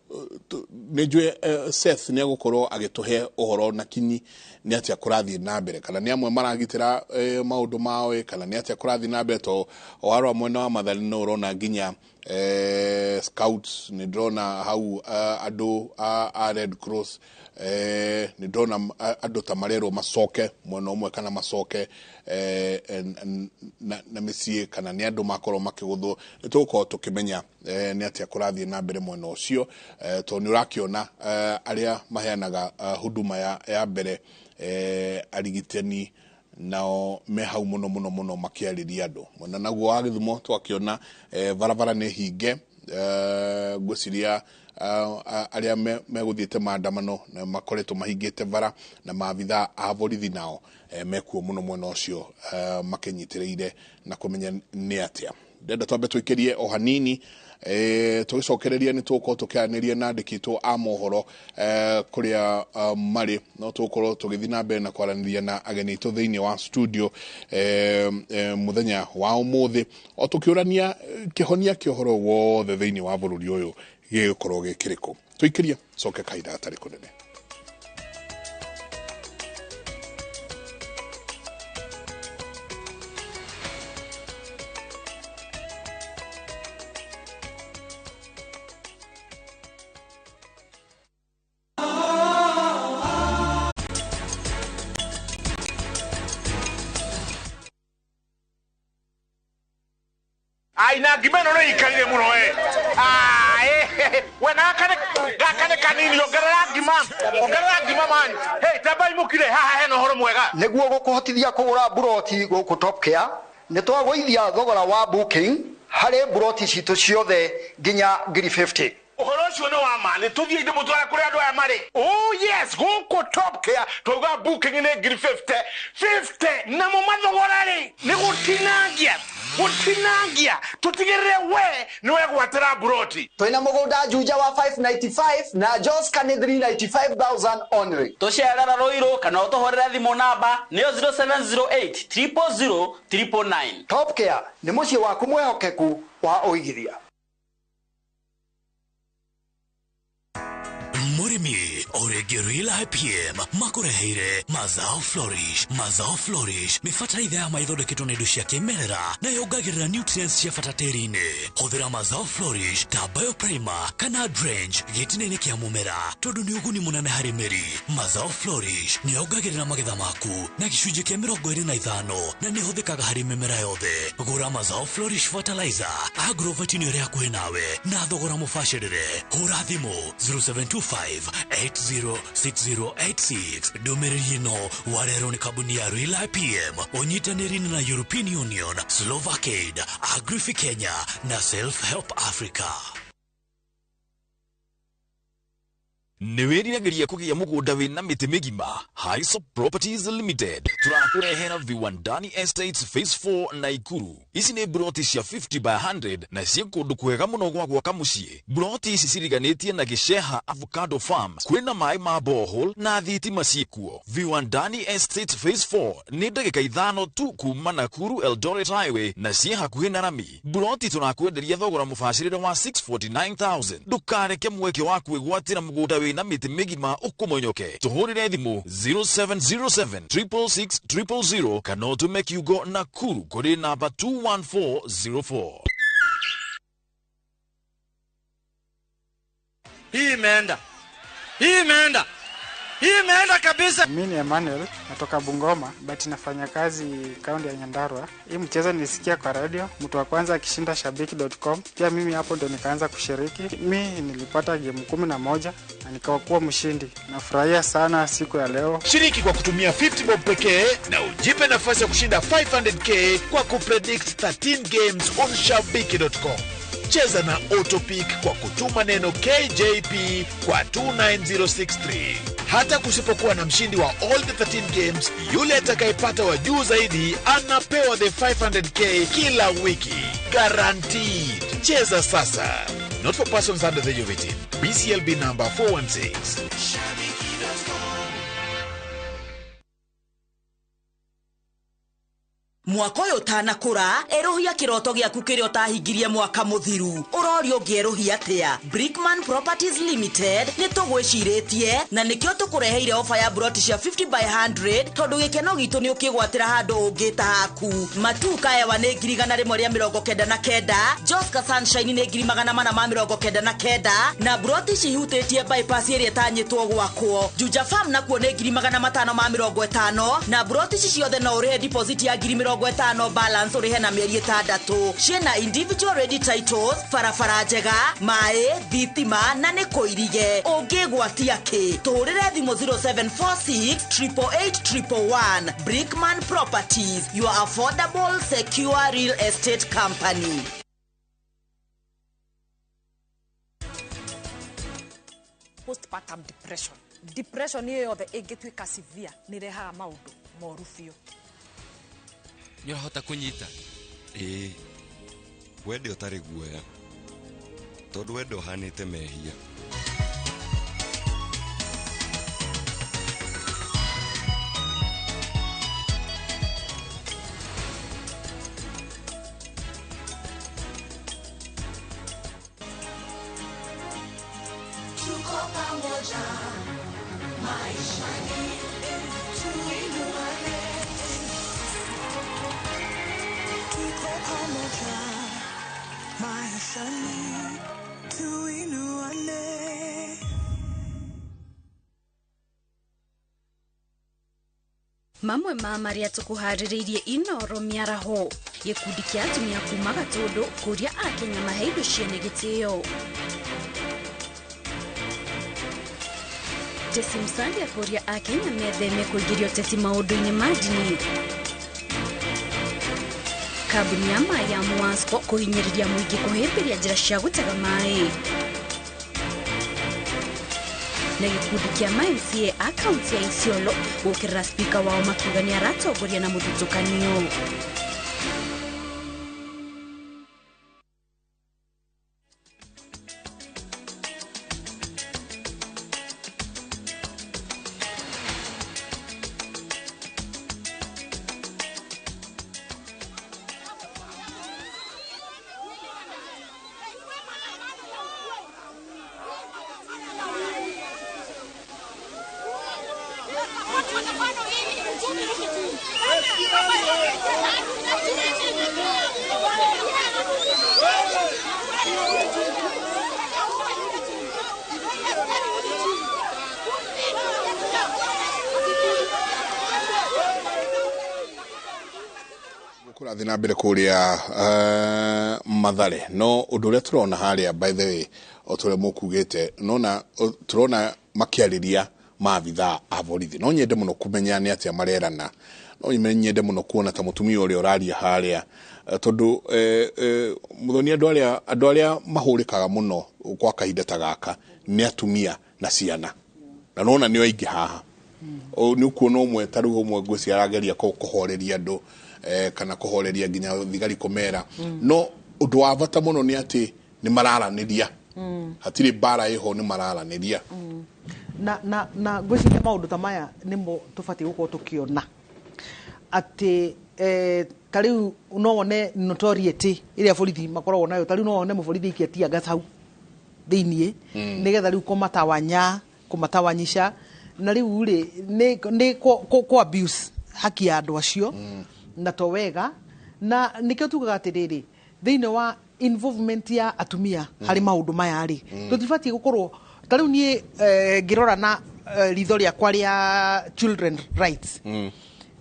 nĩ njũĩ Seth nĩ egũkorwo agĩtũhe ũhoro na kinyi nĩ atĩa kũrathiĩ na mbere, kana nĩ amwe maragitĩra maũndũ mao, kana nĩ atĩa kũrathiĩ na mbere. To warora mwena wa Mathare no ũrona nginya scouts, nĩ ndĩrona hau andũ a Red Cross, nĩ ndĩrona andũ ta marerwo macoke mwena ũmwe kana macoke na mĩciĩ, kana nĩ andũ makorwo makĩgũthwo. Nĩ tũgũkorwo tũkĩmenya nĩ atĩa kũrathiĩ na mbere mwena ũcio, tondũ nĩ ũrakĩona arĩa maheanaga huduma ya mbere, arigitani nao me hau mũno mũno mũno makĩarĩria andũ. Mwena naguo wa Gĩthumo twakĩona barabara nĩ hinge. Ngwĩciria arĩa megũthiĩte maandamano na makoretwo mahingĩte bara, na maabithaa a borithi nao mekuo mũno mwena ũcio makĩnyitĩrĩire na kũmenya nĩ atĩa. Ndenda twambe tũikĩrie o hanini, tũgĩcokereria nĩ tũgũkorwo tũkĩaranĩria na andĩki aitũ a mohoro kũrĩa marĩ. No tũgũkorwo tũgĩthiĩ na mbere na kwaranĩria na ageni aitũ thĩinĩ wa studio mũthenya wa ũmũthĩ, o tũkĩũrania kĩhonia kĩa ũhoro wothe thĩinĩ wa bũrũri ũyũ gĩgũkorwo gĩ kĩrĩkũ. Tũikĩrie coke kahinda gatarĩ kũnene. Ai na ngima ĩno nĩ ĩikarire mũno we. We na gaka nĩ kanini, ongerera ngima. Ongerera ngima man. Hey, tambai mũkire haha hena ũhoro mwega. Nĩguo gũkũhotithia kũgũra mburoti gũkũ Top Care, nĩ twagũithia thogora wa booking harĩ mburoti citũ ciothe nginya 50,000. Ũhoro ũcio nĩ wa ma, nĩ tũthiĩ ndĩmũtware kũrĩa andũ aya marĩ. Oh yes, gũkũ Top Care twauga booking nĩ 50,000 50, namo mathogora rĩ nĩ gũtinangia gũtinangia, tũtigĩrĩre we nĩ wegwatĩra mburoti. Twĩna mũgũnda Juja wa 595 na Joska nĩ 395,000 only. Tũcerera Rũirũ kana ũtũhũrĩre thimũ namba nĩyo 0708 000 999. Top Care nĩ mũciĩ waku mwĩhokeku wa ũigithia. Mũrĩmi ũrĩngĩ Real IPM makũreheire Mazao Flourish. Mazao Flourish nĩ bataraitha ya ma ĩthondeketwo na indo cia kĩmerera na yongagĩrĩra nutrients cia bata tĩri-inĩ. Hũthĩra Mazao Flourish ta bioprimer kana drench gĩtina-inĩ kĩa mũmera tondũ nĩ ũguni mũnene harĩ mĩri. Mazao Flourish nĩ yongagĩrĩra magetha maku na gĩcunjĩ kĩa 25 na nĩ ĩhũthĩkaga harĩ mĩmera yothe. Gũra Mazao Flourish fertilizer agrovet-inĩ ĩrĩa hakuhĩ nawe na thogora mũbacĩrĩre. Hũra thimũ 0725 806086. Ndũmĩrĩri ĩno warehwo nĩ kambuni ya Real IPM ũnyitanĩri na European Union, Slovakiaid, Agrifi Kenya na Self Help Africa. Nĩ wĩriragĩria kũgĩa mũgũnda wĩna mĩtĩ mĩgima? Hisop Properties Limited tũrakũrehera Viwandani Estates Phase 4 Naikuru. Ici nĩ mburoti cia 50 by 100 na ciĩ kũndũ kwega mũno gwa gwaka mũciĩ. Mburoti ici ciriganĩtie na Gĩceha Avocado Farm, kwĩna maĩ ma borehole na thitima ciĩkuo. Viwandani Estates Phase 4 nĩ ndagĩka 5 tu kuma Nakuru Eldoret Highway na ciĩ hakuhĩ na rami. Mburoti tũrakwenderia thogora mũbacĩrĩre wa 649,000. Ndũkareke mweke wa kwĩgwatĩra mũgũnda wĩ na mĩtĩ mĩgima ũkũmonyoke. Tũhũrĩre thimũ 0707 666 000 kana ũtũme kiugo Nakuru kũrĩ namba 21404. Hii imeenda. Hii imeenda. Hii imeenda kabisa. Mimi ni Emmanuel, natoka Bungoma, but nafanya kazi kaunti ya Nyandarua. Hii mchezo nilisikia kwa radio, mtu wa kwanza akishinda shabiki.com. Pia mimi hapo ndo nikaanza kushiriki. Mimi nilipata game 11 na nikawa mshindi. Nafurahia sana siku ya leo. Shiriki kwa kutumia 50 bob pekee na ujipe nafasi ya kushinda 500k kwa kupredict 13 games on shabiki.com. Cheza na Autopick kwa kutuma neno KJP kwa 29063. Hata kusipokuwa na mshindi wa all the 13 games, yule atakayepata wa juu zaidi anapewa the 500k kila wiki. Guaranteed. Cheza sasa. Not for persons under the age of 18. BCLB number 416. Mwaka ũyũ ũtanakũra erũhia kĩroto gĩaku kĩrĩa ũtahingirie mwaka mũthiru. Ũrorio ũngĩerũhia atĩa? Brickman Properties Limited nĩ tũgwĩcirĩtie na nĩkĩo tũkũreheire ofa ya broti cia 50 by 100 tondũ gĩkeno gitũ nĩ ũkĩgwatĩra handũ ũngĩta haku. Matuka ewa nĩ 199,000, Joska Sunshine nĩ 499,000 na broti cihutĩtie bypass ĩrĩa ĩtanyĩtwo gwakwo. Juja Farm nakuo nĩ 550,000 na broti ici ciothe no ũrĩhe deposit ya 50,000 balance ũrĩhe na mĩeri 6. Ciĩna individual ready titles, barabara njega, maĩ, thitima na nĩ kũirige. Ũngĩgwatia kĩ? Tũhũrĩre thimũ 0746 888 111. Brickman Properties, your affordable, secure real estate company. Postpartum depression. Depression ĩyo yothe ĩngĩtuĩka severe nĩ ĩrehaga maũndũ moru biũ. Nĩ ũrahota kũnyita? Ĩĩ, wende ũtarĩ guoya tondũ wendo ũhanĩte mehia. Tuko pamoja maishani, tuinuane. Tuko pamoja maishani, tuinuane. Mamwe ma marĩa tũkũharĩrĩirie Inoro mĩaraho, gĩkundi kĩa atumia kuma Gatũndũ kũria akenya mahe indo ciene gĩtĩo. Jesse Musalia akũria akenya metheme kũingĩria ũteti maũndũ-inĩ ma ndini. Kambuni ya maĩ ya Mwasco kũhinyĩrĩria mũingĩ kũhĩmbĩria njĩra cia gũtega maĩ. Na gĩkundi kĩa ma MCA a kaunti ya Isiolo gũkĩrĩra spika wao makiuga nĩ aratongoria na mũthutũkanio. Kũrathiĩ na mbere kũrĩa Mathare, no ũndũ ũrĩa tũrona harĩa, by the way, o ta ũrĩa mũkugĩte, nona tũrona makĩarĩria maabithaa a borithi. No nyende mũno kũmenya nĩ atĩa marerana, no nyende mũno kuona ta mũtumia ũrĩa ũraria harĩa, tondũ mũthoni, andũ arĩa mahũrĩkaga mũno kwa kahinda ta gaka nĩ atumia na ciana, na nona nĩo aingĩ haha. Nĩ ũkuona ũmwe ta rĩu ũmwe ngwĩciria arageria kũhoreria andũ, kana kũhoreria nginya thigari kũmera. No ũndũ wa bata mũno nĩ atĩ nĩ mararanĩria, hatirĩ mbara ĩho, nĩ mararanĩria. Na ngwĩciria maũndũ ta maya nĩmo tũbatiĩ gũkorwo tũkĩona atĩ ta rĩu no wone notoriety ĩrĩa borithi makoragwo nayo. Ta rĩu no wone mũborithi aikia tear gas hau thĩiniĩ nĩgetha rĩu kũmatawanya, kũmatawanyisha, na rĩu rĩ nĩ kũ abuse haki ya andũ acio, na to wega. Na nĩkĩo tugaga atĩrĩrĩ, thĩinĩ wa involvement ya atumia harĩ maũndũ maya rĩ, tũtibatiĩ gũkorwo ta rĩu niĩ ngĩrora na ritho rĩakwa rĩa children rights,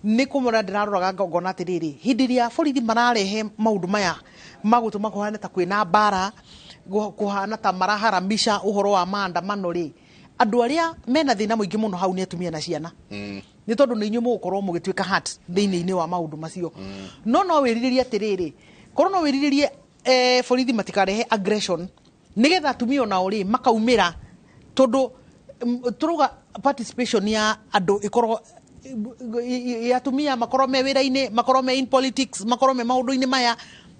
nĩ kũmora ndĩraroraga ngona atĩrĩrĩ, hĩndĩ ĩrĩa borithi mararehe maũndũ maya magũtũma kũhane ta kwĩna mbara, kũhana ta maraharamisha ũhoro wa maandamano rĩ, andũ arĩa mena thĩna mũingĩ mũno hau nĩ atumia na ciana, nĩ tondũ nĩ inyuĩ mũgũkorwo mũgĩtuĩka hurt thĩinĩ-inĩ wa maũndũ macio. No wĩrirĩrie atĩrĩrĩ, korwo no wĩrirĩrie borithi matikarehe aggression nĩgetha atumia onao rĩ makaumĩra, tondũ tũrauga participation ya andũ ĩkorwo ya atumia, makorwo me wĩra-inĩ, makorwo me in politics, makorwo me maũndũ-inĩ maya,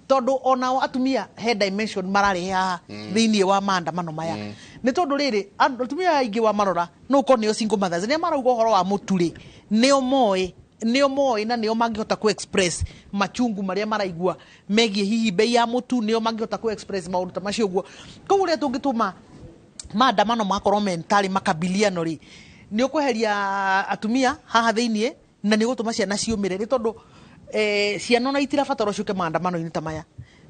tondũ onao atumia he dimension mararehe haha thĩinĩ wa maandamano maya. Nĩ tondũ rĩrĩ, atumia aingĩ wa marora no ũkorwo nĩo single mothers, nĩo marauga ũhoro wa mũtu rĩ, nĩo moĩ, nĩo moĩ, na nĩo mangĩhota ku express machungu marĩa maraigua megiĩ hihi bei ya mũtu, nĩo mangĩhota ku express maũndũ ta macio ũguo. Koguo ũrĩa tũngĩtũma maandamano makorwo mentarĩ makabiliano rĩ, nĩ ũkweheria atumia haha thĩiniĩ, na nĩ ũgũtũma ciana ciũmĩre, nĩ tondũ ciana ona itirabatarwo ciũke maandamano-inĩ ta maya.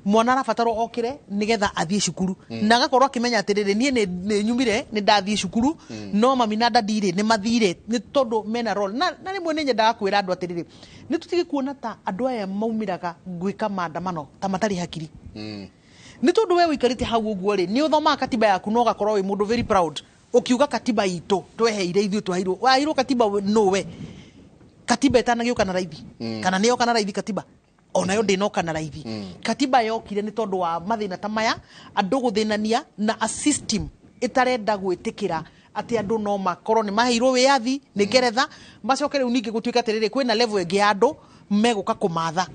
Mwana arabatarwo okĩre nĩgetha athiĩ cukuru, na agakorwo akĩmenya atĩrĩrĩ, niĩ nĩ nyumire, nĩ ndathiĩ cukuru, no mami na dadi rĩ nĩ mathire, nĩ tondũ mena role. Na rĩmwe nĩ nyendaga kwĩra andũ atĩrĩrĩ, nĩ tũtige kuona ta andũ aya maumĩraga gwĩka maandamano ta matarĩ hakiri, nĩ tondũ we ũikarĩte hau ũguo rĩ, nĩ ũthomaga katiba yaku na ũgakorwo wĩ mũndũ very proud ũkiuga katiba itũ tweheire ithuĩ twaheirwo, waheirwo katiba nũwe? Katiba ĩtanagĩũka na raithi, kana nĩ yoka na raithi? Katiba onayo ndĩnoka na raithi. Katiba yokire nĩ tondũ wa mathĩna ta maya, andũ gũthĩnania na a system ĩtarenda gwĩtĩkĩra atĩ andũ no makorwo nĩ maheirwo wĩyathi nĩ ngeretha, macoke rĩu ningĩ gũtuĩka atĩrĩrĩ, kwĩna level ĩngĩ ya andũ megũka kũmatha.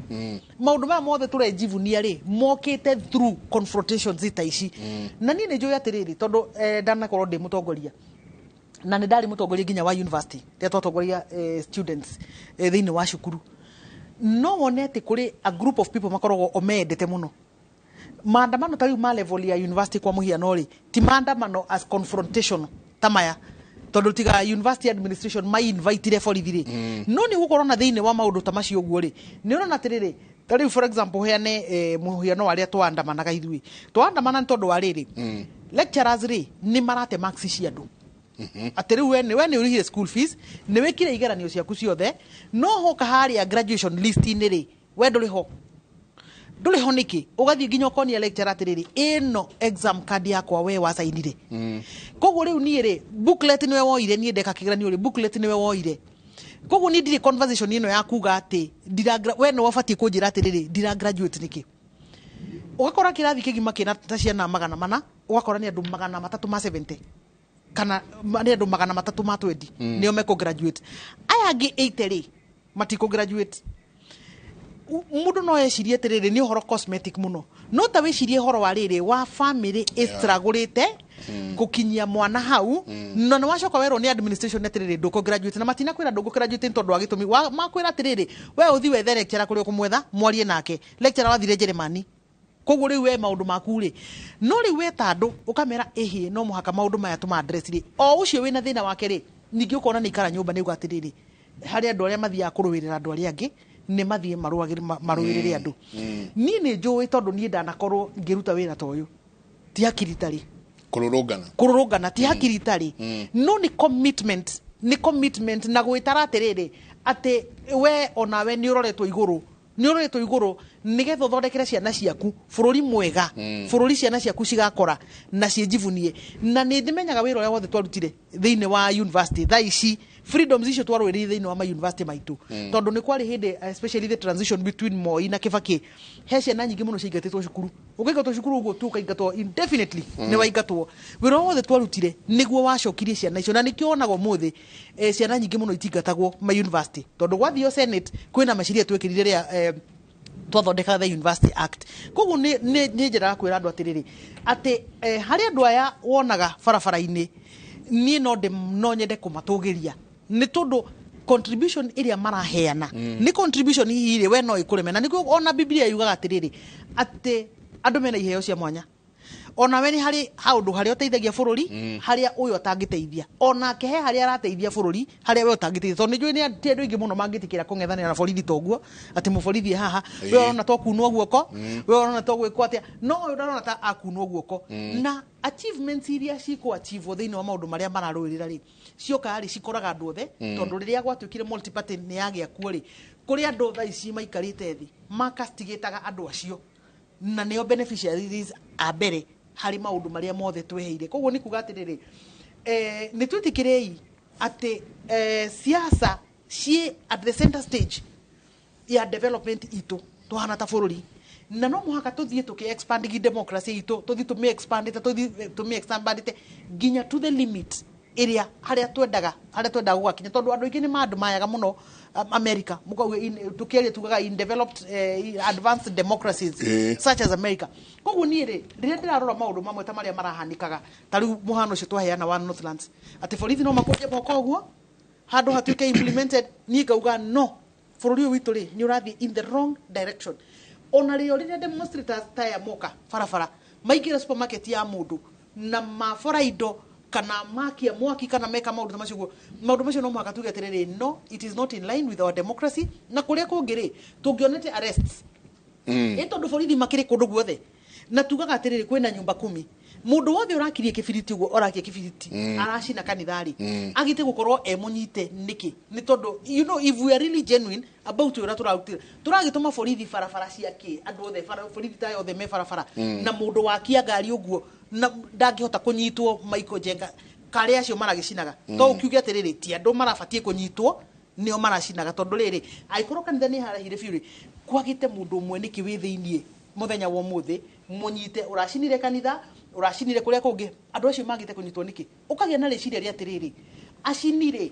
Maũndũ maya mothe tũrejivunia rĩ, mokĩte through confrontations ta ici. Na niĩ nĩ njũĩ atĩrĩrĩ, tondũ ndanakorwo ndĩ mũtongoria, na nĩ ndarĩ mũtongoria nginya wa university rĩrĩa twatongoria students thĩinĩ wa cukuru, no wone atĩ kũrĩ a group of people makoragwo o mendete mũno maandamano ta rĩu ma level ya university. Kwa mũhiano rĩ, ti maandamano as confrontation ta maya, tondũ tiga university administration mai-invitire borithi rĩ, no nĩ ũgũkorwo na thĩinĩ wa maũndũ ta macio ũguo rĩ, nĩ ũrona atĩrĩrĩ, ta rĩu for example heane mũhiano wa arĩa twaandamanaga. Ithuĩ twaandamana nĩ tondũ wa rĩrĩ, lecturers rĩ nĩ marate marks cia andũ, atĩ rĩu we nĩ ũrĩhire school fees, nĩ wĩkire igeranio ciaku ciothe, no hoka harĩa graduation list-inĩ rĩ, we ndũrĩ ho. Ndũrĩ ho nĩkĩ? Ũgathiĩ nginya ũkonia lecturer atĩrĩrĩ, ĩno exam card yakwa we wacainire. Koguo rĩu niĩ rĩ, booklet nĩwe woire, niĩ ndeka kĩgeranio rĩ, booklet nĩwe woire. Koguo niĩ ndirĩ conversation ĩno ya kuga atĩ we nĩwe ũbatiĩ kũnjĩra atĩrĩrĩ, ndira graduate nĩkĩ. Ũgakora kĩrathi kĩgima kĩna ta ciana 400, ũgakora nĩ andũ 370 kana nĩ andũ 320 nĩo mekũ graduate. Aya angĩ 80 rĩ, matikũ graduate. Mũndũ no ecirie atĩrĩrĩ, nĩ ũhoro cosmetic mũno, no ta wĩcirie ũhoro wa rĩrĩ wa family ĩstragũrĩte gũkinyia mwana hau, na nĩ wacoka werwo nĩ administration atĩrĩrĩ, ndũkũ graduate, na matinakwĩra ndũkũ graduate nĩ tondũ wa gĩtũmi. Makwĩra atĩrĩrĩ, we ũthi wethe lecturer kũrĩa ũkũmwetha, mwarie nake. Lecturer wathire Jeremani, koguo rĩu we maũndũ maku rĩ, no rĩu we ta andũ ũkamera ĩhĩ, no mũhaka maũndũ maya tũma address rĩ, o ũcio wĩna thĩna wake rĩ, ningĩ ũkona nĩ ikara nyũmba, nĩ uga atĩrĩrĩ, harĩ andũ arĩa mathiaga kũrũĩrĩra andũ arĩa angĩ, nĩ mathiĩ marũĩrĩre andũ. Niĩ nĩ njũĩ, tondũ niĩ ndanakorwo ngĩruta wĩra ta ũyũ, ti hakiri itarĩ. Kũrũrũngana. Kũrũrũngana ti hakiri itarĩ, no nĩ commitment, nĩ commitment na gwĩtara atĩrĩrĩ, atĩ we onawe nĩ ũroretwo igũrũ, nĩ ũroretwo igũrũ nĩgetha ũthondekere ciana ciaku bũrũri mwega, bũrũri ciana ciaku cigakora na ciĩnjibunie. Na nĩ ndĩmenyaga wĩra ũrĩa wothe twarutire thĩinĩ wa university, thaa ici freedoms icio twarũĩrĩire thĩinĩ wa ma university maitũ, tondũ nĩ kwarĩ hĩndĩ, especially the transition between Moi na Kibaki, he ciana nyingĩ mũno ciaingatĩtwo cukuru. Ũkĩingatwo cukuru ũguo tu, ũkaingatwo indefinitely, nĩ waingatwo. Wĩra wothe twarutire nĩguo wacokirie ciana icio, na nĩkĩo wonaga ũmũthĩ ciana nyingĩ mũno itingatagwo ma university, tondũ gwathio Senate kwĩna maciria twĩkĩrire rĩa twathondekaga the University Act. Koguo nĩ njĩraga kwĩra andũ atĩrĩrĩ, atĩ harĩ andũ aya wonaga barabara-inĩ, niĩ no nyende kũmatũgĩria, nĩ tondũ contribution ĩrĩa maraheana nĩ contribution hihi rĩ we no ĩkũreme. Na nĩkĩo ona Biblia yugaga atĩrĩrĩ, atĩ andũ mena iheo cia mwanya, onawe nĩ harĩ haũndũ harĩa ũteithagia bũrũri, harĩa ũyũ atangĩteithia, onake he harĩa arateithia bũrũri harĩa we ũtangĩteithia, tondũ nĩ njũĩ nĩ ti andũ aingĩ mũno mangĩtĩkĩra kũng'ethanĩra na borithi toguo, atĩ mũborithi e haha, we ũrona to kunwo guoko, we ũrona to gwĩkwo atĩa, no ũyũ ndarona ta akunwo guoko. Na achievements iria cikũ achieve thĩinĩ wa maũndũ marĩa mararũĩrĩra rĩ, cioka rĩ, cikoraga andũ othe, tondũ rĩrĩa gwatuĩkire multi-party nĩ yagĩa kuo rĩ, kũrĩ andũ thaa ici maikarĩte thĩ makastigĩtaga andũ acio, na nĩo beneficiaries a mbere harĩ maũndũ marĩa mothe tweheire. Koguo nĩ kuga atĩrĩrĩ, nĩ twĩtĩkĩrei atĩ siasa ciĩ at the center stage ya development itũ tũhana ta bũrũri, na no mũhaka tũthiĩ tũkĩ expand democracy itũ, tũthiĩ tũmĩ expandĩte, tũthiĩ tũmĩ expandĩte nginya to the limit ĩrĩa harĩa twendaga gũgakinya, tondũ andũ aingĩ nĩ mandũ mayaga mũno, America mũkauga tũkĩaria tugaga in developed advanced democracies such as America. Koguo niĩ rĩ, rĩrĩa ndĩrarora maũndũ mamwe ta marĩa marahanĩkaga, ta rĩu mũhano ũcio twaheana wa Northlands, atĩ borithi no makũnje moko ũguo handũ hatuĩke implemented, niĩ ngauga no bũrũri ũyũ witũ rĩ, nĩ ũrathiĩ in the wrong direction. Ona rĩo rĩrĩa demonstrators taya moka barabara, maingĩra supermarket ya mũndũ na mabora indo kana makia mwaki kana meka maũndũ ta macio ũguo, maũndũ macio no mũhaka tuge atĩrĩrĩ, no, it is not in line with our democracy. Na kũrĩa kũngĩ rĩ, tũngĩonete arrests, ĩ tondũ borithi makĩrĩ kũndũ guothe, na tugaga atĩrĩrĩ, kwĩna nyumba kumi, mũndũ wothe ũrakirie kĩbiriti ũguo, orakia kĩbiriti, aracina kanitha rĩ, agĩte gũkorwo e mũnyite nĩkĩ? Nĩ tondũ if we are really genuine about ũrĩa tũrarutĩra, tũragĩtũma borithi barabara cia kĩ andũ othe borithi ta othe me barabara, na mũndũ wakia ngari ũguo na ndangĩhota kũnyitwo, Michael Njenga karĩa acio maragĩcinaga, to ũkiuge atĩrĩrĩ, ti andũ marabatiĩ kũnyitwo nĩo maracinaga, tondũ rĩrĩ, angĩkorwo kanitha nĩ harahire biũ rĩ, kwagĩte mũndũ ũmwe nĩkĩ wĩ thĩiniĩ mũthenya wa ũmũthĩ mũnyite ũracinire kanitha, ũracinire kũrĩa kũngĩ, andũ acio magĩte kũnyitwo nĩkĩ? Ũkagĩa na rĩciria rĩa atĩrĩrĩ, acini rĩ,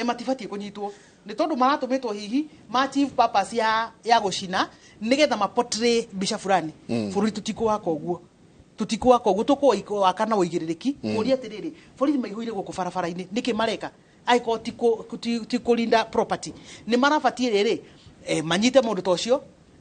matibatiĩ kũnyitwo nĩ tondũ maratũmĩtwo hihi ma achieve purpose ya gũcina nĩgetha maportray mbica fulani. Bũrũri tũtikũwaka ũguo, tũtikũwaka ũguo, tũkũwaka na ũigĩrĩrĩki. Kũria atĩrĩrĩ, borithi maihũire gũkũ barabara-inĩ nĩkĩ mareka? Angĩkorwo ti kũrinda property nĩ marabatiĩ rĩrĩ, manyite mũndũ ta ũcio.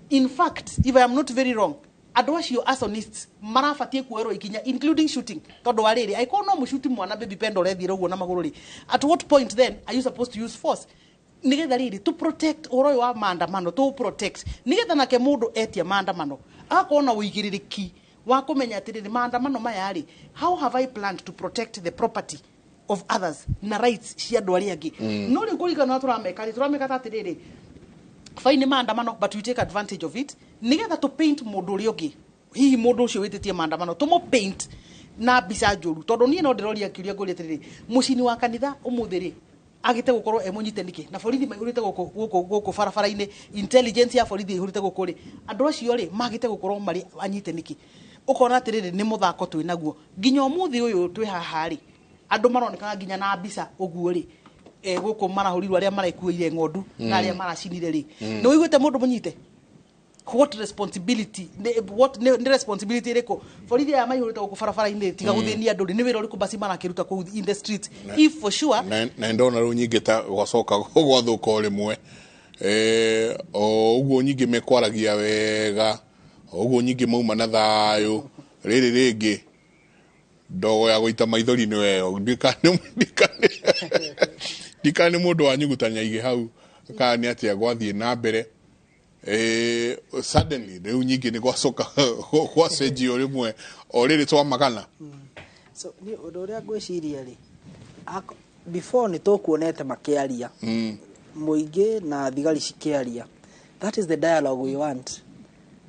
In fact, if I am not very wrong, andũ acio arsonists marabatiĩ kuoerwo ikinya, including shooting, tondũ wa rĩrĩ, angĩkorwo no mũcuti mwana baby pendo ũrethiĩra ũguo na magũrũ rĩ, at what point then are you supposed to use force? Nigetha rĩrĩ to protect ũhoro ũyũ wa maandamano, to protect nigetha nake mũndũ etia maandamano agakorwo na ũigĩrĩrĩki wa kũmenya atĩrĩrĩ, maandamano maya rĩ, how have I planned to protect the property of others na rights cia andũ arĩa angĩ? No rĩu kũringana na tũrameka rĩ, tũrameka ta atĩrĩrĩ, Fine maandamano, but we take advantage of it nigetha to paint mundu uria ungi, hihi mundu ucio wititie maandamano tumo paint na mbica njuru, tondu nie no ndiroria kiuria nguria atiriri, mucini wa kanitha umuthi ri agite gukorwo e munyite niki na borithi maihurite guku guku guku barabara-ini, intelligence ya borithi ihurite guku ri, andu acio ri magite gukorwo mari anyite niki? Ukona atiriri ni muthako twi naguo nginya umuthi uyu twi haha ri, andu maronekaga nginya na mbica uguo ri, guku marahurirwo aria marekuire ng'ondu na aria maracinire ri, ni uiguite mundu munyite? What responsibility, what ni responsibility iriku borithi aya maihurite guku barabara-ini tiga guthinia andu ri, ni wira uriku basi marakiruta kuu in the streets if for sure? Na ndona riu nyingĩ ta gwacoka gwathũka o rĩmwe, o ũguo nyingĩ mekwaragia wega, o ũguo nyingĩ mauma na thayũ, rĩrĩ rĩngĩ ndogo ya gũita maithori nĩ weyo, ndikana nĩ mũndũ wanyugutania igĩ hau kana nĩ atĩa gwathiĩ na mbere. Suddenly rĩu nyingĩ nĩ gwacoka gwacenjio rĩmwe o rĩrĩ twamagana. So ni ũndũ ũrĩa ngwĩciria rĩ, before nĩ tũkuonete makĩaria mũingĩ na thigari cikĩaria, that is the dialogue we want,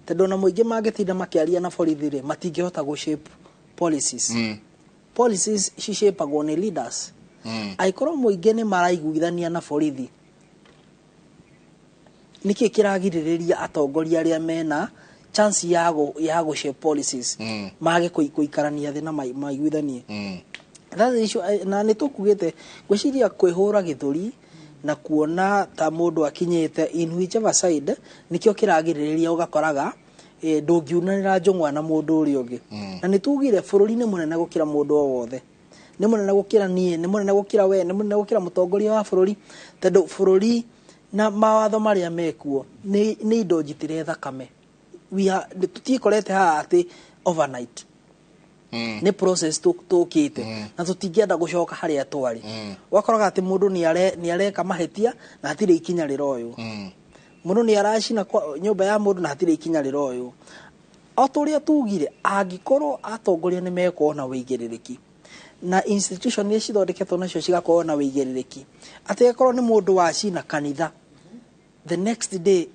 tondũ ona mũingĩ mangĩtinda makĩaria na borithi rĩ, matingĩhota gũ shape policies. Policies cishapagwo nĩ leaders. Angĩkorwo mũingĩ nĩ maraiguithania na borithi, nĩkĩ kĩragirĩrĩria atongoria arĩa mena chance ya gũ shape policies mage gũikarania thĩ na maiguithanie? That issue, na nĩ tũkugĩte ngwĩciria kwĩhũra gĩthũri na kuona ta mũndũ akinyĩte in whichever side nĩkĩo kĩragirĩrĩria, ũgakoraga ndũngiunanĩra njũng'wa na mũndũ ũrĩa ũngĩ. Na nĩ tugire bũrũri nĩ mũnene gũkĩra mũndũ o wothe, nĩ mũnene gũkĩra niĩ, nĩ mũnene gũkĩra we, nĩ mũnene gũkĩra mũtongoria wa bũrũri, tondũ bũrũri na mawatho marĩa mekuo nĩ indo njitĩre thakame. Tũtiĩkorete haha atĩ overnight, nĩ process tũkĩte na tũtingĩenda gũcoka harĩa twarĩ. Ũgakoraga atĩ mũndũ nĩ areka mahĩtia na hatirĩ ikinya rĩroywo, mũndũ nĩ aracina nyũmba ya mũndũ na hatirĩ ikinya rĩroywo. O ta ũrĩa tugire, angĩkorwo atongoria nĩ mekorwo na wĩigĩrĩrĩki na institution iria cithondeketwo nacio cigakorwo na wĩigĩrĩrĩki, atĩ akorwo nĩ mũndũ wacina kanitha, the next day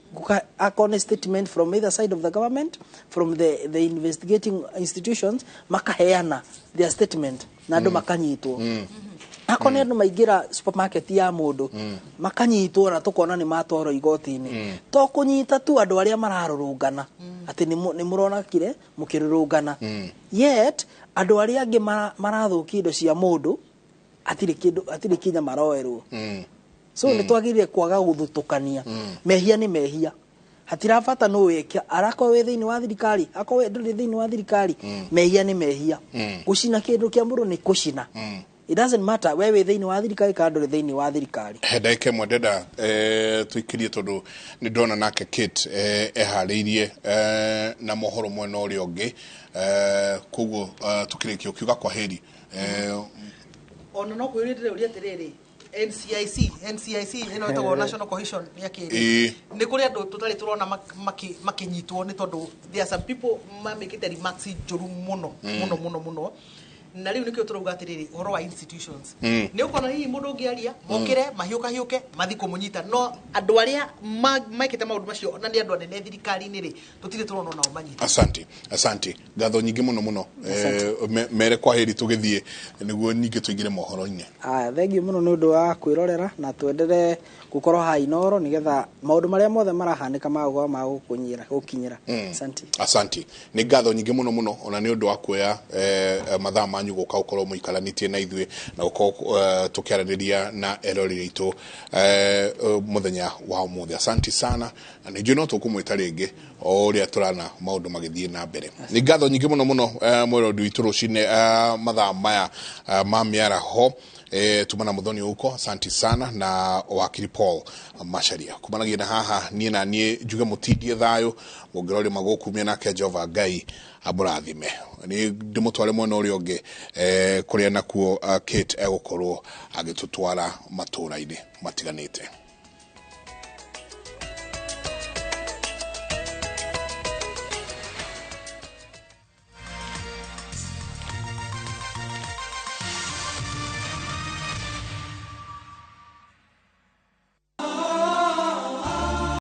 akorwo nĩ statement from either side of the government, from the investigating institutions, makaheana their statement na andũ makanyitwo. Akorwo nĩ andũ maingĩra supermarket ya mũndũ makanyitwo na tũkona nĩ matwarwo igoti-inĩ, to kũnyita tu andũ arĩa mararũrũngana atĩ nĩ mũronakire mũkĩrũrũngana, yet andũ arĩa angĩ marathũkia indo cia mũndũ hatirĩ kĩndũ, hatirĩ kinya maroerwo. So nĩ twagĩrĩire kwaga gũthutũkania. Mehia nĩ mehia, hatirabata nũ wĩke, arakorwo wĩ thĩinĩ wa thirikari, akorwo ndũrĩ thĩinĩ wa thirikari, mehia nĩ mehia. Gũcina kĩndũ kĩa mũndũ nĩ kũcina. It doesn't matter we wĩ thĩinĩ wa thirikari kana ndũrĩ thĩinĩ wa thirikari. He ndagĩka ĩmwe ndenda tũikĩrie, tondũ nĩ ndona nake Kate eharĩirie na mohoro mwena ũrĩa ũngĩ, koguo tũkĩrĩkia ũkiuga kwa heri. Ona no kwĩrĩre ndĩrauria atĩrĩrĩ, NCIC ĩno ĩtagwo National Cohesion ya kĩrĩ, nĩ kũrĩ andũ tũtarĩ tũrona makĩnyitwo nĩ tondũ there are some people mamĩkĩte remarks njũru mũno mũno mũno mũno, na rĩu nĩkĩo tũrauga atĩrĩrĩ ũhoro wa institutions. Nĩ ũkona hihi mũndũ ũngĩaria mokĩre mahiũkahiũke mathi kũmũnyita, no andũ arĩa mekĩte maũndũ macio na nĩ andũ anene thirikari-inĩ rĩ, tũtirĩ tũrona onao manyita. Asante, asante, ngatho nyingĩ mũno mũno. Mere kwa heri tũgĩthiĩ nĩguo ningĩ tũingĩre mohoro-inĩ. Aya, thengiũ mũno nĩ ũndũ wa kwĩrorera na twenderee gũkorwo haha Inooro nĩgetha maũndũ marĩa mothe marahanĩka magũkorwo ma gũkinyĩra. Asante. Asante, nĩ ngatho nyingĩ mũno mũno ona nĩ ũndũ wa kuoya mathaa manyu gũka gũkorwo mũikaranĩtie na ithuĩ na gũkorwo tũkĩaranĩria na eroreri aitũ mũthenya wa ũmũthĩ. Asante sana, na nĩ njũĩ no tũkũmwĩta rĩngĩ o ũrĩa tũrana maũndũ magĩthiĩ na mbere. Nĩ ngatho nyingĩ mũno mũno mwĩrori witũ rũcinĩ mathaa maya ma mĩaraho, tumana Muthoni uko, asante sana, na wakiri Paul Macharia. Kumanagia na haha niĩ na niĩ njuge mũtindie thayũ, mũngĩrori magũkumia nake Jehova Ngai amũrathime. Nĩ ndĩmũtware mwena ũrĩa ũngĩ kũrĩa nakuo Kate egũkorwo agĩtũtwara matũũra-inĩ matiganĩte.